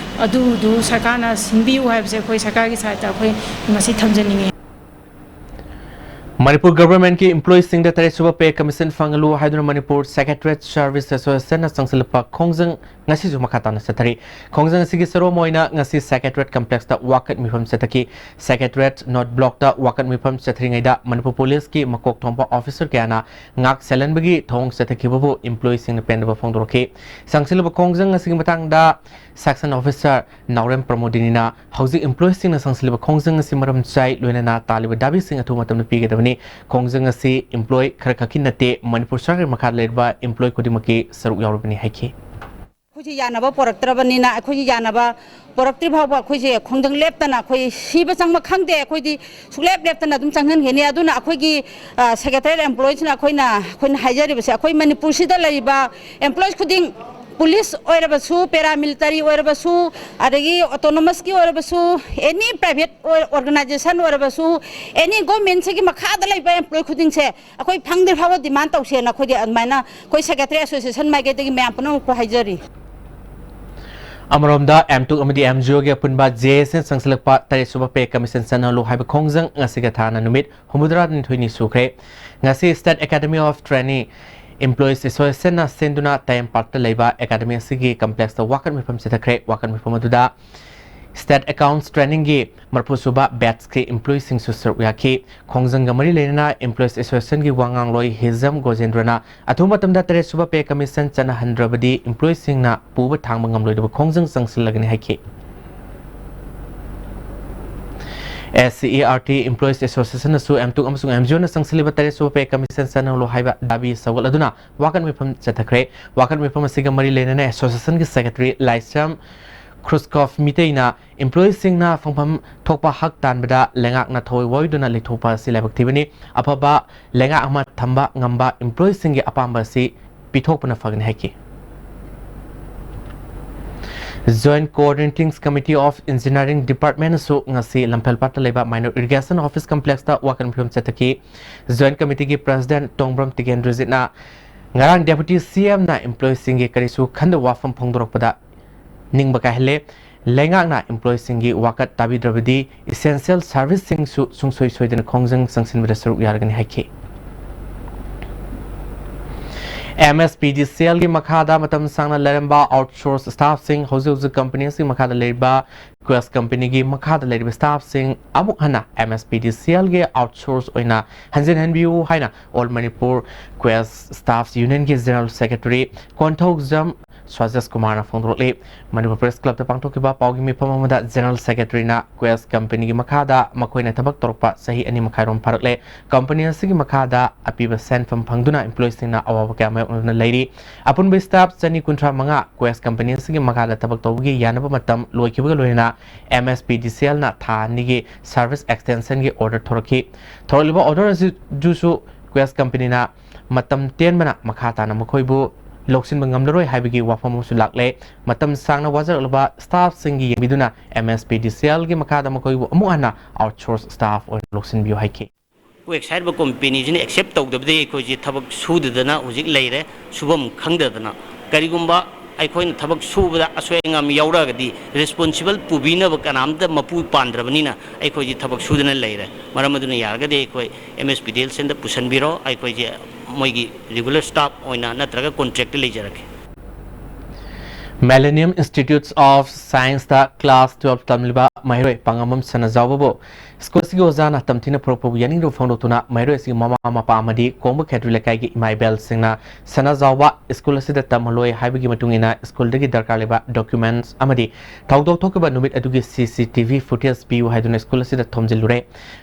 ꯑꯗꯨꯗꯨ ꯁꯔꯀꯥꯔꯅ ꯁꯤꯟꯕꯤꯌꯨ ꯍꯥꯏꯕꯁꯦ ꯑꯩꯈꯣꯏ ꯁꯔꯀꯥꯔꯒꯤ ꯁꯥꯏꯠꯇ ꯑꯩꯈꯣꯏ ꯉꯁꯤ ꯊꯝꯖꯅꯤꯡꯉꯤ꯫ ꯃꯅꯤꯄꯨꯔ ꯒꯚꯔꯟꯃꯦꯟꯠꯀꯤ ꯏꯝꯄ꯭ꯂꯣꯌꯤꯁꯤꯡꯗ ꯇꯔꯦꯠꯁꯨꯕ ꯄꯦ ꯀꯃꯤꯁꯟ ꯐꯪꯍꯜꯂꯨ ꯍꯥꯏꯗꯨꯅ ꯃꯅꯤꯄꯨꯔ ꯁꯦꯀ꯭ꯔꯦꯇꯔꯤꯌꯦꯠ ꯁꯔꯚꯤꯁ ꯑꯦꯁꯣꯁꯤꯌꯦꯁꯟꯅ ꯆꯪꯁꯤꯜꯂꯛꯄ ꯈꯣꯡꯖꯪ ꯉꯁꯤꯁꯨ ꯃꯈꯥ ꯇꯥꯅ ꯆꯠꯊꯔꯤ꯫ ꯈꯣꯡꯖꯪ ꯑꯁꯤꯒꯤ ꯆꯔꯣꯝ ꯑꯣꯏꯅ ꯉꯁꯤ ꯁꯦꯀ꯭ꯔꯦꯇꯔꯤꯌꯦꯠ ꯀꯝꯄ꯭ꯂꯦꯛꯁꯇ ꯋꯥꯀꯠ ꯃꯤꯐꯝ ꯆꯠꯊꯈꯤ꯫ ꯁꯦꯀ꯭ꯔꯦꯇꯔꯤꯌꯦꯠ ꯅꯣꯔꯠ ꯕ꯭ꯂꯣꯛꯇ ꯋꯥꯀꯠ ꯃꯤꯐꯝ ꯆꯠꯊꯔꯤꯉꯩꯗ ꯃꯅꯤꯄꯨꯔ ꯄꯨꯂꯤꯁꯀꯤ ꯃꯀꯣꯛ ꯊꯣꯡꯕ ꯑꯣꯐꯤꯁꯔ ꯀꯌꯥꯅ ꯉꯥꯛ ꯁꯦꯜꯍꯟꯕꯒꯤ ꯊꯧꯑꯣꯡ ꯆꯠꯊꯈꯤꯕꯕꯨ ꯏꯝꯄ꯭ꯂꯣꯌꯤꯁꯤꯡꯅ ꯄꯦꯟꯗꯕ ꯐꯣꯡꯗꯣꯔꯛꯈꯤ꯫ ꯆꯪꯁꯤꯜꯂꯤꯕ ꯈꯣꯡꯖꯪ ꯑꯁꯤꯒꯤ ꯃꯇꯥꯡꯗ ꯁꯦꯛꯁꯟ ꯑꯣꯐꯤꯁꯔ ꯅꯥꯎꯔꯦꯝ ꯄ꯭ꯔꯃꯣꯗꯤꯅꯤꯅ ꯍꯧꯖꯤꯛ ꯏꯝꯄ꯭ꯂꯣꯌꯤꯁꯁꯤꯡꯅ ꯆꯪꯁꯤꯜꯂꯤꯕ ꯈꯣꯡꯖꯪ ꯑꯁꯤ ꯃꯔꯝ ꯆꯥꯏ, ꯂꯣꯏꯅꯅ ꯇꯥꯜꯂꯤꯕ ꯗꯥꯕꯤꯁꯤꯡ ꯑꯊꯨꯕ ꯃꯇꯝꯗ ꯄꯤꯒꯗꯕꯅꯤ꯫ ꯈꯣꯡꯖꯪ ꯑꯁꯤ ꯏꯝꯄ꯭ꯂꯣꯌꯤ ꯈꯔ ꯈꯛꯀꯤ ꯅꯠꯇꯦ, ꯃꯅꯤꯄꯨꯔ ꯁꯔꯀꯥꯔꯒꯤ ꯃꯈꯥꯗ ꯂꯩꯔꯤꯕ ꯏꯝꯄ꯭ꯂꯣꯌꯤ ꯈꯨꯗꯤꯡꯃꯛꯀꯤ ꯁꯔꯨꯛ ꯌꯥꯎꯔꯕꯅꯤ ꯍꯥꯏꯈꯤ꯫ ꯑꯩꯈꯣꯏꯁꯦ ꯌꯥꯅꯕ ꯄꯨꯔꯛꯇ꯭ꯔꯕꯅꯤꯅ, ꯑꯩꯈꯣꯏꯒꯤ ꯌꯥꯅꯕ ꯄꯨꯔꯛꯇ꯭ꯔꯤ ꯐꯥꯎꯕ ꯑꯩꯈꯣꯏꯁꯦ ꯈꯣꯡꯖꯪ ꯂꯦꯞꯇꯅ, ꯑꯩꯈꯣꯏ ꯁꯤꯕ ꯆꯪꯕ ꯈꯪꯗꯦ, ꯑꯩꯈꯣꯏꯗꯤ ꯁꯨꯛꯂꯦꯞ ꯂꯦꯞꯇꯅ ꯑꯗꯨꯝ ꯆꯪꯍꯟꯒꯅꯤ꯫ ꯑꯗꯨꯅ ꯑꯩꯈꯣꯏꯒꯤ, ꯑ, ꯁꯦꯀ꯭ꯔꯦꯇꯔꯤꯌꯦꯠ ꯑꯦꯝꯄ꯭ꯂꯣꯌꯤꯁꯤꯅ ꯑꯩꯈꯣꯏꯅ, ꯑꯩꯈꯣꯏꯅ ꯍꯥꯏꯖꯔꯤꯕꯁꯦ, ꯑꯩꯈꯣꯏ ꯃꯅꯤꯄꯨꯔꯁꯤꯗ ꯂꯩꯔꯤꯕ ꯑꯦꯝꯄ꯭ꯂꯣꯌꯤꯁ ꯈꯨꯗꯤꯡ, ꯄꯨꯂꯤꯁ ꯑꯣꯏꯔꯕꯁꯨ, ꯄꯦꯔꯥꯃꯤꯂꯤꯇꯔꯤ ꯑꯣꯏꯔꯕꯁꯨ, ꯑꯗꯒꯤ ꯑꯣꯇꯣꯅꯣꯃꯁꯀꯤ ꯑꯣꯏꯔꯕꯁꯨ, ꯑꯦꯅꯤ ꯄ꯭ꯔꯥꯏꯚꯦꯠ ꯑꯣꯔ-, ꯑꯣꯔꯒꯅꯥꯏꯖꯦꯁꯟ ꯑꯣꯏꯔꯕꯁꯨ, ꯑꯦꯅꯤ ꯒꯣꯔꯃꯦꯟꯁꯤꯒꯤ ꯃꯈꯥꯗ ꯂꯩꯕ ꯑꯦꯝꯄ꯭ꯂꯣꯌꯤ ꯈꯨꯗꯤꯡꯁꯦ ꯑꯩꯈꯣꯏ ꯐꯪꯗ꯭ꯔꯤ ꯐꯥꯎꯕ ꯗꯤꯃꯥꯟ ꯇꯧꯁꯦꯅ ꯑꯩꯈꯣꯏꯗꯤ ꯑꯗꯨꯃꯥꯏꯅ ꯑꯩꯈꯣꯏ ꯁꯦꯀ꯭ꯔꯦꯇꯔꯤ ꯑꯦꯁꯣꯁꯤꯌꯦꯁꯟ ꯃꯥꯏꯀꯩꯗꯒꯤ ꯃꯌꯥꯝ ꯄꯨꯝꯅꯃꯛꯄꯨ ꯍꯥꯏꯖꯔꯤ꯫ ꯑꯃꯔꯣꯝꯗ, ꯑꯦꯝꯇꯨꯛ ꯑꯃꯗꯤ ꯑꯦꯝꯖꯤꯑꯣꯒꯤ ꯑꯄꯨꯟꯕ ꯖꯦꯑꯦꯁꯅ ꯆꯪꯁꯤꯜꯂꯛꯄ ꯇꯔꯦꯠꯁꯨꯕ ꯄꯦ ꯀꯃꯤꯁꯟ ꯆꯠꯅꯍꯜꯂꯨ ꯍꯥꯏꯕ ꯈꯣꯡꯖꯪ ꯉꯁꯤꯒ ꯊꯥꯅ ꯅꯨꯃꯤꯠ ꯍꯨꯝꯐꯨꯇꯔꯥꯅꯤꯊꯣꯏꯅꯤ ꯁꯨꯈ꯭ꯔꯦ꯫ ꯉꯁꯤ state academy of training employees ꯑꯦꯁꯣꯁꯤꯌꯦꯁꯟꯅ ꯁꯤꯟꯗꯨꯅ ꯇꯥꯏꯌꯦꯝ ꯄꯥꯔꯛꯇ ꯂꯩꯕ ꯑꯦꯀꯥꯗꯃꯤ ꯑꯁꯤꯒꯤ ꯀꯝꯄ꯭ꯂꯦꯛꯁꯇ ꯋꯥꯀꯠ ꯃꯤꯐꯝ ꯆꯠꯊꯈ꯭ꯔꯦ꯫ ꯋꯥꯀꯠ ꯃꯤꯐꯝ ꯑꯗꯨꯗ ꯁ꯭ꯇꯦꯠ ꯑꯦꯀꯥꯎꯟꯠꯁ ꯇ꯭ꯔꯦꯅꯤꯡꯒꯤ ꯃꯔꯐꯨꯁꯨꯕ ꯕꯦꯠꯁꯀꯤ ꯏꯝꯄ꯭ꯂꯣꯌꯤꯁꯤꯡꯁꯨ ꯁꯔꯨꯛ ꯌꯥꯈꯤ꯫ ꯈꯣꯡꯖꯪꯒ ꯃꯔꯤ ꯂꯩꯅꯅ ꯏꯝꯄ꯭ꯂꯣꯌꯤꯁ ꯑꯦꯁꯣꯁꯤꯌꯦꯁꯟꯒꯤ ꯋꯥ ꯉꯥꯡꯂꯣꯏ ꯍꯤꯖꯝ ꯒꯣꯖꯦꯟꯗ꯭ꯔꯅ ꯑꯊꯨꯕ ꯃꯇꯝꯗ ꯇꯔꯦꯠꯁꯨꯕ ꯄꯦ ꯀꯃꯤꯁꯟ ꯆꯠꯅꯍꯟꯗ꯭ꯔꯕꯗꯤ ꯏꯝꯄ꯭ꯂꯣꯌꯤꯁꯤꯡꯅ ꯄꯨꯕ ꯊꯥꯡꯕ ꯉꯝꯂꯣꯏꯗꯕ ꯈꯣꯡꯖꯪ ꯆꯪꯁꯤꯜꯂꯒꯅꯤ ꯍꯥꯏꯈꯤ꯫ S C E R T employees ꯑꯦꯁꯣꯁꯤꯌꯦꯁꯟꯅꯁꯨ ꯑꯦꯝꯇꯨꯛ ꯑꯃꯁꯨꯡ ꯑꯦꯝꯖꯤꯑꯣꯅ ꯆꯪꯁꯤꯜꯂꯤꯕ ꯇꯔꯦꯠꯁꯨꯕ ꯄꯦ ꯀꯃꯤꯁꯟ ꯆꯠꯅꯍꯜꯂꯨ ꯍꯥꯏꯕ ꯗꯥꯕꯤ ꯁꯧꯒꯠꯂꯗꯨꯅ ꯋꯥꯀꯠ ꯃꯤꯐꯝ ꯆꯠꯊꯈ꯭ꯔꯦ꯫ ꯋꯥꯀꯠ ꯃꯤꯐꯝ ꯑꯁꯤꯒ ꯃꯔꯤ ꯂꯩꯅꯅ ꯑꯦꯁꯣꯁꯤꯌꯦꯁꯟꯒꯤ ꯁꯦꯀ꯭ꯔꯦꯇꯔꯤ ꯂꯥꯏꯁ꯭ꯔꯝ ꯈ꯭ꯔꯨꯁꯀꯣꯐ ꯃꯤꯇꯩꯅ ꯏꯝꯄ꯭ꯂꯣꯌꯤꯁꯤꯡꯅ ꯐꯪꯐꯝ ꯊꯣꯛꯄ ꯍꯛ ꯇꯥꯟꯕꯗ ꯂꯩꯉꯥꯛꯅ ꯊꯑꯣꯏ ꯋꯥꯔꯣꯏꯗꯨꯅ ꯂꯩꯊꯣꯛꯄ ꯑꯁꯤ ꯂꯥꯏꯕꯛ ꯊꯤꯕꯅꯤ꯫ ꯑꯐꯕ ꯂꯩꯉꯥꯛ ꯑꯃ ꯊꯝꯕ ꯉꯝꯕ ꯏꯝꯄ꯭ꯂꯣꯌꯤꯁꯤꯡꯒꯤ ꯑꯄꯥꯝꯕ ꯑꯁꯤ ꯄꯤꯊꯣꯛꯄꯅ ꯐꯒꯅꯤ ꯍꯥꯏꯈꯤ꯫ Joint Coordinating Committee of Engineering Department ꯁꯨ ꯉꯁꯤ ꯂꯝꯐꯦꯜꯄꯥꯠꯇ ꯂꯩꯕ Minor Irrigation Office Complex ꯇ ꯋꯥꯀꯠ ꯃꯤꯐꯝ ꯆꯠꯊꯈꯤ꯫ Joint Committee ꯒꯤ President ꯇꯣꯡꯕ꯭ꯔꯝ ꯇꯤꯀꯦꯟꯗ꯭ꯔꯖꯤꯠꯅ ꯉꯔꯥꯡ Deputy C M ꯅ ꯏꯝꯄ꯭ꯂꯣꯌꯤꯁꯤꯡꯒꯤ ꯀꯔꯤꯁꯨ ꯈꯟꯗꯕ ꯋꯥꯐꯝ ꯐꯣꯡꯗꯣꯔꯛꯄꯗ ꯅꯤꯡꯕ ꯀꯥꯏꯍꯜꯂꯦ꯫ ꯂꯩꯉꯥꯛꯅ employeeꯁꯤꯡꯒꯤ ꯋꯥꯀꯠ ꯇꯥꯕꯤꯗ꯭ꯔꯕꯗꯤ essential serviceꯁꯤꯡꯁꯨ ꯁꯨꯡꯁꯣꯏ ꯁꯣꯏꯗꯅ ꯈꯣꯡꯖꯪ ꯆꯪꯁꯤꯟꯕꯗ ꯁꯔꯨꯛ ꯌꯥꯔꯒꯅꯤ ꯍꯥꯏꯈꯤ꯫ MSPDCLꯒꯤ ꯃꯈꯥꯗ ꯃꯇꯝ ꯁꯥꯡꯅ ꯂꯩꯔꯝꯕ outsource staffꯁꯤꯡ ꯍꯧꯖꯤꯛ ꯍꯧꯖꯤꯛ companiesꯀꯤ ꯃꯈꯥꯗ ꯂꯩꯔꯤꯕ Quest companyꯒꯤ ꯃꯈꯥꯗ ꯂꯩꯔꯤꯕ staffꯁꯤꯡ ꯑꯃꯨꯛ ꯍꯟꯅ MSPDCLꯒꯤ outsource ꯑꯣꯏꯅ ꯍꯟꯖꯤꯟꯍꯟꯕꯤꯌꯨ ꯍꯥꯏꯅ All Manipur Quest Staffs Unionꯒꯤ General Secretary Konthoujam ꯁ꯭ꯋꯥꯖꯁ ꯀꯨꯃꯥꯔꯅ ꯐꯣꯡꯗꯣꯔꯛꯂꯤ꯫ ꯃꯅꯤꯄꯨꯔ Press Clubꯇ ꯄꯥꯡꯊꯣꯛꯈꯤꯕ ꯄꯥꯎꯒꯤ ꯃꯤꯐꯝ ꯑꯃꯗ General Secretaryꯅ Quest companyꯒꯤ ꯃꯈꯥꯗ ꯃꯈꯣꯏꯅ ꯊꯕꯛ ꯇꯧꯔꯛꯄ ꯆꯍꯤ ꯑꯅꯤ ꯃꯈꯥꯏꯔꯣꯝ ꯐꯥꯔꯛꯂꯦ꯫ Company ꯑꯁꯤꯒꯤ ꯃꯈꯥꯗ ꯑꯄꯤꯕ ꯁꯦꯟꯐꯝ ꯐꯪꯗꯨꯅ employeeꯁꯤꯡꯅ ꯑꯋꯥꯕ ꯀꯌꯥ ꯃꯥꯌꯣꯛꯅꯗꯨꯅ ꯂꯩꯔꯤ꯫ ꯑꯄꯨꯟꯕ staff ꯆꯅꯤ ꯀꯨꯟꯊ꯭ꯔꯥ ꯃꯉꯥ Quest company ꯑꯁꯤꯒꯤ ꯃꯈꯥꯗ ꯊꯕꯛ ꯇꯧꯕꯒꯤ ꯌꯥꯅꯕ ꯃꯇꯝ ꯂꯣꯏꯈꯤꯕꯒ ꯂꯣꯏꯅꯅ MSPDCLꯅ ꯊꯥ ꯑꯅꯤꯒꯤ service extensionꯒꯤ order ꯊꯣꯔꯛꯈꯤ꯫ ꯊꯣꯔꯛꯂꯤꯕ order ꯑꯁꯤꯗꯨꯁꯨ Quest companyꯅ ꯃꯇꯝ ꯇꯦꯟꯕꯅ ꯃꯈꯥ ꯇꯥꯅ ꯃꯈꯣꯏꯕꯨ ꯂꯧꯁꯤꯟꯕ ꯉꯝꯂꯔꯣꯏ ꯍꯥꯏꯕꯒꯤ ꯋꯥꯐꯝ ꯑꯃꯁꯨ ꯂꯥꯛꯂꯦ꯫ ꯃꯇꯝ ꯁꯥꯡꯅ ꯋꯥꯖꯔꯛꯂꯕ staffꯁꯤꯡꯒꯤ ꯌꯦꯡꯕꯤꯗꯨꯅ MSPDCLꯒꯤ ꯃꯈꯥꯗ ꯃꯈꯣꯏꯕꯨ ꯑꯃꯨꯛ ꯍꯟꯅ outsource staff ꯑꯣꯏꯅ ꯂꯧꯁꯤꯟꯕꯤꯌꯨ ꯍꯥꯏꯈꯤ꯫ Quest ꯍꯥꯏꯔꯤꯕ companyꯁꯤꯅ accept ꯇꯧꯗꯕꯗꯒꯤ ꯑꯩꯈꯣꯏꯁꯦ ꯊꯕꯛ ꯁꯨꯗꯗꯅ ꯍꯧꯖꯤꯛ ꯂꯩꯔꯦ, ꯁꯨꯐꯝ ꯈꯪꯗꯗꯅ꯫ ꯀꯔꯤꯒꯨꯝꯕ ꯑꯩꯈꯣꯏꯅ ꯊꯕꯛ ꯁꯨꯕꯗ ꯑꯁꯣꯏ ꯑꯉꯥꯝ ꯌꯥꯎꯔꯛꯑꯒꯗꯤ responsible ꯄꯨꯕꯤꯅꯕ ꯀꯅꯥꯝꯇ ꯃꯄꯨ ꯄꯥꯟꯗ꯭ꯔꯕꯅꯤꯅ ꯑꯩꯈꯣꯏꯁꯦ ꯊꯕꯛ ꯁꯨꯗꯅ ꯂꯩꯔꯦ꯫ ꯃꯔꯝ ꯑꯗꯨꯅ ꯌꯥꯔꯒꯗꯤ ꯑꯩꯈꯣꯏ MSPDCLꯗ ꯄꯨꯁꯟꯕꯤꯔꯣ, ꯑꯩꯈꯣꯏꯁꯦ ꯃꯣꯏꯒꯤ regular staff ꯑꯣꯏꯅ ꯅꯠꯇ꯭ꯔꯒ contractꯇ ꯂꯩꯖꯔꯒꯦ꯫ Millennium Institute of Scienceꯇ class twelve ꯇꯝꯂꯤꯕ ꯃꯍꯩꯔꯣꯏ ꯄꯥꯉꯝꯕꯝ ꯁꯅꯥꯖꯥꯎꯕꯕꯨ school ꯑꯁꯤꯒꯤ ꯑꯣꯖꯥꯅ ꯇꯝꯊꯤꯅ ꯄꯨꯔꯛꯄꯕꯨ ꯌꯥꯅꯤꯡꯗꯕ ꯐꯣꯡꯗꯣꯛꯇꯨꯅ ꯃꯍꯩꯔꯣꯏ ꯑꯁꯤꯒꯤ ꯃꯃꯥ ꯃꯄꯥ ꯑꯃꯗꯤ ꯀꯣꯡꯕ ꯈꯦꯇ꯭ꯔꯤ ꯂꯩꯀꯥꯏꯒꯤ ꯏꯃꯥ ꯏꯕꯦꯜꯁꯤꯡꯅ ꯁꯅꯥꯖꯥꯎꯕ school ꯑꯁꯤꯗ ꯇꯝꯍꯜꯂꯣꯏ ꯍꯥꯏꯕꯒꯤ ꯃꯇꯨꯡ ꯏꯟꯅ schoolꯗꯒꯤ ꯗꯔꯀꯥꯔ ꯂꯩꯕ documents ꯑꯃꯗꯤ ꯊꯧꯗꯣꯛ ꯊꯣꯛꯈꯤꯕ ꯅꯨꯃꯤꯠ ꯑꯗꯨꯒꯤ CCTV footage ꯄꯤꯌꯨ ꯍꯥꯏꯗꯨꯅ school ꯑꯁꯤꯗ ꯊꯣꯝꯖꯤꯜꯂꯨꯔꯦ꯫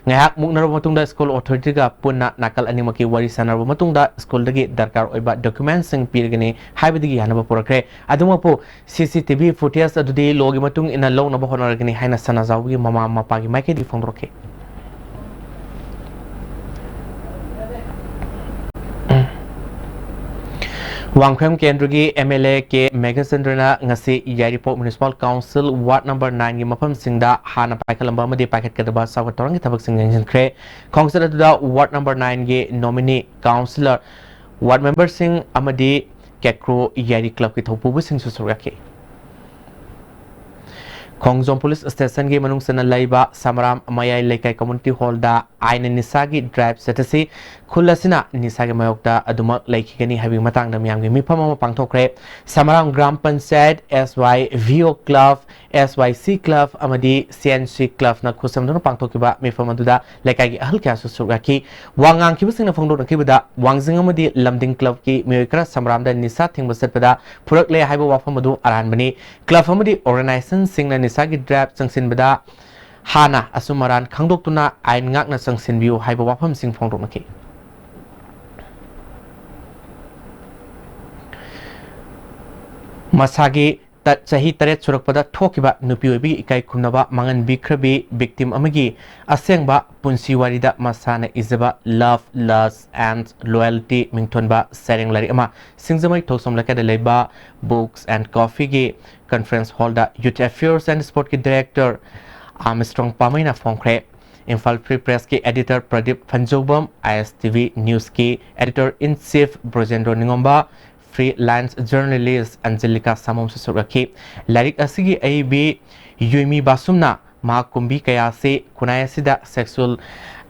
ꯉꯥꯏꯍꯥꯛ ꯃꯨꯛꯅꯔꯕ ꯃꯇꯨꯡꯗ school authorityꯒ ꯄꯨꯟꯅ ꯅꯥꯀꯜ ꯑꯅꯤꯃꯛꯀꯤ ꯋꯥꯔꯤ ꯁꯥꯟꯅꯔꯕ ꯃꯇꯨꯡꯗ schoolꯗꯒꯤ ꯗꯔꯀꯥꯔ ꯑꯣꯏꯕ documentsꯁꯤꯡ ꯄꯤꯔꯒꯅꯤ ꯍꯥꯏꯕꯗꯒꯤ ꯌꯥꯅꯕ ꯄꯨꯔꯛꯈ꯭ꯔꯦ꯫ ꯑꯗꯨꯃꯛꯄꯨ CCTV footage ꯑꯗꯨꯗꯤ lawꯒꯤ ꯃꯇꯨꯡ ꯏꯟꯅ ꯂꯧꯅꯕ ꯍꯣꯠꯅꯔꯒꯅꯤ ꯍꯥꯏꯅ ꯁꯅꯥꯖꯥꯎꯕꯒꯤ ꯃꯃꯥ ꯃꯄꯥꯒꯤ ꯃꯥꯏꯀꯩꯗꯒꯤ ꯐꯣꯡꯗꯣꯔꯛꯈꯤ꯫ ꯋꯥꯡꯈꯦꯝ ꯀꯦꯟꯗ꯭ꯔꯒꯤ MLA ꯀꯦ ꯃꯦꯘꯆꯟꯗ꯭ꯔꯅ ꯉꯁꯤ ꯌꯥꯏꯔꯤꯄꯣꯛ Municipal Council Ward number nineꯒꯤ ꯃꯐꯝꯁꯤꯡꯗ ꯍꯥꯟꯅ ꯄꯥꯏꯈꯠꯂꯝꯕ ꯑꯃꯗꯤ ꯄꯥꯏꯈꯠꯀꯗꯕ ꯆꯥꯎꯈꯠ ꯊꯧꯔꯥꯡꯒꯤ ꯊꯕꯛꯁꯤꯡ ꯌꯦꯡꯁꯤꯟꯈ꯭ꯔꯦ꯫ ꯈꯣꯡꯆꯠ ꯑꯗꯨꯗ Ward number nineꯒꯤ nominee councillor, ward memberꯁꯤꯡ ꯑꯃꯗꯤ ꯀꯦꯀ꯭ꯔꯣ ꯌꯥꯏꯔꯤ clubꯀꯤ ꯊꯧꯄꯨꯕꯁꯤꯡꯁꯨ ꯁꯔꯨꯛ ꯌꯥꯈꯤ꯫ ꯈꯣꯡꯖꯣꯝ ꯄꯨꯂꯤꯁ ꯁ꯭ꯇꯦꯁꯟꯒꯤ ꯃꯅꯨꯡ ꯆꯟꯅ ꯂꯩꯕ ꯁꯃꯔꯥꯝ ꯃꯌꯥꯏ ꯂꯩꯀꯥꯏ ꯀꯝꯃ꯭ꯌꯨꯅꯤꯇꯤ ꯍꯣꯜꯗ ꯑꯥꯏꯟꯅ ꯅꯤꯁꯥꯒꯤ ꯗ꯭ꯔꯥꯏꯚ ꯆꯠꯊꯁꯤ, ꯈꯨꯜ ꯑꯁꯤꯅ ꯅꯤꯁꯥꯒꯤ ꯃꯥꯌꯣꯛꯇ ꯑꯗꯨꯃꯛ ꯂꯩꯈꯤꯒꯅꯤ ꯍꯥꯏꯕꯒꯤ ꯃꯇꯥꯡꯗ ꯃꯤꯌꯥꯝꯒꯤ ꯃꯤꯐꯝ ꯑꯃ ꯄꯥꯡꯊꯣꯛꯈ꯭ꯔꯦ꯫ ꯁꯃꯔꯥꯝ ꯒ꯭ꯔꯥꯝ ꯄꯟꯆꯥꯌꯠ, ꯑꯦꯁ ꯋꯥꯏ ꯚꯤ ꯑꯣ ꯀ꯭ꯂꯕ, ꯑꯦꯁ ꯋꯥꯏ ꯁꯤ ꯀ꯭ꯂꯕ ꯑꯃꯗꯤ ꯁꯤ ꯑꯦꯟ ꯁꯤ ꯀ꯭ꯂꯕꯅ ꯈꯨꯠꯁꯝꯅꯗꯨꯅ ꯄꯥꯡꯊꯣꯛꯈꯤꯕ ꯃꯤꯐꯝ ꯑꯗꯨꯗ ꯂꯩꯀꯥꯏꯒꯤ ꯑꯍꯜ ꯀꯌꯥꯁꯨ ꯁꯔꯨꯛ ꯌꯥꯈꯤ꯫ ꯋꯥ ꯉꯥꯡꯈꯤꯕꯁꯤꯡꯅ ꯐꯣꯡꯗꯣꯛꯅꯈꯤꯕꯗ, ꯋꯥꯡꯖꯤꯡ ꯑꯃꯗꯤ ꯂꯝꯗꯤꯡ ꯀ꯭ꯂꯕꯀꯤ ꯃꯤꯑꯣꯏ ꯈꯔ ꯁꯃꯔꯥꯝꯗ ꯅꯤꯁꯥ ꯊꯤꯡꯕ ꯆꯠꯄꯗ ꯐꯨꯔꯛꯂꯦ ꯍꯥꯏꯕ ꯋꯥꯐꯝ ꯑꯗꯨ ꯑꯔꯥꯟꯕꯅꯤ꯫ ꯀ꯭ꯂꯕ ꯑꯃꯗꯤ ꯑꯣꯔꯒꯅꯥꯏꯖꯦꯁꯟꯁꯤꯡꯅ ꯅꯤꯁꯥꯒꯤ ꯗ꯭ꯔꯥꯏꯚ ꯆꯪꯁꯤꯟꯕꯗ ꯍꯥꯟꯅ ꯑꯆꯨꯝ ꯑꯔꯥꯟ ꯈꯪꯗꯣꯛꯇꯨꯅ ꯑꯥꯏꯟ ꯉꯥꯛꯅ ꯆꯪꯁꯤꯟꯕꯤꯌꯨ ꯍꯥꯏꯕ ꯋꯥꯐꯝꯁꯤꯡ ꯐꯣꯡꯗꯣꯛꯅꯈꯤ꯫ ꯃꯁꯥꯒꯤ ꯇ-, ꯆꯍꯤ ꯇꯔꯦꯠ ꯁꯨꯔꯛꯄꯗ ꯊꯣꯛꯈꯤꯕ ꯅꯨꯄꯤ ꯑꯣꯏꯕꯒꯤ ꯏꯀꯥꯏ ꯈꯨꯝꯅꯕ ꯃꯥꯡꯍꯟꯕꯤꯈ꯭ꯔꯕꯤ ꯚꯤꯛꯇꯤꯝ ꯑꯃꯒꯤ ꯑꯁꯦꯡꯕ ꯄꯨꯟꯁꯤ ꯋꯥꯔꯤꯗ ꯃꯁꯥꯅ ꯏꯖꯕ Love, Lust and Loyalty ꯃꯤꯡꯊꯣꯟꯕ ꯁꯩꯔꯦꯡ ꯂꯥꯏꯔꯤꯛ ꯑꯃ ꯁꯤꯡꯖꯃꯩ ꯊꯣꯛꯁꯝ ꯂꯩꯀꯥꯏꯗ ꯂꯩꯕ Books and Coffeeꯒꯤ conference hallꯗ Youth Affairs and Sportꯀꯤ director Armstrong ꯄꯥꯃꯩꯅ ꯐꯣꯡꯈ꯭ꯔꯦ꯫ ꯏꯝꯐꯥꯜ Free Pressꯀꯤ editor Pradip Phanjoubam, I S T V Newsꯀꯤ editor in chief Brajendro Ningomba, freelance journalist Anjalika ꯁꯥꯃꯣꯝꯁꯨ ꯁꯔꯨꯛ ꯌꯥꯈꯤ꯫ ꯂꯥꯏꯔꯤꯛ ꯑꯁꯤꯒꯤ ꯑꯏꯕꯤ ꯌꯨꯏꯃꯤ ꯕꯥꯁꯨꯝꯅ ꯃꯍꯥꯛ ꯀꯨꯝꯕꯤ ꯀꯌꯥ ꯑꯁꯤ ꯈꯨꯟꯅꯥꯏ ꯑꯁꯤꯗ sexual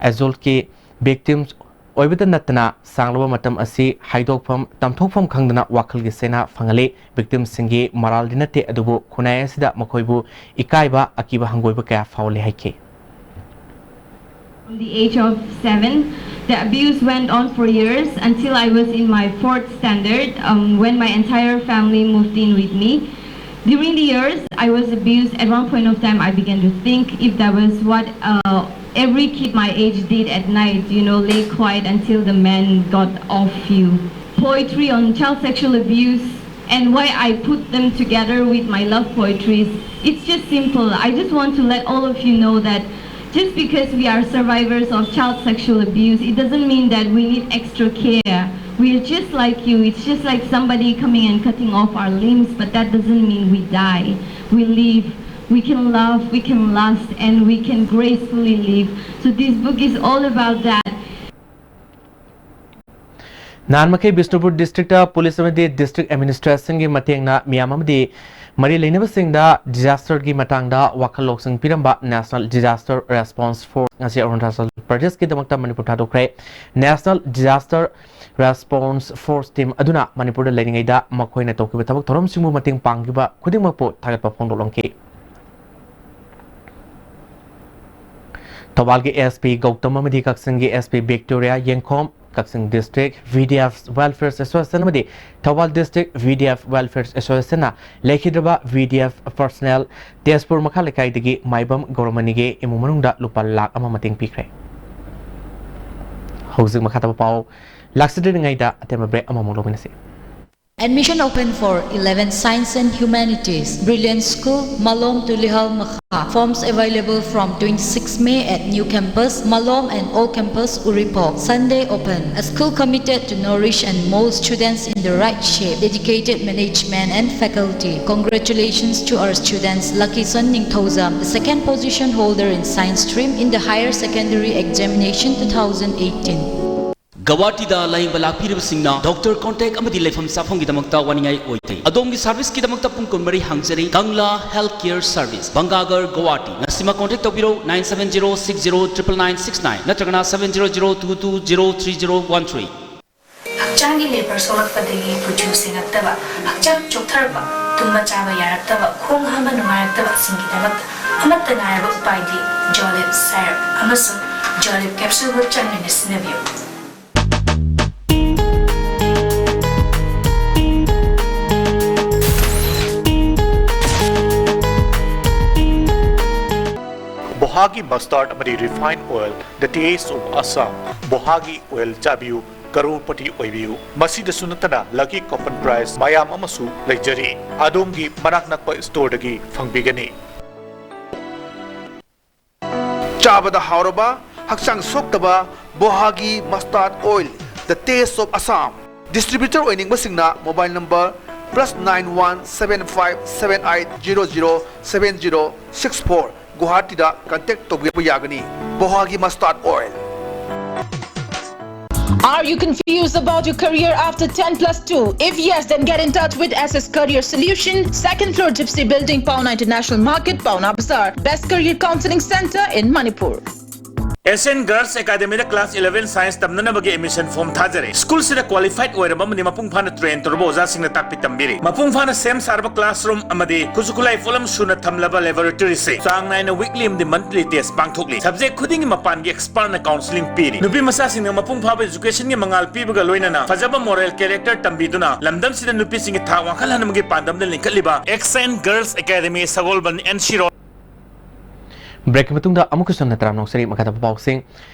assaultꯀꯤ victims ꯑꯣꯏꯕꯇ ꯅꯠꯇꯅ ꯁꯥꯡꯂꯕ ꯃꯇꯝ ꯑꯁꯤ ꯍꯥꯏꯗꯣꯛꯐꯝ, ꯇꯝꯊꯣꯛꯐꯝ ꯈꯪꯗꯅ ꯋꯥꯈꯜꯒꯤ ꯆꯩꯅꯥ ꯐꯪꯍꯜꯂꯤ꯫ Victimꯁꯤꯡꯒꯤ ꯃꯔꯥꯜꯗꯤ ꯅꯠꯇꯦ, ꯑꯗꯨꯕꯨ ꯈꯨꯟꯅꯥꯏ ꯑꯁꯤꯗ ꯃꯈꯣꯏꯕꯨ ꯏꯀꯥꯏꯕ, ꯑꯀꯤꯕ ꯍꯪꯒꯣꯏꯕ ꯀꯌꯥ ꯐꯥꯎꯍꯜꯂꯤ ꯍꯥꯏꯈꯤ꯫ From the age of seven, the abuse went on for years until I was in my fourth standard, um, when my entire family moved in with me. During the years, I was abused. At one point of time, I began to think if that was what, uh, every kid my age did at night, you know, lay quiet until the man got off you. Poetry on child sexual abuse and why I put them together with my love poetries. It's just simple. I just want to let all of you know that just because we are survivors of child sexual abuse, it doesn't mean that we need extra care. We are just like you. It's just like somebody coming and cutting off our limbs, but that doesn't mean we die. We live. We can love, we can lust, and we can gracefully live. So this book is all about that. ꯅꯍꯥꯟ ꯃꯈꯩ Bishnupur district police ꯑꯃꯗꯤ district ꯑꯦꯗꯃꯤꯅꯤꯁꯇ꯭ꯔꯦꯁꯟꯒꯤ ꯃꯇꯦꯡꯅ ꯃꯤꯌꯥꯝ ꯑꯃꯗꯤ ꯃꯔꯤ ꯂꯩꯅꯕꯁꯤꯡꯗ ꯗꯤꯖꯥꯁꯇꯔꯒꯤ ꯃꯇꯥꯡꯗ ꯋꯥꯈꯜ ꯂꯧꯁꯤꯡ ꯄꯤꯔꯝꯕ ꯅꯦꯁꯅꯦꯜ ꯗꯤꯖꯥꯁꯇꯔ ꯔꯦꯁꯄꯣꯟꯁ ꯐꯣꯔꯁ ꯉꯁꯤ ꯑꯔꯨꯅꯥꯆꯜ ꯄ꯭ꯔꯗꯦꯁꯀꯤꯗꯃꯛꯇ ꯃꯅꯤꯄꯨꯔ ꯊꯥꯗꯣꯛꯈ꯭ꯔꯦ꯫ National disaster response force team ꯑꯗꯨꯅ ꯃꯅꯤꯄꯨꯔꯗ ꯂꯩꯔꯤꯉꯩꯗ ꯃꯈꯣꯏꯅ ꯇꯧꯈꯤꯕ ꯊꯕꯛ ꯊꯧꯔꯝꯁꯤꯡꯕꯨ ꯃꯇꯦꯡ ꯄꯥꯡꯈꯤꯕ ꯈꯨꯗꯤꯡꯃꯛꯄꯨ ꯊꯥꯒꯠꯄ ꯐꯣꯡꯗꯣꯛꯂꯝꯈꯤ꯫ ꯊꯧꯕꯥꯜꯒꯤ ꯑꯦꯁ ꯄꯤ ꯒꯧꯇꯝ ꯑꯃꯗꯤ ꯀꯛꯆꯤꯡꯒꯤ ꯑꯦꯁ P Victoria Yengkhom, Kakching district V D F welfare association ꯑꯃꯗꯤ Thoubal district V D F welfare ꯑꯦꯁꯣꯁꯤꯌꯦꯁꯟꯅ ꯂꯩꯈꯤꯗ꯭ꯔꯕ V D F personnel Tezpur ꯃꯈꯥ ꯂꯩꯀꯥꯏꯗꯒꯤ ꯃꯥꯏꯕꯝ ꯒꯧꯔꯃꯅꯤꯒꯤ ꯏꯃꯨꯡ ꯃꯅꯨꯡꯗ ꯂꯨꯄꯥ ꯂꯥꯈ ꯑꯃ ꯃꯇꯦꯡ ꯄꯤꯈ꯭ꯔꯦ꯫ ꯍꯧꯖꯤꯛ ꯃꯈꯥ ꯇꯥꯕ ꯄꯥꯎ ꯂꯥꯛꯆꯗ꯭ꯔꯤꯉꯩꯗ ꯑꯇꯦꯟꯕ ꯕ꯭ꯔꯦꯛ ꯑꯃꯃꯨꯛ ꯂꯧꯃꯤꯟꯅꯁꯤ꯫ Admission open for eleven Science and Humanities, Brilliant School, Malom Tulihal Makha. Forms available from twenty-six May at New Campus, Malom, and Old Campus, Uripok. Sunday open. A school committed to nourish and mold students in the right shape. Dedicated management and faculty. Congratulations to our students, Lucky Son Ningthoujam, the second position holder in science stream in the higher secondary examination two thousand eighteen. ꯒꯧꯍꯥꯇꯤꯗ ꯂꯥꯌꯦꯡꯕ ꯂꯥꯛꯄꯤꯔꯤꯕꯁꯤꯡꯅ doctor contact ꯑꯃꯗꯤ ꯂꯩꯐꯝ ꯆꯥꯐꯝꯒꯤꯗꯃꯛꯇ ꯋꯥꯅꯤꯡꯉꯥꯏ ꯑꯣꯏꯗꯦ꯫ ꯑꯗꯣꯝꯒꯤ ꯁꯔꯚꯤꯁꯀꯤꯗꯃꯛꯇ ꯄꯨꯡ ꯀꯨꯟꯃꯔꯤ ꯍꯥꯡꯖꯔꯤ꯫ Kangla health care service, Bhangagarh, Guwahati. ꯉꯁꯤꯃꯛ ꯀꯣꯟꯇꯦꯛ ꯇꯧꯕꯤꯔꯧ, nine seven zero six zero triple nine six nine ꯅꯠꯇ꯭ꯔꯒꯅ seven zero zero two two zero three zero one three꯫ ꯍꯛꯆꯥꯡꯒꯤ ꯂꯦꯕꯔ ꯁꯣꯛꯂꯛꯄꯗꯒꯤ ꯀꯨꯆꯨ ꯁꯦꯡꯉꯛꯇꯕ, ꯍꯛꯆꯥꯡ ꯆꯣꯛꯊꯔꯛꯄ, ꯇꯨꯝꯕ ꯆꯥꯕ ꯌꯥꯔꯛꯇꯕ, ꯈꯣꯡ ꯍꯥꯝꯕ ꯅꯨꯡꯉꯥꯏꯔꯛꯇꯕꯁꯤꯡꯒꯤꯗꯃꯛ ꯑꯃꯠꯇ ꯉꯥꯏꯔꯕ ꯎꯄꯥꯏꯗꯤ ꯖꯣꯂꯤꯞ ꯁꯥꯏꯔꯞ ꯑꯃꯁꯨꯡ ꯖꯣꯂꯤꯞ ꯀꯦꯞꯁꯨꯜꯕꯨ ꯆꯥꯡ ꯅꯥꯏꯅ ꯁꯤꯖꯤꯟꯅꯕꯤꯌꯨ꯫ ꯕꯣꯍꯥꯒꯤ ꯃꯁꯇꯥꯔꯗ ꯑꯃꯗꯤ refine oil, the taste of Assam꯫ ꯕꯣꯍꯥꯒꯤ ꯑꯣꯏꯜ ꯆꯥꯕꯤꯌꯨ, ꯀꯔꯣꯔꯄꯇꯤ ꯑꯣꯏꯕꯤꯌꯨ꯫ ꯃꯁꯤꯗꯁꯨ ꯅꯠꯇꯅ ꯂꯛꯀꯤ ꯀꯣꯄꯟ ꯄ꯭ꯔꯥꯏꯖ ꯃꯌꯥꯝ ꯑꯃꯁꯨ ꯂꯩꯖꯔꯤ꯫ ꯑꯗꯣꯝꯒꯤ ꯃꯅꯥꯛ ꯅꯛꯄ ꯁ꯭ꯇꯣꯔꯗꯒꯤ ꯐꯪꯕꯤꯒꯅꯤ꯫ ꯆꯥꯕꯗ ꯍꯥꯎꯔꯕ, ꯍꯛꯆꯥꯡ ꯁꯣꯛꯇꯕ ꯕꯣꯍꯥꯒꯤ mustard oil, the taste of Assam꯫ Distributor ꯑꯣꯏꯅꯤꯡꯕꯁꯤꯡꯅ mobile number plus nine one seven five seven eight zero zero seven zero six four, ꯒꯨꯋꯥꯍꯥꯇꯤꯗ ꯀꯟꯇꯦꯛ ꯇꯧꯕꯤꯔꯛꯄ ꯌꯥꯒꯅꯤ꯫ ꯕꯣꯍꯥꯒꯤ mustard oil. Are you confused about your career after ten plus two? If yes, then get in touch with S S Career Solution, second floor Gypsy Building, Paona International Market, Paona Bazaar. Best career counseling center in Manipur. S N girls ꯑꯦꯀꯥꯗꯃꯤꯗ class eleven science ꯇꯝꯅꯅꯕꯒꯤ admission form ꯊꯥꯖꯔꯤ꯫ ꯁ꯭ꯀꯨꯜꯁꯤꯗ qualified ꯑꯣꯏꯔꯕ ꯑꯃꯗꯤ ꯃꯄꯨꯡ ꯐꯥꯅ train ꯇꯧꯔꯕ ꯑꯣꯖꯥꯁꯤꯡꯅ ꯇꯥꯛꯄꯤ ꯇꯝꯕꯤꯔꯤ꯫ ꯃꯄꯨꯡ ꯐꯥꯅ ꯁꯦꯝ ꯁꯥꯔꯕ ꯀ꯭ꯂꯥꯁꯔꯨꯝ ꯑꯃꯗꯤ ꯈꯨꯠꯁꯨ ꯈꯨꯠꯂꯥꯏ ꯄꯣꯠꯂꯝ ꯁꯨꯅ ꯊꯝꯂꯕ ꯂꯦꯕꯣꯔꯦꯇꯣꯔꯤꯁꯦ ꯆꯥꯡ ꯅꯥꯏꯅ ꯋꯤꯛꯂꯤ ꯑꯃꯗꯤ ꯃꯟꯊꯂꯤ ꯇꯦꯁ ꯄꯥꯡꯊꯣꯛꯂꯤ꯫ ꯁꯕꯖꯦꯛ ꯈꯨꯗꯤꯡꯒꯤ ꯃꯄꯥꯟꯒꯤ ꯑꯦꯛꯁꯄꯔꯠꯅ ꯀꯥꯎꯟꯁꯤꯂꯤꯡ ꯄꯤꯔꯤ꯫ ꯅꯨꯄꯤ ꯃꯆꯥꯁꯤꯡꯅ ꯃꯄꯨꯡ ꯐꯥꯕ ꯏꯖꯨꯀꯦꯁꯟꯒꯤ ꯃꯉꯥꯜ ꯄꯤꯕꯒ ꯂꯣꯏꯅꯅ ꯐꯖꯕ ꯃꯣꯔꯦꯜ ꯀꯦꯔꯦꯛꯇꯔ ꯇꯝꯕꯤꯗꯨꯅ ꯂꯝꯗꯝꯁꯤꯗ ꯅꯨꯄꯤꯁꯤꯡꯒꯤ ꯊꯥꯛ ꯋꯥꯡꯈꯠꯍꯟꯕꯒꯤ ꯄꯥꯟꯗꯝꯗ ꯂꯤꯡꯈꯠꯂꯤꯕ S N girls academy, Sagolband, N C road. ꯕ꯭ꯔꯦꯛꯀꯤ ꯃꯇꯨꯡꯗ ꯑꯃꯨꯛꯀꯁꯨ ꯍꯟꯅ ꯇꯔꯥꯝꯅ ꯑꯣꯛꯆꯔꯤ꯫ ꯃꯈꯥ ꯇꯥꯕ ꯄꯥꯎꯁꯤꯡ꯫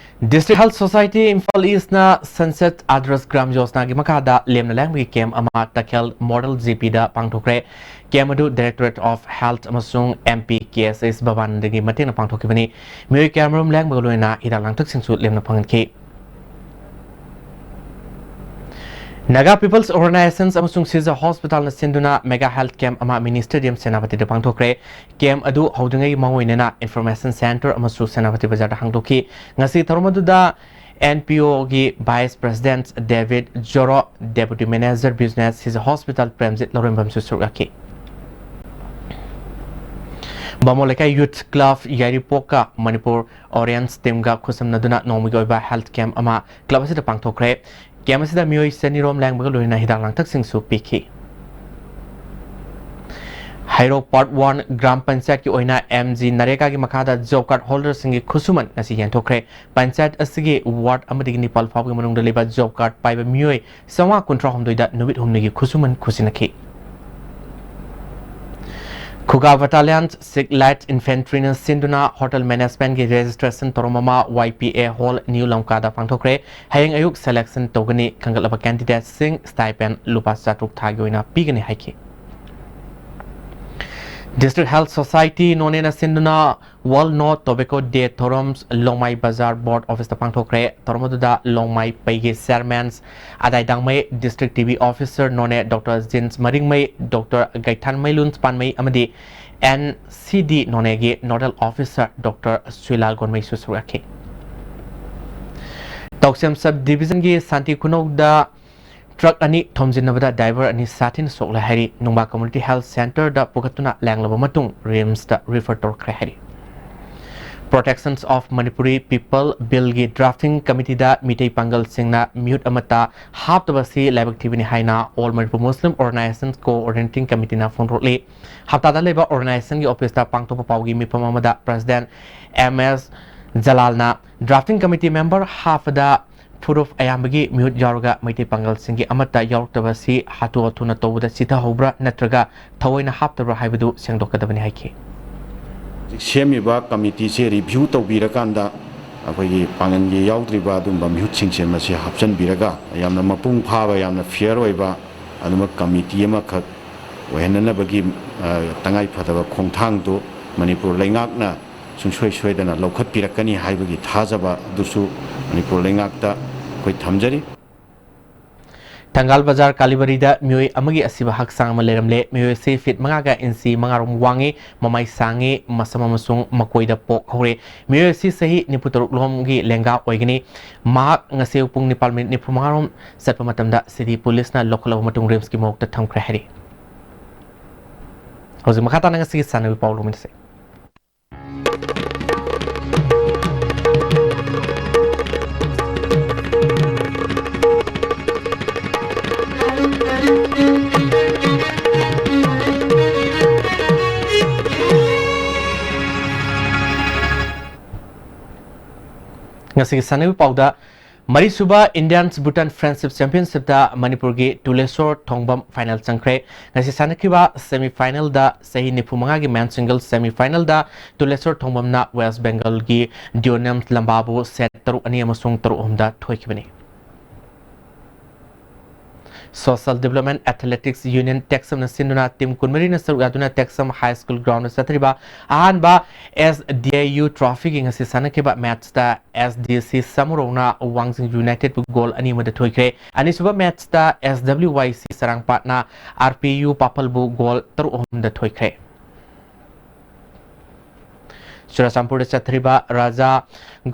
District Health Society Imphal East ꯅ Sunset Adarsh Gram Yojana ꯒꯤ ꯃꯈꯥꯗ ꯂꯦꯝꯅ ꯂꯥꯡꯕꯒꯤ ꯀꯦꯝ ꯑꯃ ꯇꯈꯦꯜ ꯃꯣꯗꯦꯜ ꯖꯤ ꯄꯤ ꯗ ꯄꯥꯡꯊꯣꯛꯈ꯭ꯔꯦ꯫ ꯀꯦꯝ ꯑꯗꯨ Directorate of Health ꯑꯃꯁꯨꯡ ꯑꯦꯝ ꯄꯤ ꯀꯦ ꯑꯦꯁ ꯑꯦꯁ ꯚꯕꯟꯗꯒꯤ ꯃꯇꯦꯡꯅ ꯄꯥꯡꯊꯣꯛꯈꯤꯕꯅꯤ꯫ ꯃꯤꯑꯣꯏ ꯀꯌꯥꯃꯔꯨꯝ ꯂꯥꯡꯕꯒ ꯂꯣꯏꯅꯅ ꯍꯤꯗꯥꯛ ꯂꯥꯡꯊꯛꯁꯤꯡꯁꯨ ꯂꯦꯝꯅ ꯐꯪꯍꯟꯈꯤ꯫ Naga People's Organizations ꯑꯃꯁꯨꯡ ꯁꯤꯖ ꯍꯣꯁꯄꯤꯇꯥꯜꯅ ꯁꯤꯟꯗꯨꯅ ꯃꯦꯒꯥ ꯍꯦꯜꯊ ꯀꯦꯝ ꯑꯃ ꯃꯤꯅꯤ ꯁ꯭ꯇꯦꯗꯤꯌꯝ ꯁꯦꯅꯥꯄꯇꯤꯗ ꯄꯥꯡꯊꯣꯛꯈ꯭ꯔꯦ꯫ ꯀꯦꯝ ꯑꯗꯨ ꯍꯧꯗ꯭ꯔꯤꯉꯩ ꯃꯥꯡꯑꯣꯏꯅꯅ ꯏꯟꯐꯣꯔꯃꯦꯁꯟ ꯁꯦꯟꯇꯔ ꯑꯃꯁꯨ ꯁꯦꯅꯥꯄꯇꯤ ꯕꯖꯥꯔꯗ ꯍꯥꯡꯗꯣꯛꯈꯤ꯫ ꯉꯁꯤ ꯊꯧꯔꯝ ꯑꯗꯨꯗ ꯑꯦꯟ ꯄꯤ ꯑꯣꯒꯤ ꯚꯥꯏꯁ ꯄ꯭ꯔꯦꯁꯤꯗꯦꯟꯠ ꯗꯦꯕꯤꯠ Zoro, deputy manager business, Shija hospital Premjit ꯂꯧꯔꯦꯝꯕꯝꯁꯨ ꯁꯔꯨꯛ ꯌꯥꯈꯤ꯫ ꯕꯥꯃꯣꯟ ꯂꯩꯀꯥꯏ ꯌꯨꯊ ꯀ꯭ꯂꯕ ꯌꯥꯏꯔꯤꯄꯣꯛꯀ ꯃꯅꯤꯄꯨꯔ ꯑꯣꯔꯤꯌꯟꯁ ꯇꯤꯝꯒ ꯈꯨꯠꯁꯝꯅꯗꯨꯅ ꯅꯣꯡꯃꯒꯤ ꯑꯣꯏꯕ ꯍꯦꯜꯊ ꯀꯦꯝ ꯑꯃ ꯀ꯭ꯂꯕ ꯑꯁꯤꯗ ꯄꯥꯡꯊꯣꯛꯈ꯭ꯔꯦ꯫ ꯀꯦꯝ ꯑꯁꯤꯗ ꯃꯤꯑꯣꯏ ꯆꯅꯤꯔꯣꯝ ꯂꯥꯡꯕꯒ ꯂꯣꯏꯅꯅ ꯍꯤꯗꯥꯛ ꯂꯥꯡꯊꯛꯁꯤꯡꯁꯨ ꯄꯤꯈꯤ꯫ ꯍꯩꯔꯣꯛ ꯄꯥꯔꯠ ꯋꯥꯟ ꯒ꯭ꯔꯥꯝ ꯄꯟꯆꯥꯌꯠꯀꯤ ꯑꯣꯏꯅ ꯑꯦꯝ ꯖꯤ ꯅꯔꯦꯒꯥꯒꯤ ꯃꯈꯥꯗ ꯖꯣꯕ ꯀꯥꯔꯗ ꯍꯣꯜꯗꯔꯁꯤꯡꯒꯤ ꯈꯨꯠꯁꯨꯃꯟ ꯉꯁꯤ ꯌꯦꯟꯊꯣꯛꯈ꯭ꯔꯦ꯫ ꯄꯟꯆꯥꯌꯠ ꯑꯁꯤꯒꯤ ꯋꯥꯔꯗ ꯑꯃꯗꯒꯤ ꯅꯤꯄꯥꯜ ꯐꯥꯎꯕꯒꯤ ꯃꯅꯨꯡꯗ ꯂꯩꯕ ꯖꯣꯕ ꯀꯥꯔꯗ ꯄꯥꯏꯕ ꯃꯤꯑꯣꯏ ꯆꯥꯝꯃꯉꯥ ꯀꯨꯟꯊ꯭ꯔꯥ ꯍꯨꯝꯗꯣꯏꯗ ꯅꯨꯃꯤꯠ ꯍꯨꯝꯅꯤꯒꯤ ꯈꯨꯠꯁꯨꯃꯟ ꯈꯨꯠꯁꯤꯟꯅꯈꯤ꯫ ꯈꯨꯒꯥ ꯕꯠꯇꯥꯂꯤꯌꯟ ꯁꯤꯛ ꯂꯥꯏꯠ ꯏꯟꯐꯦꯟꯇ꯭ꯔꯤꯅ ꯁꯤꯟꯗꯨꯅ ꯍꯣꯇꯦꯜ ꯃꯦꯅꯦꯖꯃꯦꯟꯠꯀꯤ ꯔꯦꯖꯤꯁꯇ꯭ꯔꯦꯁꯟ ꯊꯧꯔꯝ ꯑꯃ ꯋꯥꯏ ꯄꯤ ꯑꯦ ꯍꯣꯜ, ꯅ꯭ꯌꯨ ꯂꯝꯀꯥꯗ ꯄꯥꯡꯊꯣꯛꯈ꯭ꯔꯦ꯫ ꯍꯌꯦꯡ ꯑꯌꯨꯛ ꯁꯦꯂꯦꯛꯁꯟ ꯇꯧꯒꯅꯤ꯫ ꯈꯟꯒꯠꯂꯕ ꯀꯦꯟꯗꯤꯗꯦꯠꯁꯤꯡ ꯁ꯭ꯇꯥꯏꯄꯦꯟ ꯂꯨꯄꯥ ꯆꯥꯇ꯭ꯔꯨꯛ ꯊꯥꯒꯤ ꯑꯣꯏꯅ ꯄꯤꯒꯅꯤ ꯍꯥꯏꯈꯤ꯫ ꯗꯤꯁꯇ꯭ꯔꯤꯛ ꯍꯦꯜꯊ ꯁꯣꯁꯥꯏꯇꯤ ꯅꯣꯅꯦꯅ ꯁꯤꯟꯗꯨꯅ ꯋꯥꯔꯜꯗ ꯅꯣ ꯇꯣꯕꯦꯀꯣ ꯗꯦ ꯊꯧꯔꯝ ꯂꯣꯡꯃꯥꯏ ꯕꯖꯥꯔ ꯕꯣꯔꯗ ꯑꯣꯐꯤꯁꯇ ꯄꯥꯡꯊꯣꯛꯈ꯭ꯔꯦ꯫ ꯊꯧꯔꯝ ꯑꯗꯨꯗ ꯂꯣꯡꯃꯥꯏ ꯄꯩꯒꯤ ꯆꯤꯌꯔꯃꯦꯟ ꯑꯗꯥꯏ ꯗꯥꯡꯃꯩ, ꯗꯤꯁꯇ꯭ꯔꯤꯛ ꯇꯤ ꯕꯤ ꯑꯣꯐꯤꯁꯔ ꯅꯣꯅꯦ ꯗꯣꯛꯇꯔ ꯖꯤꯟꯁ ꯃꯔꯤꯡꯃꯩ, ꯗꯣꯛꯇꯔ ꯒꯩꯊꯥꯟꯃꯩꯂꯨꯟ ꯄꯥꯟꯃꯩ ꯑꯃꯗꯤ ꯑꯦꯟ ꯁꯤ ꯗꯤ ꯅꯣꯅꯦꯒꯤ ꯅꯣꯗꯦꯜ ꯑꯣꯐꯤꯁꯔ ꯗꯣꯛꯇꯔ ꯁꯨꯏꯂꯥꯜ ꯒꯣꯟꯃꯩꯁꯨ ꯁꯔꯨꯛ ꯌꯥꯈꯤ꯫ ꯇꯧꯁꯦꯝ ꯁꯕ ꯗꯤꯕꯤꯖꯟꯒꯤ ꯁꯥꯟꯇꯤ ꯈꯨꯅꯧꯗ ꯇ꯭ꯔꯛ ꯑꯅꯤ ꯊꯣꯝꯖꯤꯟꯅꯕꯗ ꯗ꯭ꯔꯥꯏꯚꯔ ꯑꯅꯤ ꯁꯥꯊꯤꯅ ꯁꯣꯛꯂꯦ ꯍꯥꯏꯔꯤ꯫ ꯅꯨꯡꯕꯥ ꯀꯝꯃ꯭ꯌꯨꯅꯤꯇꯤ ꯍꯦꯜꯊ ꯁꯦꯟꯇꯔꯗ ꯄꯨꯈꯠꯇꯨꯅ ꯂꯥꯌꯦꯡꯂꯕ ꯃꯇꯨꯡ ꯔꯤꯝꯁꯇ ꯔꯤꯐꯔ ꯇꯧꯔꯛꯈ꯭ꯔꯦ ꯍꯥꯏꯔꯤ꯫ Protection of Manipuri People ꯕꯤꯜꯒꯤ ꯗ꯭ꯔꯥꯐꯇꯤꯡ ꯀꯃꯤꯇꯤꯗ ꯃꯤꯇꯩ ꯄꯥꯡꯒꯜꯁꯤꯡꯅ ꯃꯤꯍꯨꯠ ꯑꯃꯠꯇ ꯍꯥꯞꯇꯕ ꯑꯁꯤ ꯂꯥꯏꯕꯛ ꯊꯤꯕꯅꯤ ꯍꯥꯏꯅ All Manipur Muslim Organizations Coordinating Committeeꯅ ꯐꯣꯡꯗꯣꯛꯂꯤ꯫ ꯍꯞꯇꯥꯗ ꯂꯩꯕ ꯑꯣꯔꯒꯅꯥꯏꯖꯦꯁꯟꯒꯤ ꯑꯣꯐꯤꯁꯇ ꯄꯥꯡꯊꯣꯛꯄ ꯄꯥꯎꯒꯤ ꯃꯤꯐꯝ ꯑꯃꯗ ꯄ꯭ꯔꯦꯁꯤꯗꯦꯟꯠ ꯑꯦꯝ ꯑꯦꯁ ꯖꯂꯥꯜꯅ ꯗ꯭ꯔꯥꯐꯇꯤꯡ ꯀꯃꯤꯇꯤ ꯃꯦꯝꯕꯔ ꯍꯥꯞꯄꯗ ꯐꯨꯔꯨꯞ ꯑꯌꯥꯝꯕꯒꯤ ꯃꯤꯍꯨꯠ ꯌꯥꯎꯔꯒ ꯃꯩꯇꯩ ꯄꯥꯡꯒꯜꯁꯤꯡꯒꯤ ꯑꯃꯠꯇ ꯌꯥꯎꯔꯛꯇꯕ ꯑꯁꯤ ꯍꯥꯊꯨ ꯍꯥꯊꯨꯅ ꯇꯧꯕꯗ ꯆꯤꯊꯍꯧꯕ꯭ꯔꯥ ꯅꯠꯇ꯭ꯔꯒ ꯊꯑꯣꯏꯅ ꯍꯥꯞꯇꯕ꯭ꯔꯥ ꯍꯥꯏꯕꯗꯨ ꯁꯦꯡꯗꯣꯛꯀꯗꯕꯅꯤ ꯍꯥꯏꯈꯤ꯫ ꯍꯧꯖꯤꯛ ꯁꯦꯝꯃꯤꯕ ꯀꯃꯤꯇꯤꯁꯦ ꯔꯤꯚ꯭ꯌꯨ ꯇꯧꯕꯤꯔꯀꯥꯟꯗ ꯑꯩꯈꯣꯏꯒꯤ ꯄꯥꯡꯒꯜꯒꯤ ꯌꯥꯎꯗ꯭ꯔꯤꯕ ꯑꯗꯨꯒꯨꯝꯕ ꯃꯤꯍꯨꯠꯁꯤꯡꯁꯦ ꯃꯁꯤ ꯍꯥꯞꯆꯤꯟꯕꯤꯔꯒ ꯌꯥꯝꯅ ꯃꯄꯨꯡ ꯐꯥꯕ, ꯌꯥꯝꯅ ꯐꯤꯌꯔ ꯑꯣꯏꯕ ꯑꯗꯨꯝꯕ ꯀꯃꯤꯇꯤ ꯑꯃꯈꯛ ꯑꯣꯏꯍꯟꯅꯅꯕꯒꯤ, ꯑ, ꯇꯉꯥꯏ ꯐꯗꯕ ꯈꯣꯡꯊꯥꯡꯗꯨ ꯃꯅꯤꯄꯨꯔ ꯂꯩꯉꯥꯛꯅ ꯁꯨꯡꯁꯣꯏ ꯁꯣꯏꯗꯅ ꯂꯧꯈꯠꯄꯤꯔꯛꯀꯅꯤ ꯍꯥꯏꯕꯒꯤ ꯊꯥꯖꯕ ꯑꯗꯨꯁꯨ ꯃꯅꯤꯄꯨꯔ ꯂꯩꯉꯥꯛꯇ ꯑꯩꯈꯣꯏ ꯊꯝꯖꯔꯤ꯫ ꯊꯪꯒꯥꯜ ꯕꯖꯥꯔ ꯀꯥꯂꯤꯕꯔꯤꯗ ꯃꯤꯑꯣꯏ ꯑꯃꯒꯤ ꯑꯁꯤꯕ ꯍꯛꯆꯥꯡ ꯑꯃ ꯂꯩꯔꯝꯂꯦ꯫ ꯃꯤꯑꯣꯏ ꯑꯁꯤ ꯐꯤꯠ ꯃꯉꯥꯒ ꯏꯟꯆꯤ ꯃꯉꯥꯔꯣꯝ ꯋꯥꯡꯉꯤ, ꯃꯃꯥꯏ ꯁꯥꯡꯉꯤ, ꯃꯁꯝ ꯑꯃꯁꯨꯡ ꯃꯀꯣꯏꯗ ꯄꯣꯛ ꯍꯧꯔꯦ꯫ ꯃꯤꯑꯣꯏ ꯑꯁꯤ ꯆꯍꯤ ꯅꯤꯐꯨ ꯇꯔꯨꯛ ꯂꯣꯝꯒꯤ ꯂꯦꯡꯒꯥ ꯑꯣꯏꯒꯅꯤ꯫ ꯃꯍꯥꯛ ꯉꯁꯤ ꯑꯌꯨꯛ ꯄꯨꯡ ꯅꯤꯄꯥꯜ ꯃꯤꯅꯤꯠ ꯅꯤꯐꯨ ꯃꯉꯥꯔꯣꯝ ꯆꯠꯄ ꯃꯇꯝꯗ ꯁꯤꯇꯤ ꯄꯨꯂꯤꯁꯅ ꯂꯧꯈꯠꯂꯕ ꯃꯇꯨꯡ ꯔꯤꯝꯁꯀꯤ ꯃꯣꯔꯒꯇ ꯊꯝꯈ꯭ꯔꯦ ꯍꯥꯏꯔꯤ꯫ ꯍꯧꯖꯤꯛ ꯃꯈꯥ ꯇꯥꯅ ꯉꯁꯤꯒꯤ ꯁꯥꯟꯅꯕꯒꯤ ꯄꯥꯎ ꯂꯧꯃꯤꯟꯅꯁꯤ꯫ ꯉꯁꯤꯒꯤ ꯁꯥꯟꯅꯕꯒꯤ ꯄꯥꯎꯗ, ꯃꯔꯤꯁꯨꯕ Indians Bhutan Friendship Championshipꯇ ꯃꯅꯤꯄꯨꯔꯒꯤ ꯇꯨꯂꯦꯁꯣꯔ ꯊꯣꯡꯕꯝ ꯐꯥꯏꯅꯦꯜ ꯆꯪꯈ꯭ꯔꯦ꯫ ꯉꯁꯤ ꯁꯥꯟꯅꯈꯤꯕ ꯁꯦꯃꯤ ꯐꯥꯏꯅꯦꯜꯗ ꯆꯍꯤ ꯅꯤꯐꯨ ꯃꯉꯥꯒꯤ ꯃꯦꯟ ꯁꯤꯡꯒꯜꯁ ꯁꯦꯃꯤ ꯐꯥꯏꯅꯦꯜꯗ ꯇꯨꯂꯦꯁꯣꯔ ꯊꯣꯡꯕꯝꯅ ꯋꯦꯁ ꯕꯦꯡꯒꯜꯒꯤ ꯗꯤꯑꯣꯅꯦꯝ ꯂꯝꯕꯥꯕꯨ ꯁꯦꯠ ꯇꯔꯨꯛ ꯑꯅꯤ ꯑꯃꯁꯨꯡ ꯇꯔꯨꯛ ꯑꯍꯨꯝꯗ ꯊꯣꯏꯈꯤꯕꯅꯤ꯫ Social Development Athletics Union ꯇꯦꯛꯁꯝꯅ ꯁꯤꯟꯗꯨꯅ ꯇꯤꯝ ꯀꯨꯟꯃꯔꯤꯅ ꯁꯔꯨꯛ ꯌꯥꯗꯨꯅ ꯇꯦꯛꯁꯝ ꯍꯥꯏ ꯁ꯭ꯀꯨꯜ ꯒ꯭ꯔꯥꯎꯟꯗ ꯆꯠꯊꯔꯤꯕ ꯑꯍꯥꯟꯕ SDIU trophyꯒꯤ ꯉꯁꯤ ꯁꯥꯟꯅꯈꯤꯕ ꯃꯦꯠꯁꯇ SDC ꯁꯃꯨꯔꯧꯅ ꯋꯥꯡꯖꯤꯡ ꯌꯨꯅꯥꯏꯇꯦꯗꯄꯨ ꯒꯣꯜ ꯑꯅꯤ ꯑꯃꯗ ꯊꯣꯏꯈ꯭ꯔꯦ꯫ ꯑꯅꯤꯁꯨꯕ ꯃꯦꯠꯁꯇ SWYC ꯆꯔꯥꯡꯄꯥꯠꯅ RPU ꯄꯥꯐꯜꯕꯨ ꯒꯣꯜ ꯇꯔꯨꯛ ꯑꯍꯨꯝꯗ ꯊꯣꯏꯈ꯭ꯔꯦ꯫ ꯆꯨꯔꯆꯥꯟꯄꯨꯔꯗ ꯆꯠꯊꯔꯤꯕ ꯔꯥꯖꯥ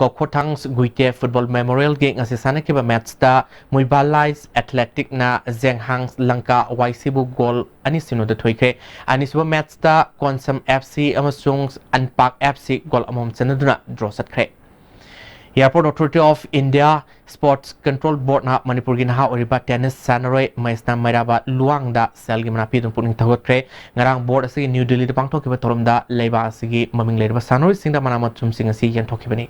ꯒꯣꯈꯣꯊꯥꯡꯁ ꯒꯨꯏꯇꯦ ꯐꯨꯠꯕꯣꯜ ꯃꯦꯃꯣꯔꯤꯌꯦꯜꯒꯤ ꯉꯁꯤ ꯁꯥꯟꯅꯈꯤꯕ ꯃꯦꯠꯁꯇ ꯃꯨꯏꯕꯥꯂꯥꯏꯁ ꯑꯦꯊꯂꯦꯇꯤꯛꯅ ꯖꯦꯡꯍꯥꯡ ꯂꯪꯀꯥ ꯋꯥꯏꯁꯤꯕꯨ ꯒꯣꯜ ꯑꯅꯤ ꯁꯤꯅꯣꯗ ꯊꯣꯏꯈ꯭ꯔꯦ꯫ ꯑꯅꯤꯁꯨꯕ ꯃꯦꯠꯁꯇ ꯀꯣꯟꯁꯝ ꯑꯦꯐ ꯁꯤ ꯑꯃꯁꯨꯡ ꯑꯟꯄꯥꯛ ꯑꯦꯐ ꯁꯤ ꯒꯣꯜ ꯑꯃꯃꯝ ꯆꯟꯅꯗꯨꯅ ꯗ꯭ꯔꯣ ꯆꯠꯈ꯭ꯔꯦ꯫ Airport Authority of India Sports Control Boardꯅ ꯃꯅꯤꯄꯨꯔꯒꯤ ꯅꯍꯥ ꯑꯣꯏꯔꯤꯕ ꯇꯦꯅꯤꯁ ꯁꯥꯟꯅꯔꯣꯏ ꯃꯍꯦꯁꯅꯥ ꯃꯩꯔꯥꯕ ꯂꯨꯋꯥꯡꯗ ꯁꯦꯜꯒꯤ ꯃꯅꯥ ꯄꯤꯗꯨꯅ ꯄꯨꯛꯅꯤꯡ ꯊꯧꯒꯠꯈ꯭ꯔꯦ꯫ ꯉꯔꯥꯡ ꯕꯣꯔꯗ ꯑꯁꯤꯒꯤ ꯅ꯭ꯌꯨ ꯗꯤꯜꯂꯤꯗ ꯄꯥꯡꯊꯣꯛꯈꯤꯕ ꯊꯧꯔꯝꯗ ꯂꯩꯕꯥꯛ ꯑꯁꯤꯒꯤ ꯃꯃꯤꯡ ꯂꯩꯔꯕ ꯁꯥꯟꯅꯔꯣꯏꯁꯤꯡꯗ ꯃꯅꯥ ꯃꯊꯨꯝꯁꯤꯡ ꯑꯁꯤ ꯌꯦꯟꯊꯣꯛꯈꯤꯕꯅꯤ꯫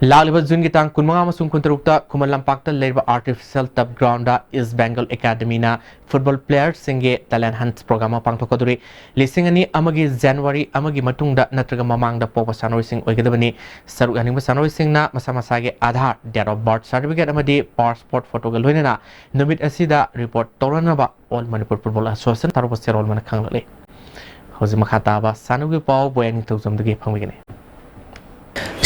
ꯂꯥꯛꯂꯤꯕ ꯖꯨꯟꯒꯤ ꯇꯥꯡ ꯀꯨꯟꯃꯉꯥ ꯑꯃꯁꯨꯡ ꯀꯨꯟꯇꯔꯨꯛꯇ ꯈꯨꯃꯟ ꯂꯝꯄꯥꯛꯇ ꯂꯩꯔꯤꯕ Artificial Turf Groundꯗ East Bengal Academyꯅ ꯐꯨꯠꯕꯣꯜ ꯄ꯭ꯂꯦꯌꯔꯁꯤꯡꯒꯤ ꯇꯦꯂꯦꯟ ꯍꯟꯠ ꯄ꯭ꯔꯣꯒ꯭ꯔꯥꯝ ꯑꯃ ꯄꯥꯡꯊꯣꯛꯀꯗꯧꯔꯤ꯫ ꯂꯤꯁꯤꯡ ꯑꯅꯤ ꯑꯃꯒꯤ ꯖꯅꯋꯥꯔꯤ ꯑꯃꯒꯤ ꯃꯇꯨꯡꯗ ꯅꯠꯇ꯭ꯔꯒ ꯃꯃꯥꯡꯗ ꯄꯣꯛꯄ ꯁꯥꯟꯅꯔꯣꯏꯁꯤꯡ ꯑꯣꯏꯒꯗꯕꯅꯤ꯫ ꯁꯔꯨꯛ ꯌꯥꯅꯤꯡꯕ ꯁꯥꯟꯅꯔꯣꯏꯁꯤꯡꯅ ꯃꯁꯥ ꯃꯁꯥꯒꯤ Aadhaar, date of birth certificate ꯑꯃꯗꯤ ꯄꯥꯁꯄꯣꯔꯠ ꯐꯣꯇꯣꯒ ꯂꯣꯏꯅꯅ ꯅꯨꯃꯤꯠ ꯑꯁꯤꯗ report ꯇꯧꯔꯅꯕ All Manipur Football Association ꯊꯧꯔꯝ ꯆꯦꯔꯣꯜ ꯑꯃꯅ ꯈꯪꯂꯛꯂꯤ꯫ ꯍꯧꯖꯤꯛ ꯃꯈꯥ ꯇꯥꯕ ꯁꯥꯟꯅꯕꯒꯤ ꯄꯥꯎ ꯕꯣꯌꯥ ꯅꯤꯡꯊꯧꯖꯝꯗꯒꯤ ꯐꯪꯕꯤꯒꯅꯤ꯫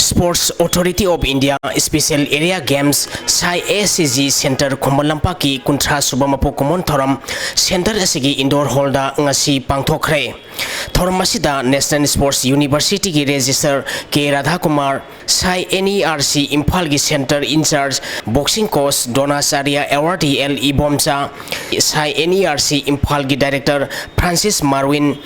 Sports Authority of India Special Area Games, ꯁꯥꯏ ꯑꯦ ꯁꯤ ꯖꯤ ꯁꯦꯟꯇꯔ ꯈꯨꯃꯟ ꯂꯝꯄꯥꯛꯀꯤ ꯀꯨꯟꯊ꯭ꯔꯥ ꯁꯨꯕ ꯃꯄꯣꯛ ꯀꯨꯝꯑꯣꯟ ꯊꯧꯔꯝ ꯁꯦꯟꯇꯔ ꯑꯁꯤꯒꯤ ꯏꯟꯗꯣꯔ ꯍꯣꯜꯗ ꯉꯁꯤ ꯄꯥꯡꯊꯣꯛꯈ꯭ꯔꯦ꯫ ꯊꯧꯔꯝ ꯑꯁꯤꯗ National Sports Universityꯒꯤ registrar K Radhakumar, SAI N E R C ꯏꯝꯐꯥꯜꯒꯤ centre in charge boxing coach Dronacharya awardee L Ibomcha, SAI N E R C ꯏꯝꯐꯥꯜꯒꯤ director Francis Marvin,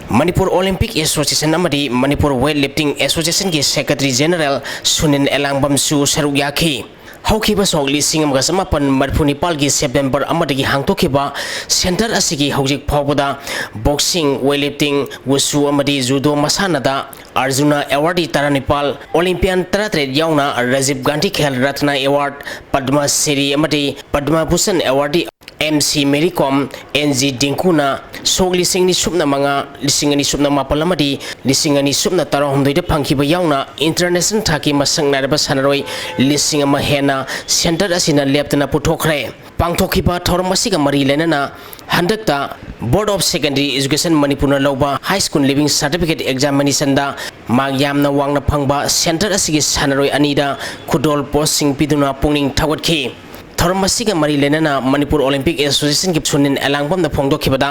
Manipur Olympic association ꯑꯃꯗꯤ Manipur weight lifting association secretary general Sunil ꯑꯦꯂꯥꯡꯕꯝꯁꯨ ꯁꯔꯨꯛ ꯌꯥꯈꯤ꯫ ꯍꯧꯈꯤꯕ ꯁꯣꯛ ꯂꯤꯁꯤꯡ ꯑꯃꯒ ꯆꯃꯥꯄꯟ ꯃꯔꯤꯐꯨ ꯅꯤꯄꯥꯜꯒꯤ ꯁꯦꯞꯇꯦꯝꯕꯔ ꯑꯃꯗꯒꯤ ꯍꯥꯡꯗꯣꯛꯈꯤꯕ ꯁꯦꯟꯇꯔ ꯑꯁꯤꯒꯤ ꯍꯧꯖꯤꯛ ꯐꯥꯎꯕꯗ ꯕꯣꯛꯁꯤꯡ, ꯋꯦꯠ ꯂꯤꯐꯇꯤꯡ, ꯋꯨꯁꯨ ꯑꯃꯗꯤ ꯖꯨꯗꯣ ꯃꯁꯥꯟꯅꯗ ꯑꯔꯖꯨꯅ ꯑꯦꯋꯥꯔꯗꯤ ꯇꯔꯥꯅꯤꯄꯥꯜ, ꯑꯣꯂꯤꯝꯄꯤꯌꯥꯟ ꯇꯔꯥꯇꯔꯦꯠ ꯌꯥꯎꯅ ꯔꯥꯖꯤꯕ ꯒꯥꯟꯙꯤ ꯈꯦꯜ ꯔꯠꯅ ꯑꯦꯋꯥꯔꯗ, ꯄꯗꯃ ꯁ꯭ꯔꯤ ꯑꯃꯗꯤ Padma Bhushan awardee M C Mary Kom, N G ꯗꯤꯡꯀꯨꯅ ꯁꯣꯛ ꯂꯤꯁꯤꯡ ꯑꯅꯤ ꯁꯨꯞꯅ ꯃꯉꯥ, ꯂꯤꯁꯤꯡ ꯑꯅꯤ ꯁꯨꯞꯅ ꯃꯥꯄꯜ ꯑꯃꯗꯤ ꯂꯤꯁꯤꯡ ꯑꯅꯤ ꯁꯨꯞꯅ ꯇꯔꯥꯍꯨꯝꯗꯣꯏꯗ ꯐꯪꯈꯤꯕ ꯌꯥꯎꯅ ꯏꯟꯇꯔꯅꯦꯁꯅꯦꯜ ꯊꯥꯛꯀꯤ ꯃꯁꯛ ꯅꯥꯏꯔꯕ ꯁꯥꯟꯅꯔꯣꯏ ꯂꯤꯁꯤꯡ ꯑꯃ ꯍꯦꯟꯅ ꯁꯦꯟꯇꯔ ꯑꯁꯤꯅ ꯂꯦꯞꯇꯅ ꯄꯨꯊꯣꯛꯈ꯭ꯔꯦ꯫ ꯄꯥꯡꯊꯣꯛꯈꯤꯕ ꯊꯧꯔꯝ ꯑꯁꯤꯒ ꯃꯔꯤ ꯂꯩꯅꯅ ꯍꯟꯗꯛꯇ Board of Secondary Education ꯃꯅꯤꯄꯨꯔꯅ ꯂꯧꯕ High School Leaving Certificate Examinationꯗ ꯃꯥꯔꯛ ꯌꯥꯝꯅ ꯋꯥꯡꯅ ꯐꯪꯕ ꯁꯦꯟꯇꯔ ꯑꯁꯤꯒꯤ ꯁꯥꯟꯅꯔꯣꯏ ꯑꯅꯤꯗ ꯈꯨꯗꯣꯜ ꯄꯣꯠꯁꯤꯡ ꯄꯤꯗꯨꯅ ꯄꯨꯛꯅꯤꯡ ꯊꯧꯒꯠꯈꯤ꯫ ꯊꯧꯔꯝ ꯑꯁꯤꯒ ꯃꯔꯤ ꯂꯩꯅꯅ ꯃꯅꯤꯄꯨꯔ ꯑꯣꯂꯤꯝꯄꯤꯛ ꯑꯦꯁꯣꯁꯤꯌꯦꯁꯟꯒꯤ ꯁꯨꯅꯤꯜ ꯑꯦꯂꯥꯡꯕꯝꯅ ꯐꯣꯡꯗꯣꯛꯈꯤꯕꯗ,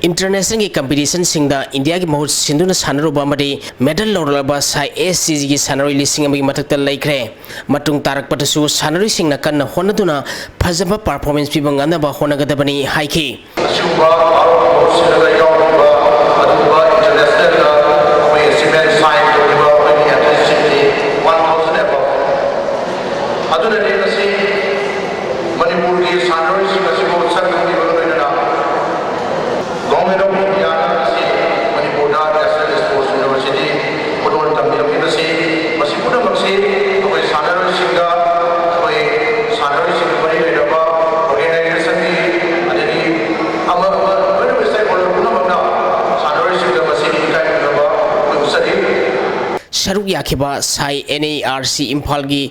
ꯏꯟꯇꯔꯅꯦꯁꯅꯦꯜꯒꯤ ꯀꯝꯄꯤꯇꯤꯁꯟꯁꯤꯡꯗ ꯏꯟꯗꯤꯌꯥꯒꯤ ꯃꯍꯨꯠ ꯁꯤꯟꯗꯨꯅ ꯁꯥꯟꯅꯔꯨꯕ ꯑꯃꯗꯤ ꯃꯦꯗꯜ ꯂꯧꯔꯛꯂꯕ ꯁꯥꯏ ꯑꯦꯁ ꯁꯤꯒꯤ ꯁꯥꯟꯅꯔꯣꯏ ꯂꯤꯁꯤꯡ ꯑꯃꯒꯤ ꯃꯊꯛꯇ ꯂꯩꯈ꯭ꯔꯦ꯫ ꯃꯇꯨꯡ ꯇꯥꯔꯛꯄꯗꯁꯨ ꯁꯥꯟꯅꯔꯣꯏꯁꯤꯡꯅ ꯀꯟꯅ ꯍꯣꯠꯅꯗꯨꯅ ꯐꯖꯕ ꯄꯔꯐꯣꯔꯃꯦꯟꯁ ꯄꯤꯕ ꯉꯝꯅꯕ ꯍꯣꯠꯅꯒꯗꯕꯅꯤ ꯍꯥꯏꯈꯤ꯫ ꯑꯁꯤꯒꯨꯝꯕ ꯃꯍꯨꯠ ꯁꯤꯜꯂꯒ ꯌꯥꯎꯔꯤꯕ ꯑꯗꯨꯒꯨꯝꯕ ꯏꯟꯇꯔꯅꯦꯁꯅꯦꯜꯗ ꯑꯩꯈꯣꯏ ꯑꯦꯆꯤꯞꯃꯦꯟ ꯁꯥꯏꯟ ꯇꯧꯔꯤꯕ ꯑꯩꯈꯣꯏꯒꯤ ꯑꯦꯊꯂꯤꯠꯁꯤꯡꯗꯤ ꯋꯥꯟ ꯊꯥꯎꯖꯟ ꯑꯦꯕꯞ꯫ ꯑꯗꯨꯅꯗꯤ ꯉꯁꯤ ꯃꯅꯤꯄꯨꯔꯒꯤ ꯁꯥꯟꯅꯔꯣꯏꯁꯤꯡ ꯑꯁꯤꯕꯨ ꯁꯛ ꯈꯪꯕꯤꯕꯒ ꯂꯣꯏꯅꯅ Government of India ꯅ ꯉꯁꯤ ꯃꯅꯤꯄꯨꯔꯗ National Sports University ꯈꯨꯗꯣꯜ ꯇꯝꯕꯤꯔꯛꯂꯤꯕꯁꯤ, ꯃꯁꯤ ꯄꯨꯝꯅꯃꯛꯁꯤ ꯑꯩꯈꯣꯏ ꯁꯥꯟꯅꯔꯣꯏꯁꯤꯡꯗ, ꯑꯩꯈꯣꯏ ꯁꯥꯟꯅꯔꯣꯏꯁꯤꯡꯒ ꯃꯔꯤ ꯂꯩꯅꯕ organization ꯒꯤ, ꯑꯗꯒꯤ ꯑꯃ ꯑꯃ ꯂꯣꯏꯅꯃꯛ stakeholder ꯄꯨꯝꯅꯃꯛꯅ ꯁꯥꯟꯅꯔꯣꯏꯁꯤꯡꯗ ꯃꯁꯤꯒꯤ ꯏꯀꯥꯏ ꯈꯨꯝꯅꯕ ꯑꯩꯈꯣꯏ ꯎꯠꯆꯔꯤ꯫ ꯁꯔꯨꯛ ꯌꯥꯈꯤꯕ ꯁꯥꯏ ꯑꯦꯟ ꯑꯦ ꯑꯥꯔ ꯁꯤ ꯏꯝꯐꯥꯜꯒꯤ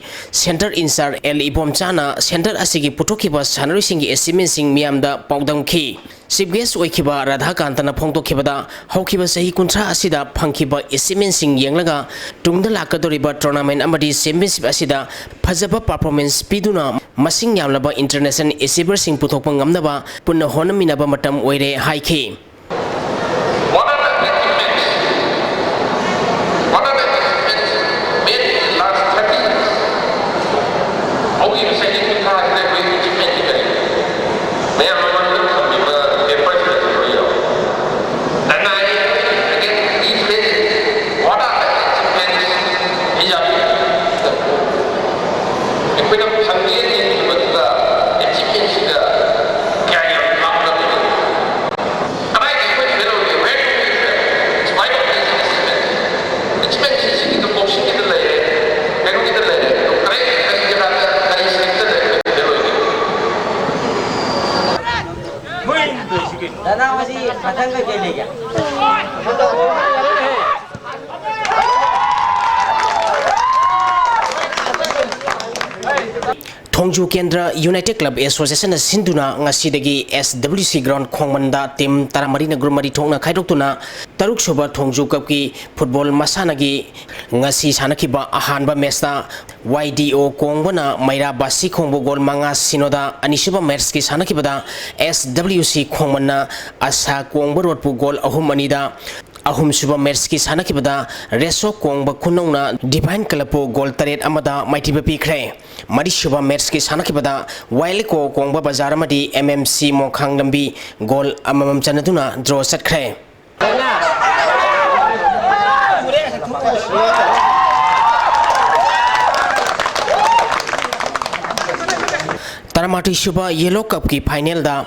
ꯁꯦꯟꯇꯔ ꯏꯟꯆꯥꯔꯖ ꯑꯦꯜ ꯏꯕꯣꯝꯆꯥꯅ ꯁꯦꯟꯇꯔ ꯑꯁꯤꯒꯤ ꯄꯨꯊꯣꯛꯈꯤꯕ ꯁꯥꯟꯅꯔꯣꯏꯁꯤꯡꯒꯤ ꯑꯦꯆꯤꯞꯃꯦꯟꯁꯤꯡ ꯃꯤꯌꯥꯝꯗ ꯄꯥꯎꯗꯝꯈꯤ꯫ ꯆꯤꯐ ꯒꯦꯁ ꯑꯣꯏꯈꯤꯕ ꯔꯥꯙꯥꯀꯥꯟꯇꯅ ꯐꯣꯡꯗꯣꯛꯈꯤꯕꯗ, ꯍꯧꯈꯤꯕ ꯆꯍꯤ ꯀꯨꯟꯊ꯭ꯔꯥ ꯑꯁꯤꯗ ꯐꯪꯈꯤꯕ ꯑꯦꯆꯤꯞꯃꯦꯟꯁꯤꯡ ꯌꯦꯡꯂꯒ ꯇꯨꯡꯗ ꯂꯥꯛꯀꯗꯧꯔꯤꯕ ꯇꯣꯔꯅꯥꯃꯦꯟ ꯑꯃꯗꯤ ꯆꯦꯝꯄꯤꯌꯟꯁꯤꯞ ꯑꯁꯤꯗ ꯐꯖꯕ ꯄꯔꯐꯣꯔꯃꯦꯟꯁ ꯄꯤꯗꯨꯅ ꯃꯁꯤꯡ ꯌꯥꯝꯂꯕ ꯏꯟꯇꯔꯅꯦꯁꯅꯦꯜ ꯑꯦꯆꯤꯚꯔꯁꯤꯡ ꯄꯨꯊꯣꯛꯄ ꯉꯝꯅꯕ ꯄꯨꯟꯅ ꯍꯣꯠꯅꯃꯤꯟꯅꯕ ꯃꯇꯝ ꯑꯣꯏꯔꯦ ꯍꯥꯏꯈꯤ꯫ What are the achievements? What are the achievements made in the last thirty years? ꯍꯧꯈꯤꯕ ꯆꯍꯤ ꯀꯨꯟꯊ꯭ꯔꯥꯁꯤꯗ ꯑꯩꯈꯣꯏ ꯑꯦꯆꯤꯞꯃꯦꯟꯁꯤ ꯀꯔꯤ? ꯃꯌꯥꯝ ꯃꯃꯥꯡꯗ ꯊꯝꯃꯤꯕ ꯄꯦꯄꯔꯁꯤꯗꯁꯨ ꯂꯣꯏ ꯌꯥꯎꯏ꯫ And I again rephrase it. What are the achievements? ꯍꯤꯖꯥꯕꯤ ꯑꯩꯈꯣꯏꯅ ꯐꯪꯒꯦ ꯌꯦꯡꯈꯤꯕꯗꯨꯗ ꯑꯦꯆꯤꯞꯃꯦꯟꯁꯤꯗ ꯀꯌꯥ ꯌꯥꯝ ꯂꯥꯞꯅ ꯂꯩꯒꯦ? ꯀꯗꯥꯏꯗ ꯑꯩꯈꯣꯏ ꯐꯦꯜ ꯑꯣꯏꯒꯦ? Where do we fail? It's why don't we achievement? ꯑꯦꯆꯤꯞꯃꯦꯟꯁꯤ ꯁꯤꯒꯤꯗ ꯀꯣꯛꯁꯤꯒꯤꯗ ꯂꯩꯔꯦ, ꯀꯩꯅꯣꯒꯤꯗ ꯂꯩꯔꯦ꯫ ꯑꯗꯣ ꯀꯔꯤ, ꯀꯔꯤ ꯖꯒꯥꯗ, ꯀꯔꯤ ꯁꯦꯛꯇꯔꯗ ꯑꯩꯈꯣꯏ ꯐꯦꯜ ꯑꯣꯏꯒꯦ? ꯅꯅꯥꯎ ꯑꯁꯤ ꯃꯊꯪ ꯀꯩꯀꯩ ꯂꯩꯒꯦ? ꯊꯣꯡꯖꯨ ꯀꯦꯟꯗ꯭ꯔ United Club Association ꯅ ꯁꯤꯟꯗꯨꯅ ꯉꯁꯤꯗꯒꯤ S W C ground ꯈꯣꯡꯃꯟꯗ team ꯇꯔꯥꯃꯔꯤꯅ group ꯃꯔꯤ ꯊꯣꯛꯅ ꯈꯥꯏꯗꯣꯛꯇꯨꯅ ꯇꯔꯨꯛ ꯁꯨꯕ ꯊꯣꯡꯖꯨ cupꯀꯤ football ꯃꯁꯥꯟꯅꯒꯤ ꯉꯁꯤ ꯁꯥꯟꯅꯈꯤꯕ ꯑꯍꯥꯟꯕ matchꯇ Y D O ꯀꯣꯡꯕꯅ ꯃꯩꯔꯥ ꯕꯥꯁꯤ ꯈꯣꯡꯕ goal ꯃꯉꯥ ꯁꯤꯅꯣꯗ, ꯑꯅꯤꯁꯨꯕ matchꯀꯤ ꯁꯥꯟꯅꯈꯤꯕꯗ S W C ꯈꯣꯡꯃꯟꯅ ꯑꯁꯥ ꯀꯣꯡꯕ ꯔꯣꯠꯄꯨ goal ꯑꯍꯨꯝ ꯑꯅꯤꯗ, ꯑꯍꯨꯝꯁꯨꯕ matchꯀꯤ ꯁꯥꯟꯅꯈꯤꯕꯗ ꯔꯦꯁꯣ ꯀꯣꯡꯕ ꯈꯨꯅꯧꯅ Divine Clubꯄꯨ goal ꯇꯔꯦꯠ ꯑꯃꯗ ꯃꯥꯏꯊꯤꯕ ꯄꯤꯈ꯭ꯔꯦ꯫ ꯃꯔꯤꯁꯨꯕ matchꯀꯤ ꯁꯥꯟꯅꯈꯤꯕꯗ ꯋꯥꯏꯂꯦꯀꯣ ꯀꯣꯡꯕ ꯕꯖꯥꯔ ꯑꯃꯗꯤ M M C ꯃꯣꯈꯥꯡ ꯂꯝꯕꯤ goal ꯑꯃꯃꯝ ꯆꯟꯅꯗꯨꯅ draw ꯆꯠꯈ꯭ꯔꯦ꯫ ꯇꯔꯥꯃꯥꯊꯣꯏ ꯁꯨꯕ Yellow Cupꯀꯤ finalꯗ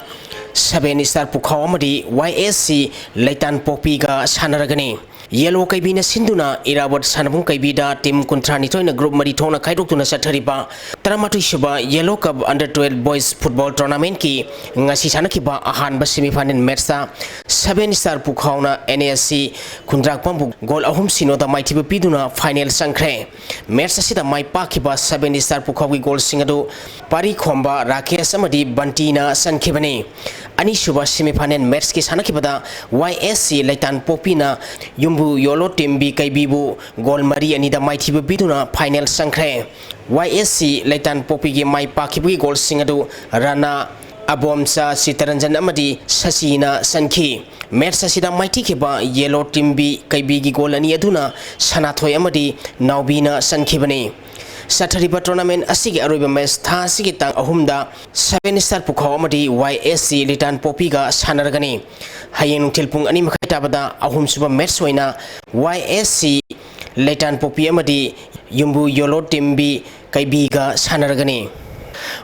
Seven Star ꯄꯨꯈꯥꯎ ꯑꯃꯗꯤ Y S C ꯂꯩꯇꯥꯟ ꯄꯣꯛꯄꯤꯒ ꯁꯥꯟꯅꯔꯒꯅꯤ꯫ Yellow ꯀꯩꯕꯤꯅ ꯁꯤꯟꯗꯨꯅ ꯏꯔꯥꯕꯣꯠ ꯁꯥꯟꯅꯕꯨꯡ ꯀꯩꯕꯤꯗ team ꯀꯨꯟꯊ꯭ꯔꯥ ꯅꯤꯊꯣꯏꯅ group ꯃꯔꯤ ꯊꯣꯛꯅ ꯈꯥꯏꯗꯣꯛꯇꯨꯅ ꯆꯠꯊꯔꯤꯕ ꯇꯔꯥꯃꯥꯊꯣꯏ ꯁꯨꯕ Yellow Cup under twelve boys football tournamentꯀꯤ ꯉꯁꯤ ꯁꯥꯟꯅꯈꯤꯕ ꯑꯍꯥꯟꯕ semifinal matchꯇ Seven Star ꯄꯨꯈꯥꯎꯅ N S C ꯈꯨꯟꯗ꯭ꯔꯥꯛꯄꯝꯕꯨ goal ꯑꯍꯨꯝ ꯁꯤꯅꯣꯗ ꯃꯥꯏꯊꯤꯕ ꯄꯤꯗꯨꯅ final ꯆꯪꯈ꯭ꯔꯦ꯫ Match ꯑꯁꯤꯗ ꯃꯥꯏ ꯄꯥꯛꯈꯤꯕ Seven Star ꯄꯨꯈꯥꯎꯒꯤ goalꯁꯤꯡ ꯑꯗꯨ ꯄꯥꯔꯤꯈꯣꯝꯕ ꯔꯥꯀꯦꯁ ꯑꯃꯗꯤ ꯕꯟꯇꯤꯅ ꯆꯟꯈꯤꯕꯅꯤ꯫ ꯑꯅꯤꯁꯨꯕ semifinal matchꯀꯤ ꯁꯥꯟꯅꯈꯤꯕꯗ Y S C ꯂꯩꯇꯥꯟ ꯄꯣꯛꯄꯤꯅ ꯌꯨꯝꯕꯨ ꯌꯣꯂꯣ ꯇꯤꯝꯕꯤ ꯀꯩꯕꯤꯕꯨ goal ꯃꯔꯤ ꯑꯅꯤꯗ ꯃꯥꯏꯊꯤꯕ ꯄꯤꯗꯨꯅ final ꯆꯪꯈ꯭ꯔꯦ꯫ Y S C ꯂꯩꯇꯥꯟ ꯄꯣꯛꯄꯤꯒꯤ ꯃꯥꯏ ꯄꯥꯛꯈꯤꯕꯒꯤ goalꯁꯤꯡ ꯑꯗꯨ ꯔꯥꯅꯥ, ꯑꯕꯣꯝꯆꯥ ꯆꯤꯇꯔꯟꯖꯟ ꯑꯃꯗꯤ ꯁꯁꯤꯅ ꯆꯟꯈꯤ꯫ Match ꯑꯁꯤꯗ ꯃꯥꯏꯊꯤꯈꯤꯕ Yellow ꯇꯤꯝꯕꯤ ꯀꯩꯕꯤꯒꯤ goal ꯑꯅꯤ ꯑꯗꯨꯅ ꯁꯅꯥꯊꯣꯏ ꯑꯃꯗꯤ ꯅꯥꯎꯕꯤꯅ ꯆꯟꯈꯤꯕꯅꯤ꯫ ꯆꯠꯊꯔꯤꯕ tournament ꯑꯁꯤꯒꯤ ꯑꯔꯣꯏꯕ match ꯊꯥ ꯑꯁꯤꯒꯤ ꯇꯥꯡ ꯑꯍꯨꯝꯗ Seven Star ꯄꯨꯈꯥꯎ ꯑꯃꯗꯤ Y S C ꯂꯩꯇꯥꯟ ꯄꯣꯛꯄꯤꯒ ꯁꯥꯟꯅꯔꯒꯅꯤ꯫ ꯍꯌꯦꯡ ꯅꯨꯡꯊꯤꯜ ꯄꯨꯡ ꯑꯅꯤ ꯃꯈꯥꯏ ꯇꯥꯕꯗ ꯑꯍꯨꯝꯁꯨꯕ match ꯑꯣꯏꯅ Y S C ꯂꯩꯇꯥꯟ ꯄꯣꯛꯄꯤ ꯑꯃꯗꯤ ꯌꯨꯝꯕꯨ ꯌꯣꯂꯣ ꯇꯤꯝꯕꯤ ꯀꯩꯕꯤꯒ ꯁꯥꯟꯅꯔꯒꯅꯤ꯫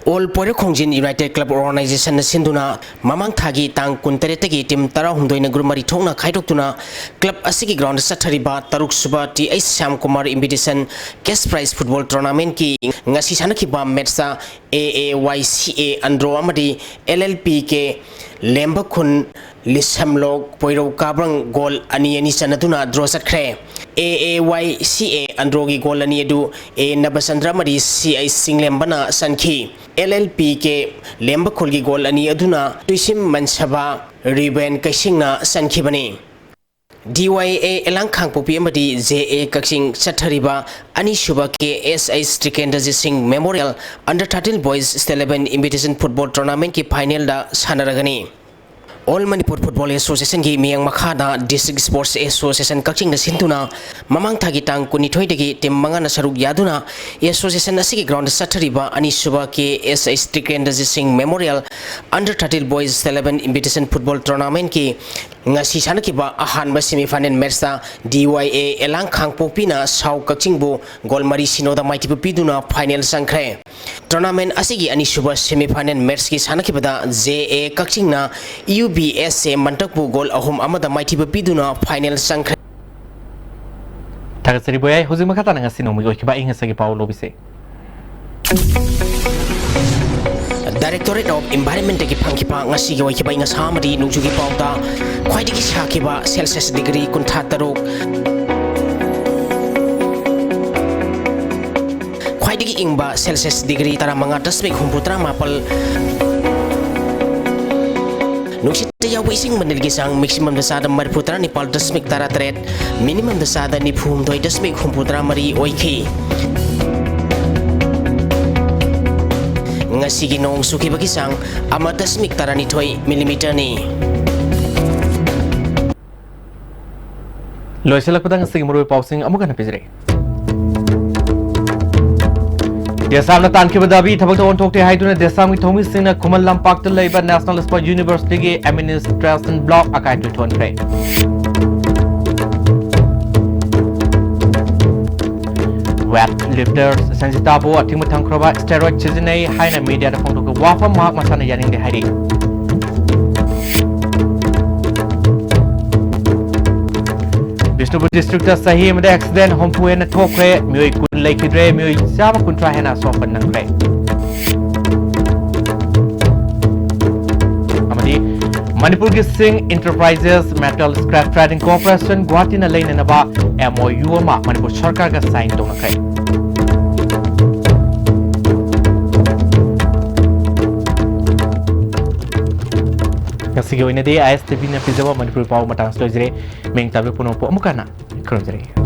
All ꯄꯣꯏꯔꯈꯣꯡꯖꯤꯟ United Club Organizationꯅ ꯁꯤꯟꯗꯨꯅ ꯃꯃꯥꯡ ꯊꯥꯒꯤ ꯇꯥꯡ ꯀꯨꯟꯇꯔꯦꯠꯇꯒꯤ team ꯇꯔꯥꯍꯨꯝꯗꯣꯏꯅ group ꯃꯔꯤ ꯊꯣꯛꯅ ꯈꯥꯏꯗꯣꯛꯇꯨꯅ club ꯑꯁꯤꯒꯤ groundꯗ ꯆꯠꯊꯔꯤꯕ ꯇꯔꯨꯛꯁꯨꯕ T H Shyamkumar Invitation Cash Prize Football Tournamentꯀꯤ ꯉꯁꯤ ꯁꯥꯟꯅꯈꯤꯕ matchꯇ A A Y C A Andro ꯑꯃꯗꯤ L L P K ꯂꯦꯝꯕꯈꯨꯟ ꯂꯤꯁꯝꯂꯣꯛ ꯄꯣꯏꯔꯧ ꯀꯥꯕ꯭ꯔꯪ ꯒꯣꯜ ꯑꯅꯤ ꯑꯅꯤ ꯆꯟꯅꯗꯨꯅ ꯗ꯭ꯔꯣ ꯆꯠꯈ꯭ꯔꯦ꯫ ꯑꯦ ꯑꯦ ꯋꯥꯏ ꯁꯤ ꯑꯦ ꯑꯟꯗ꯭ꯔꯣꯒꯤ ꯒꯣꯜ ꯑꯅꯤ ꯑꯗꯨ ꯑꯦ ꯅꯕꯆꯟꯗ꯭ꯔ ꯑꯃꯗꯤ ꯁꯤ ꯑꯩ ꯆꯤꯡꯂꯦꯝꯕꯅ ꯆꯟꯈꯤ꯫ ꯑꯦꯜ ꯑꯦꯜ ꯄꯤ ꯀꯦ ꯂꯦꯝꯕꯈꯨꯜꯒꯤ ꯒꯣꯜ ꯑꯅꯤ ꯑꯗꯨꯅ ꯇꯨꯏꯁꯤꯝ ꯃꯟꯁꯕꯥ ꯔꯤꯕꯦꯟ ꯀꯩꯁꯤꯡꯅ ꯆꯟꯈꯤꯕꯅꯤ꯫ ꯗꯤ ꯋꯥꯏ ꯑꯦ ꯑꯦꯂꯥꯡ ꯈꯥꯡꯄꯣꯛꯄꯤ ꯑꯃꯗꯤ ꯖꯦ ꯑꯦ ꯀꯛꯆꯤꯡ ꯆꯠꯊꯔꯤꯕ ꯑꯅꯤꯁꯨꯕ ꯀꯦ ꯑꯦꯁ H Trikendrajit Singh memorial under thirteen boys eleven invitation football ꯇꯣꯔꯅꯥꯃꯦꯟꯠꯀꯤ ꯐꯥꯏꯅꯦꯜꯗ ꯁꯥꯟꯅꯔꯒꯅꯤ꯫ ꯑꯣꯜ ꯃꯅꯤꯄꯨꯔ ꯐꯨꯠꯕꯣꯜ ꯑꯦꯁꯣꯁꯤꯌꯦꯁꯟꯒꯤ ꯃꯤꯠꯌꯦꯡ ꯃꯈꯥꯗ ꯗꯤꯁꯇ꯭ꯔꯤꯛ ꯁ꯭ꯄꯣꯔꯠꯁ ꯑꯦꯁꯣꯁꯤꯌꯦꯁꯟ ꯀꯛꯆꯤꯡꯅ ꯁꯤꯟꯗꯨꯅ ꯃꯃꯥꯡ ꯊꯥꯒꯤ ꯇꯥꯡ ꯀꯨꯟꯅꯤꯊꯣꯏꯗꯒꯤ ꯇꯤꯝ ꯃꯉꯥꯅ ꯁꯔꯨꯛ ꯌꯥꯗꯨꯅ ꯑꯦꯁꯣꯁꯤꯌꯦꯁꯟ ꯑꯁꯤꯒꯤ ꯒ꯭ꯔꯥꯎꯟꯗ ꯆꯠꯊꯔꯤꯕ ꯑꯅꯤꯁꯨꯕ ꯀꯦ ꯑꯦꯁ H Trikendrajit Singh memorial under thirteen boys eleven invitation football ꯇꯣꯔꯅꯥꯃꯦꯟꯠꯀꯤ ꯉꯁꯤ ꯁꯥꯟꯅꯈꯤꯕ ꯑꯍꯥꯟꯕ ꯁꯦꯃꯤ ꯐꯥꯏꯅꯦꯜ ꯃꯦꯠꯆꯇ ꯗꯤ ꯋꯥꯏ ꯑꯦ ꯑꯦꯂꯥꯡ ꯈꯥꯡꯄꯣꯛꯄꯤꯅ ꯁꯥꯎ ꯀꯛꯆꯤꯡꯕꯨ ꯒꯣꯜ ꯃꯔꯤ ꯁꯤꯅꯣꯗ ꯃꯥꯏꯊꯤꯕ ꯄꯤꯗꯨꯅ ꯐꯥꯏꯅꯦꯜ ꯆꯪꯈ꯭ꯔꯦ꯫ ꯇꯣꯔꯅꯥꯃꯦꯟꯠ ꯑꯁꯤꯒꯤ ꯑꯅꯤꯁꯨꯕ ꯁꯦꯃꯤ ꯐꯥꯏꯅꯦꯜ ꯃꯦꯠꯆꯀꯤ ꯁꯥꯟꯅꯈꯤꯕꯗ ꯖꯦ ꯑꯦ ꯀꯛꯆꯤꯡꯅ ꯌꯨ ꯕꯤ ꯑꯦꯁ ꯑꯦ ꯃꯟꯇꯛꯄꯨ ꯒꯣꯜ ꯑꯍꯨꯝ ꯑꯃꯗ ꯃꯥꯏꯊꯤꯕ ꯄꯤꯗꯨꯅ ꯐꯥꯏꯅꯦꯜ ꯆꯪꯈ꯭ꯔꯦ꯫ ꯊꯥꯒꯠꯆꯔꯤ ꯕꯣꯌꯥꯏ꯫ ꯍꯧꯖꯤꯛ ꯃꯈꯥ ꯇꯥꯅ ꯉꯁꯤ ꯅꯣꯡꯃꯒꯤ ꯑꯣꯏꯈꯤꯕ ꯑꯏꯪ ꯑꯁꯥꯒꯤ ꯄꯥꯎ ꯂꯧꯕꯤꯁꯦ꯫ Directorate of Environment ꯇꯒꯤ ꯐꯪꯈꯤꯕ ꯉꯁꯤꯒꯤ ꯑꯣꯏꯈꯤꯕ ꯑꯏꯪ ꯑꯁꯥ ꯑꯃꯗꯤ ꯅꯣꯡꯖꯨꯒꯤ ꯄꯥꯎꯗ ꯈ꯭ꯋꯥꯏꯗꯒꯤ ꯁꯥꯈꯤꯕ ꯁꯦꯜꯁꯤꯌꯁ ꯗꯤꯒ꯭ꯔꯤ ꯀꯨꯟꯊ꯭ꯔꯥ ꯇꯔꯨꯛ, ꯈ꯭ꯋꯥꯏꯗꯒꯤ ꯏꯪꯕ ꯁꯦꯜꯁꯤꯌꯁ ꯗꯤꯒ꯭ꯔꯤ ꯇꯔꯥꯃꯉꯥ ꯗꯁꯃꯤꯛ ꯍꯨꯝꯐꯨ ꯇꯔꯥꯃꯥꯄꯜ, ꯅꯨꯡꯁꯤꯠꯇ ꯌꯥꯎꯕ ꯏꯁꯤꯡ ꯃꯅꯤꯜꯒꯤ ꯆꯥꯡ ꯃꯦꯛꯁꯤꯃꯝꯗ ꯆꯥꯗ ꯃꯔꯤꯐꯨ ꯇꯔꯥꯅꯤꯄꯥꯜ ꯗꯁꯃꯤꯛ ꯇꯔꯥꯇꯔꯦꯠ, ꯃꯤꯅꯤꯃꯝꯗ ꯆꯥꯗ ꯅꯤꯐꯨ ꯍꯨꯝꯗꯣꯏ ꯗꯁꯃꯤꯛ ꯍꯨꯝꯐꯨ ꯇꯔꯥꯃꯔꯤ ꯑꯣꯏꯈꯤ꯫ ꯉꯁꯤꯒꯤ ꯅꯣꯡ ꯆꯨꯈꯤꯕꯒꯤ ꯆꯥꯡ ꯑꯃ ꯗꯁꯃꯤꯛ ꯇꯔꯥꯅꯤꯊꯣꯏ ꯃꯤꯂꯤꯃꯤꯇꯔꯅꯤ꯫ ꯂꯣꯏꯁꯤꯜꯂꯛꯄꯗ ꯉꯁꯤꯒꯤ ꯃꯔꯨꯑꯣꯏꯕ ꯄꯥꯎꯁꯤꯡ ꯑꯃꯨꯛ ꯍꯟꯅ ꯄꯤꯖꯔꯤ꯫ ꯗꯦꯁꯥꯝꯅ ꯇꯥꯟꯈꯤꯕ ꯗꯥꯕꯤ ꯊꯕꯛꯇ ꯑꯣꯟꯊꯣꯛꯇꯦ ꯍꯥꯏꯗꯨꯅ ꯗꯦꯁꯥꯝꯒꯤ ꯊꯧꯃꯤꯁꯤꯡꯅ ꯈꯨꯃꯟ ꯂꯝꯄꯥꯛꯇ ꯂꯩꯕ National Sports University ꯒꯤ administration block ꯑꯀꯥꯏ ꯑꯇꯣꯏ ꯊꯣꯛꯍꯟꯈ꯭ꯔꯦ꯫ Weight lifter ꯁꯟꯖꯤꯇꯥꯕꯨ ꯑꯊꯤꯡꯕ ꯊꯝꯈ꯭ꯔꯕ steroid ꯁꯤꯖꯤꯟꯅꯩ ꯍꯥꯏꯅ media ꯗ ꯐꯣꯡꯗꯣꯛꯄ ꯋꯥꯐꯝ ꯃꯍꯥꯛ ꯃꯁꯥꯅ ꯌꯥꯅꯤꯡꯗꯦ ꯍꯥꯏꯔꯤ꯫ ꯕꯤꯁꯅꯨꯄꯨꯔ district ꯇ ꯆꯍꯤ ꯑꯃꯗ accident ꯍꯨꯝꯐꯨ ꯍꯦꯟꯅ ꯊꯣꯛꯈ꯭ꯔꯦ, ꯃꯤꯑꯣꯏ ꯀꯨꯟ ꯂꯩꯈꯤꯗ꯭ꯔꯦ, ꯃꯤꯑꯣꯏ ꯆꯥꯝꯃ ꯀꯨꯟꯊ꯭ꯔꯥ ꯍꯦꯟꯅ ꯑꯁꯣꯛ ꯑꯄꯟ ꯅꯪꯈ꯭ꯔꯦ꯫ ꯑꯃꯗꯤ ꯃꯅꯤꯄꯨꯔꯒꯤ Singh enterprises metal scrap trading corporation ꯒꯨꯋꯥꯍꯥꯇꯤꯅ ꯂꯩꯅꯅꯕ ꯑꯦꯝ ꯑꯣ ꯌꯨ ꯑꯃ ꯃꯅꯤꯄꯨꯔ ꯁꯔꯀꯥꯔꯒ ꯁꯥꯏꯟ ꯇꯧꯅꯈ꯭ꯔꯦ꯫ ꯉꯁꯤꯒꯤ ꯑꯣꯏꯅꯗꯤ ꯑꯥꯏ ꯑꯦꯁ ꯇꯤ ꯚꯤꯅ ꯄꯤꯖꯕ ꯃꯅꯤꯄꯨꯔꯤ ꯄꯥꯎ ꯃꯇꯥꯡꯁꯤ ꯂꯣꯏꯖꯔꯦ꯫ ꯃꯤꯡ ꯇꯥꯕ ꯄꯨꯝꯅꯃꯛꯄꯨ ꯑꯃꯨꯛ ꯍꯟꯅ ꯈꯨꯔꯨꯝꯖꯔꯤ꯫